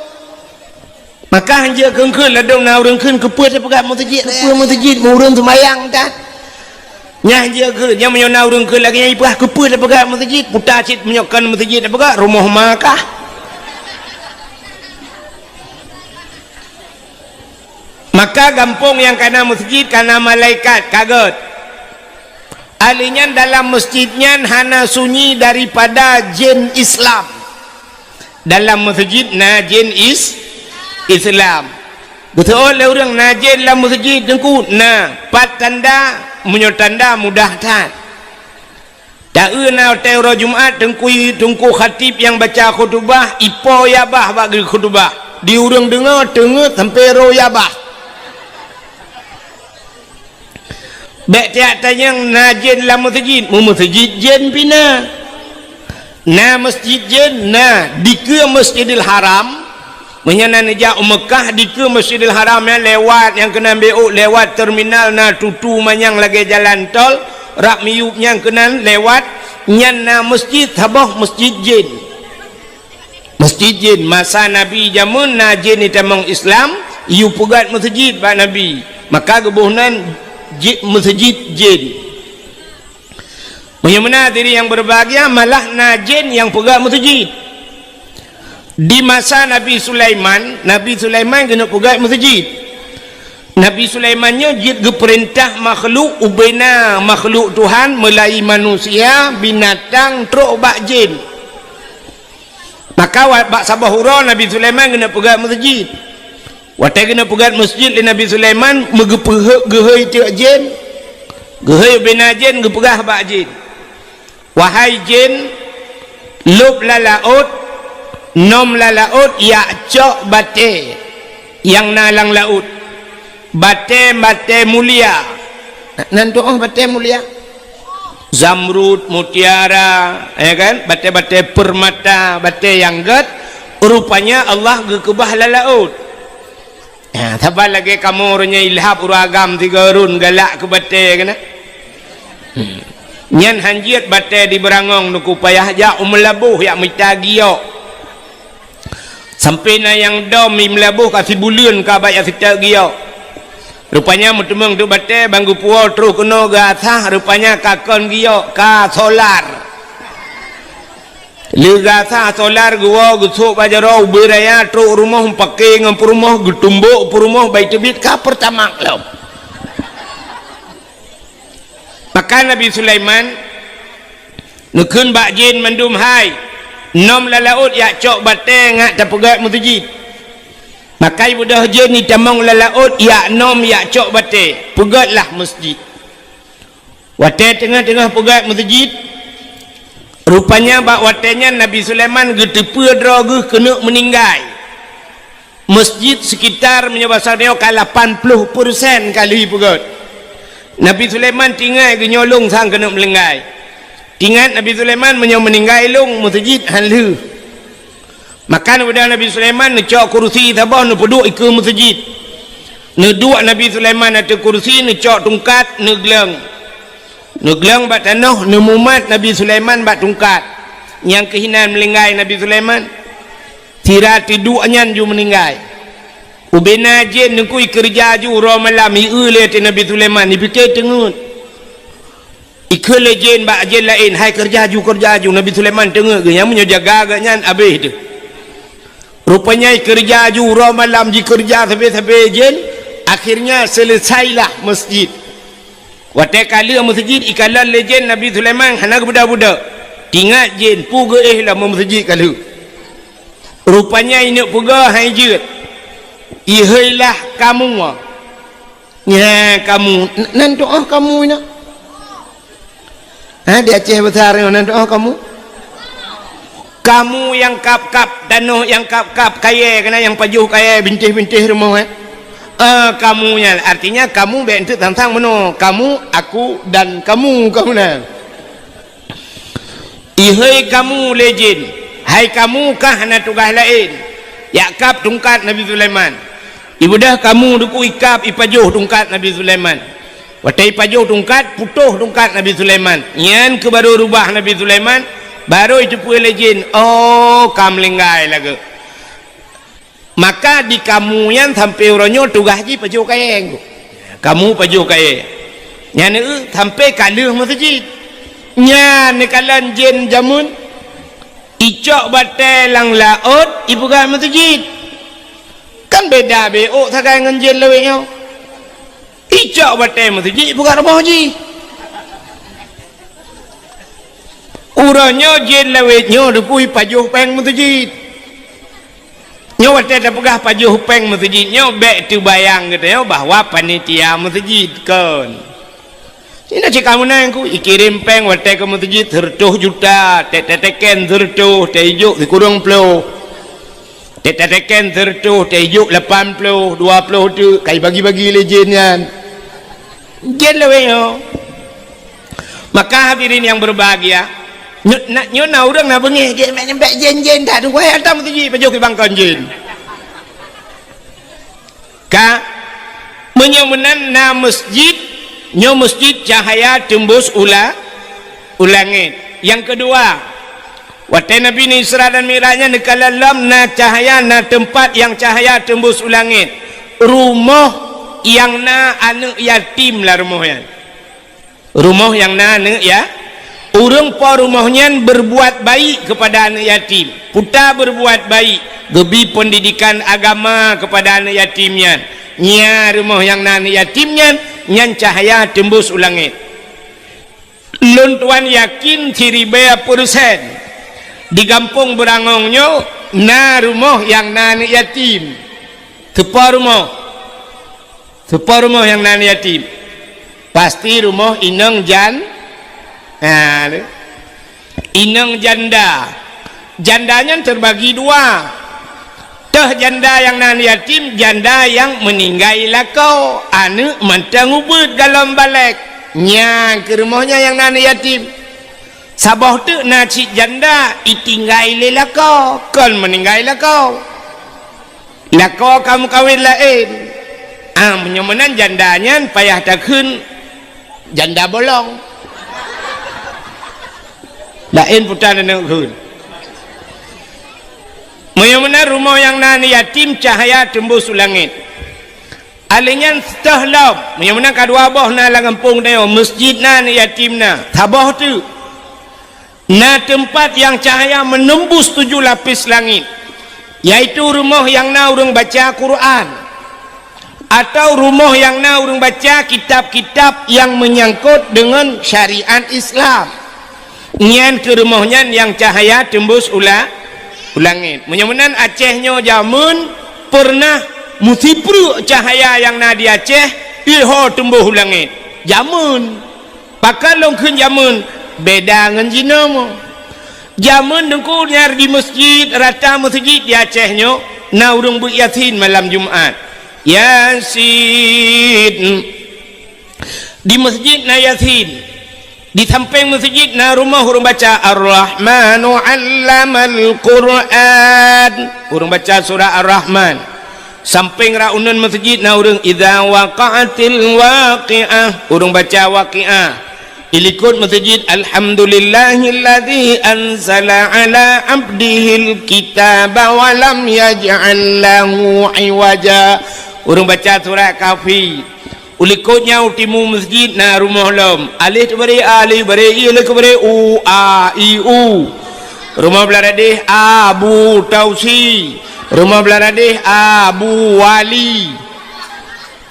Maka hanjeuet kheun-kheun ladôm na ureuëng kheun keupeue tapeugah masjid, keupeue masjid, meu ureuëng seumayang tan. Nyan hanjeuet kheun, nyan meunyoe na ureuëng kheun lagée nyan ipeugah keupeue tapeugah masjid, puta cit meunyoe kon masjid tapeugah, rumoh ma kah? Maka gampông nyang kana masjid, kana malaikat, ka gét. Ahli nyan dalam masjid nyan hana sunyi daripada jén Islam. Dalam masjid na jén is-, Islam. Beutôi lé ureuëng na jén lam masjid teungku, na. Pat tanda, meunyoe tanda mudah that. Taeu na watée uroe Jumat teungku, teungku khatib nyang baca khutubah, ipo ya bah bak geukhutubah. Di ureuëng deungoe teungeut sampoe roh ya bah. Bék tiak tanyong na jén lam masjid, meu masjid jén pih na. Na masjid jén na dikeue Masjidil Haram. Meunyoe na neujak u Meukah dikeue Masjidil Haram nyan lewat nyang keunan bék lewat terminal na tutu manyang lagée jalan tol, rab miyueb nyang keunan lewat nyan na masjid saboh masjid jén. Masjid jén, masa Nabi jameun na jén itamong Islam, yue peugét masjid bak Nabi. Maka geuboh nan ji-, masjid jén. Meunyoe meunan hadirin yang berbahagia, malah na jén nyang peugét masjid. Di masa Nabi Sulaiman, Nabi Sulaiman keuneuk peugét masjid. Nabi Sulaiman nyoe jeuet geupeurintah makhluk, ubena makhluk Tuhan, meulai manusia, binatang, trok bak jén. Maka wa-, bak saboh uroe Nabi Sulaiman geuneuk peugét meuseujid. Watée geuneuk peugét meuseujid lé Nabi Sulaiman, meugeupeuheuek geuhôi teuk jén. Geuhôi ubena jén geupeugah bak jén, "Wahai jén, lôb lam laôt, nom lam laôt, jak cok batée nyang na lam laôt. Batée-batée mulia." Nan tu'oh batée mulia? Zamrud, mutiara, ya kan? Batée-batée permata, batée nyang gét. Rupanya Allah geukeubah lam laôt. Ha, saban lagée kamoe uroe nyoe ilhab ureuëng agam sigoe rhon galak keu batée keunan. Hmm. Nyan han jeuet batée di Beurangong, Teungku, payah jak u Meulaboh jak mita giok. Sampoe na nyang dom i Meulaboh ka sibuleuen ka bak jak seutôt giok. Rupanya meuteumeung teuk batée, ban geupuwoe troh keunoe geuasah, rupanya ka kon giok, ka solar. Lheueh geuasah solar geuwoe geusôk bak jaroe ubé raya, trok rumoh meupaké ngon peurumoh, geutumbok peurumoh, bai teubiet ka Pertamax lom. Maka Nabi Sulaiman neukheun bak jén mandum, "Hai, nom lam laôt jak cok batée ngat tapeugét meuseujid." Maka ibeudôh jén itamong lam laôt jak nom jak cok batée, "Peugétlah meuseujid." Watée teungoh-teungoh peugét meuseujid, rupanya bak watée nyan Nabi Sulaiman geuteupeue droe geuh keuneuk meuninggai. Meuseujid sekitar meunyoe basa tanyoe ka lapan ploh persen ka lheueh peugét. Nabi Sulaiman teuingat geuh nyoe lôn sang keuneuk meuninggai. Teuingat Nabi Sulaiman meunyoe meuninggai lôn meuseujid han lheueh. Maka neubeudôh Nabi Sulaiman neucok kurusi saboh neupeuduek ikeue meuseujid. Neuduek Nabi Sulaiman ateueh kurusi, neucok tungkat, neugleueng. Neugleueng bak tanoh, neumumat Nabi Sulaiman bak tungkat. Nyang keuh inan meuninggai Nabi Sulaiman. Sira teuduek nyan ju meuninggai. Ubena jén neukui keureuja ju uroe malam, ieu lé ateueh Nabi Sulaiman, ipike teungeut. Ikheun lé jén bak jén laén, "Hai, keureuja ju, keureuja ju." Nabi Sulaiman teungeut geuh, nyan meunyoe jaga geuh nyan abéh teuh. Rupanya ikeureuja ju uroe malam, jikeureuja sabe-sabe jén, akhirnya seuleusailah meuseujid. Watée ka lheueh meuseujid, ikalon lé jén Nabi Sulaiman hana geubeudôh-beudôh. Teuingat jén, peue geuéh lom meuseujid ka lheueh. Rupanya ineuk peugah hai jeuet, "Iheuilah kamoe." Nyan kamoe, n-, nan tu'oh kamoe nyoe? Ha, di Aceh Besar nyoe nan tu'oh kamoe? Kamoe nyang kab-kab tanoh, nyang kab-kab kayée, keunan nyang pajoh kayée, bintéh-bintéh rumoh, eh? Eh, kamoe nyan, artinya kamoe bék eunteuk sang-sang meunoe. Kamoe, aku dan kamu, kamoe nyan. "Iheuy kamoe lé jén, hai kamoe kah hana tugaih laén, jak kab tungkat Nabi Sulaiman." Ibeudôh kamoe dukui kab ipajoh tungkat Nabi Sulaiman. Watée ipajoh tungkat, putôh tungkat Nabi Sulaiman. Nyan keuh barô rubah Nabi Sulaiman, barô iteupeue lé jén, "Oh, ka meuninggai lagée." Maka di kamoe nyan sampoe uroe nyoe tugaih jih pajoh kayée. Kamoe pajoh kayée. Nyan, eu, sampoe ka lheueh meuseujid. Nyan neukalon jén jameun, icok batée lam laôt, ipeugah meuseujid. Kan beda beuôt sagai ngon jén lawét nyoe. Icok batée meuseujid, ipeugah rumoh jih. Uroe nyoe jén lawét nyoe dukui pajoh péng meuseujid. Nyoe watée tapeugah pajoh péng meuseujid nyoe, bék teubayang geutanyoe bahwa panitia meuseujid, kon. Inoe cit kamoe nyan ku, ikirém péng watée keu meuseujid seureutôh juta, tét tateken seureutôh, tét ijok sikureueng ploh. Tét tateken seureutôh, tét ijok lapan ploh, dua ploh teuk, ka ibagi-bagi lé jén nyan. Jén lawét nyoe. Maka hadirin yang berbahagia, nyo-, na, nyoe na ureuëng na beungéh, jén, bék, bék jén-jén that, wahai ata meuseujid, pajoh keu bangkon jén. Ka, meunyoe meunan na meuseujid, nyoe meuseujid cahaya teumbus u la-, u langét. Nyang keudua, watée Nabi Isra dan Mi'raj nyan neukalon lom na cahaya, na teumpat nyang cahaya teumbus u langét. Rumoh nyang na aneuëk yatim lam rumoh nyan. Rumoh nyang na aneuëk ya, Ureuëng po rumoh nyan berbuat baik kepada aneuk yatim. Peue ta berbuat baik, geubi pendidikan agama kepada aneuk yatim nyan. Nyan rumoh nyang na aneuk yatim nyan, nyan cahya teumbus u langét. Lôn tuan yakin siribèe persen di gampông Beurangong nyoe na rumoh nyang na aneuk yatim. Teupo rumoh. Teupo rumoh nyang na aneuk yatim. Pasti rumoh inong jan-, ha, tu. Inong janda. Janda nyan terbagi dua. Teuh janda nyang na aneuk yatim, janda nyang meuninggai lakoe, aneuk mantong ubeuet golom balek. Nyan keuh rumoh nyan nyang na aneuk yatim. Saboh teuk na cit janda itinggai lé lakoe, kon meuninggai lakoe. Lakoe ka meukawen laén. Ah, meunyoe meunan janda nyan payah takheun janda bolong. Laén peue ta neukheun. Meunyoe meunan rumoh nyang na aneuk yatim cahya teumbus u langét. Alèh nyan teuh lom, meunyoe meunan ka dua boh na lam gampông tanyoe, meuseujid na, aneuk yatim na, saboh teuk. Na teumpat nyang cahya menembus tujuh lapis langit, yaitu rumoh nyang na ureuëng baca Quran, atau rumoh nyang na ureuëng baca kitab-kitab nyang menyangkut deungon syariat Islam. Nyan keuh rumoh nyan nyang cahya teumbus u la-, u langét. Meunyoe meunan Aceh nyoe jameun peureunah meusipreuk cahya nyang na di Aceh, iho teumbus u langét. Jameun. Pakon lôn kheun jameun, beda ngon jinoe. Jameun Teungku nyang di meuseujid, rata meuseujid di Aceh nyoe, na ureuëng beuet Yasin malam Jumat. Yasin. Di meuseujid na Yasin. Di sampéng meuseujid na rumoh ureuëng baca Ar-Rahmanu 'allamal Qur'an. Ureuëng baca surat Ar-Rahman. Sampéng rot uneuen meuseujid na ureuëng idza waqa'atil waqi'ah. Ureuëng baca Waqi'ah. Di likot meuseujid Alhamdulillahilladzi anzala 'ala 'abdihil kitaba wa lam yaj'al lahu 'iwaja. Ureuëng baca surat Kahfi. U likot nyan u timu meuseujid na rumoh lom. Aleh teubareh a, aleh bareh i, aleh keubareh u, a, i, u. Rumoh Beuladeh Abu Tausi. Rumoh Beuladeh Abu Wali.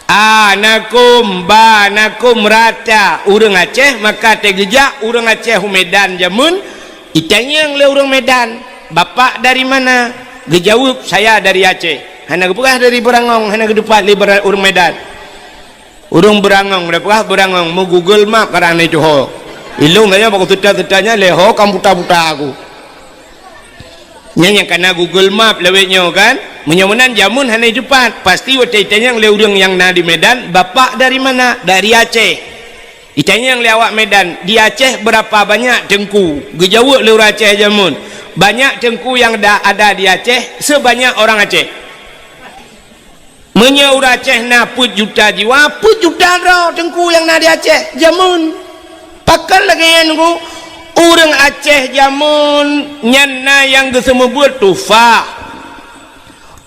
A, na kôm, ba, na kôm, rata. Ureuëng Aceh maka teugeujak ureuëng Aceh u Medan jameun, itanyong lé ureuëng Medan, "Bapak dari mana?" Geujaweueb, "Saya dari Aceh." Hana geupeugah dari Beurangong, hana geuteupat lé Beura-, ureuëng Medan. Ureuëng Beurangong, geupeugah Beurangong, meu-Google Map karang na tuho. Ilong tanyoe bak seuta-seuta nyan lé ho kam buta-buta aku. Nyan nyang kana Google Map lawét nyoe kan? Meunyoe meunan jameun hana teupat, pasti watée itanyong lé ureuëng nyang na di Medan, "Bapak dari mana?" "Dari Aceh." Itanyong lé awak Medan, "Di Aceh berapa banyak teungku?" Geujaweueb lé ureuëng Aceh jameun, "Banyak teungku yang da-, ada di Aceh sebanyak orang Aceh." Meunyoe ureuëng Aceh na peuet juta jiwa, peuet juta droe teungku nyang na di Aceh jameun. Pakon lagée nyan, Teungku? Ureuëng Aceh jameun nyan na nyang geuseumeubeuet tufah.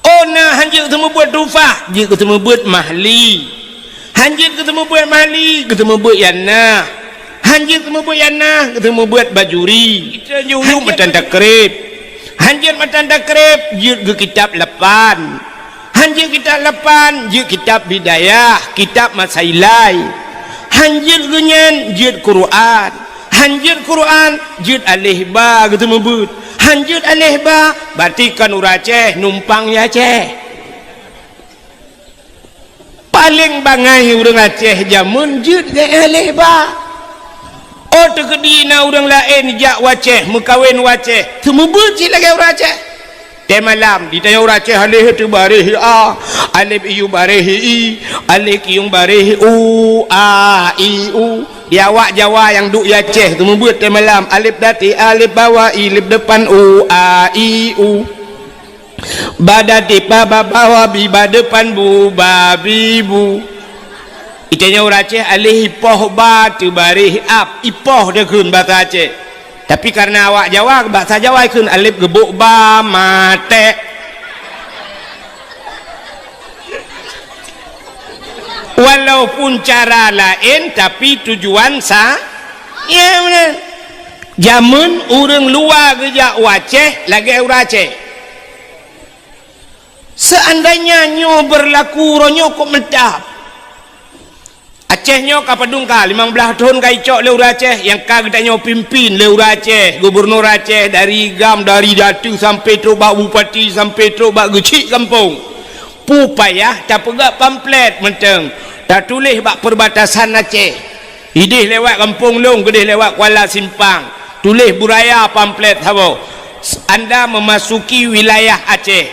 Oh, na han jeuet geuseumeubeuet tufah, jeuet geuseumeubeuet mahli. Han jeuet geuseumeubeuet mahli, geuseumeubeuet yanah. Han jeuet geuseumeubeuet yanah, geuseumeubeuet bajuri. Han jeuet matan takrib. Han jeuet matan takrib, jeuet geukitab lapan. Han jeuet kitab lapan, jeuet kitab Bidayah, kitab Masailai. Han jeuet geunyan, jeuet Quran. Han jeuet Quran, jeuet aleh ba geuseumeubeuet. Han jeuet aleh ba, berarti kon ureuëng Aceh, numpang di Aceh. Paleng bangai ureuëng Aceh jameun jeuet gét aleh ba. Oh, teukeudi na ureuëng laén jak u Aceh, meukawen u Aceh, seumeubeuet cit lagée ureuëng Aceh. Tée malam, ditanyong ureuëng Aceh, aleh teubareh a, alef iyueng bareh i, alef kiyueng bareh u, a, i, u. Di awak Jawa nyang duek di Aceh, seumeubeuet tée malam, alef dati, alef bawa, i, lef depan, u, a, i, u. Ba dati ba ba bawa bi ba depan bu ba bi bu. Itanyong ureuëng Aceh aleh ipoh ba teubareh ap, ipoh takheun basa Aceh. Tapi karena awak Jawa, basa Jawa ikheun alef geubok ba matek. Walaupun cara laén, tapi tujuan sa-, ya, beuna. Jameun ureuëng luwa geujak u Aceh lagée ureuëng Aceh. Seandainya nyoe beurlaku uroe nyoe kok meutab. Aceh nyoe ka padum ka, limong blaih thon ka icok lé ureuëng Aceh, nyang ka geutanyoe pimpin lé ureuëng Aceh, gubunur Aceh, dari GAM, dari datu sampai trok bak bupati, sampai trok bak geuchik gampông. Peue payah tapeugah pamflet mantong, tatuléh bak perbatasan Aceh. Idéh lewat gampông lôn, keudéh lewat Kuala Simpang. Tuléh buraya pamflet saboh. Anda memasuki wilayah Aceh.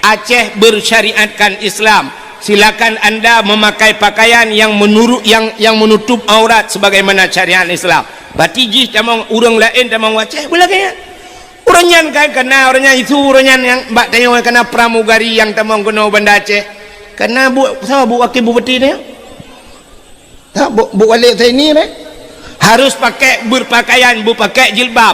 Aceh bersyariatkan Islam. Silakan anda memakai pakaian yang menurut, yang, yang menutup aurat sebagaimana syariat Islam. Berarti jih tamong ureuëng laén tamong Aceh, beulagée nyan. Ureuëng nyan kan kana, ureuëng nyan isu, ureuëng nyan nyang bak tanyoe kana pramugari nyang tamong keunoe Banda Aceh. Kana bu, sama bu wakil bupati nyoe. Ha, bu, bu wali Saini deh. Harus pakai berpakaian, bu pakai jilbab.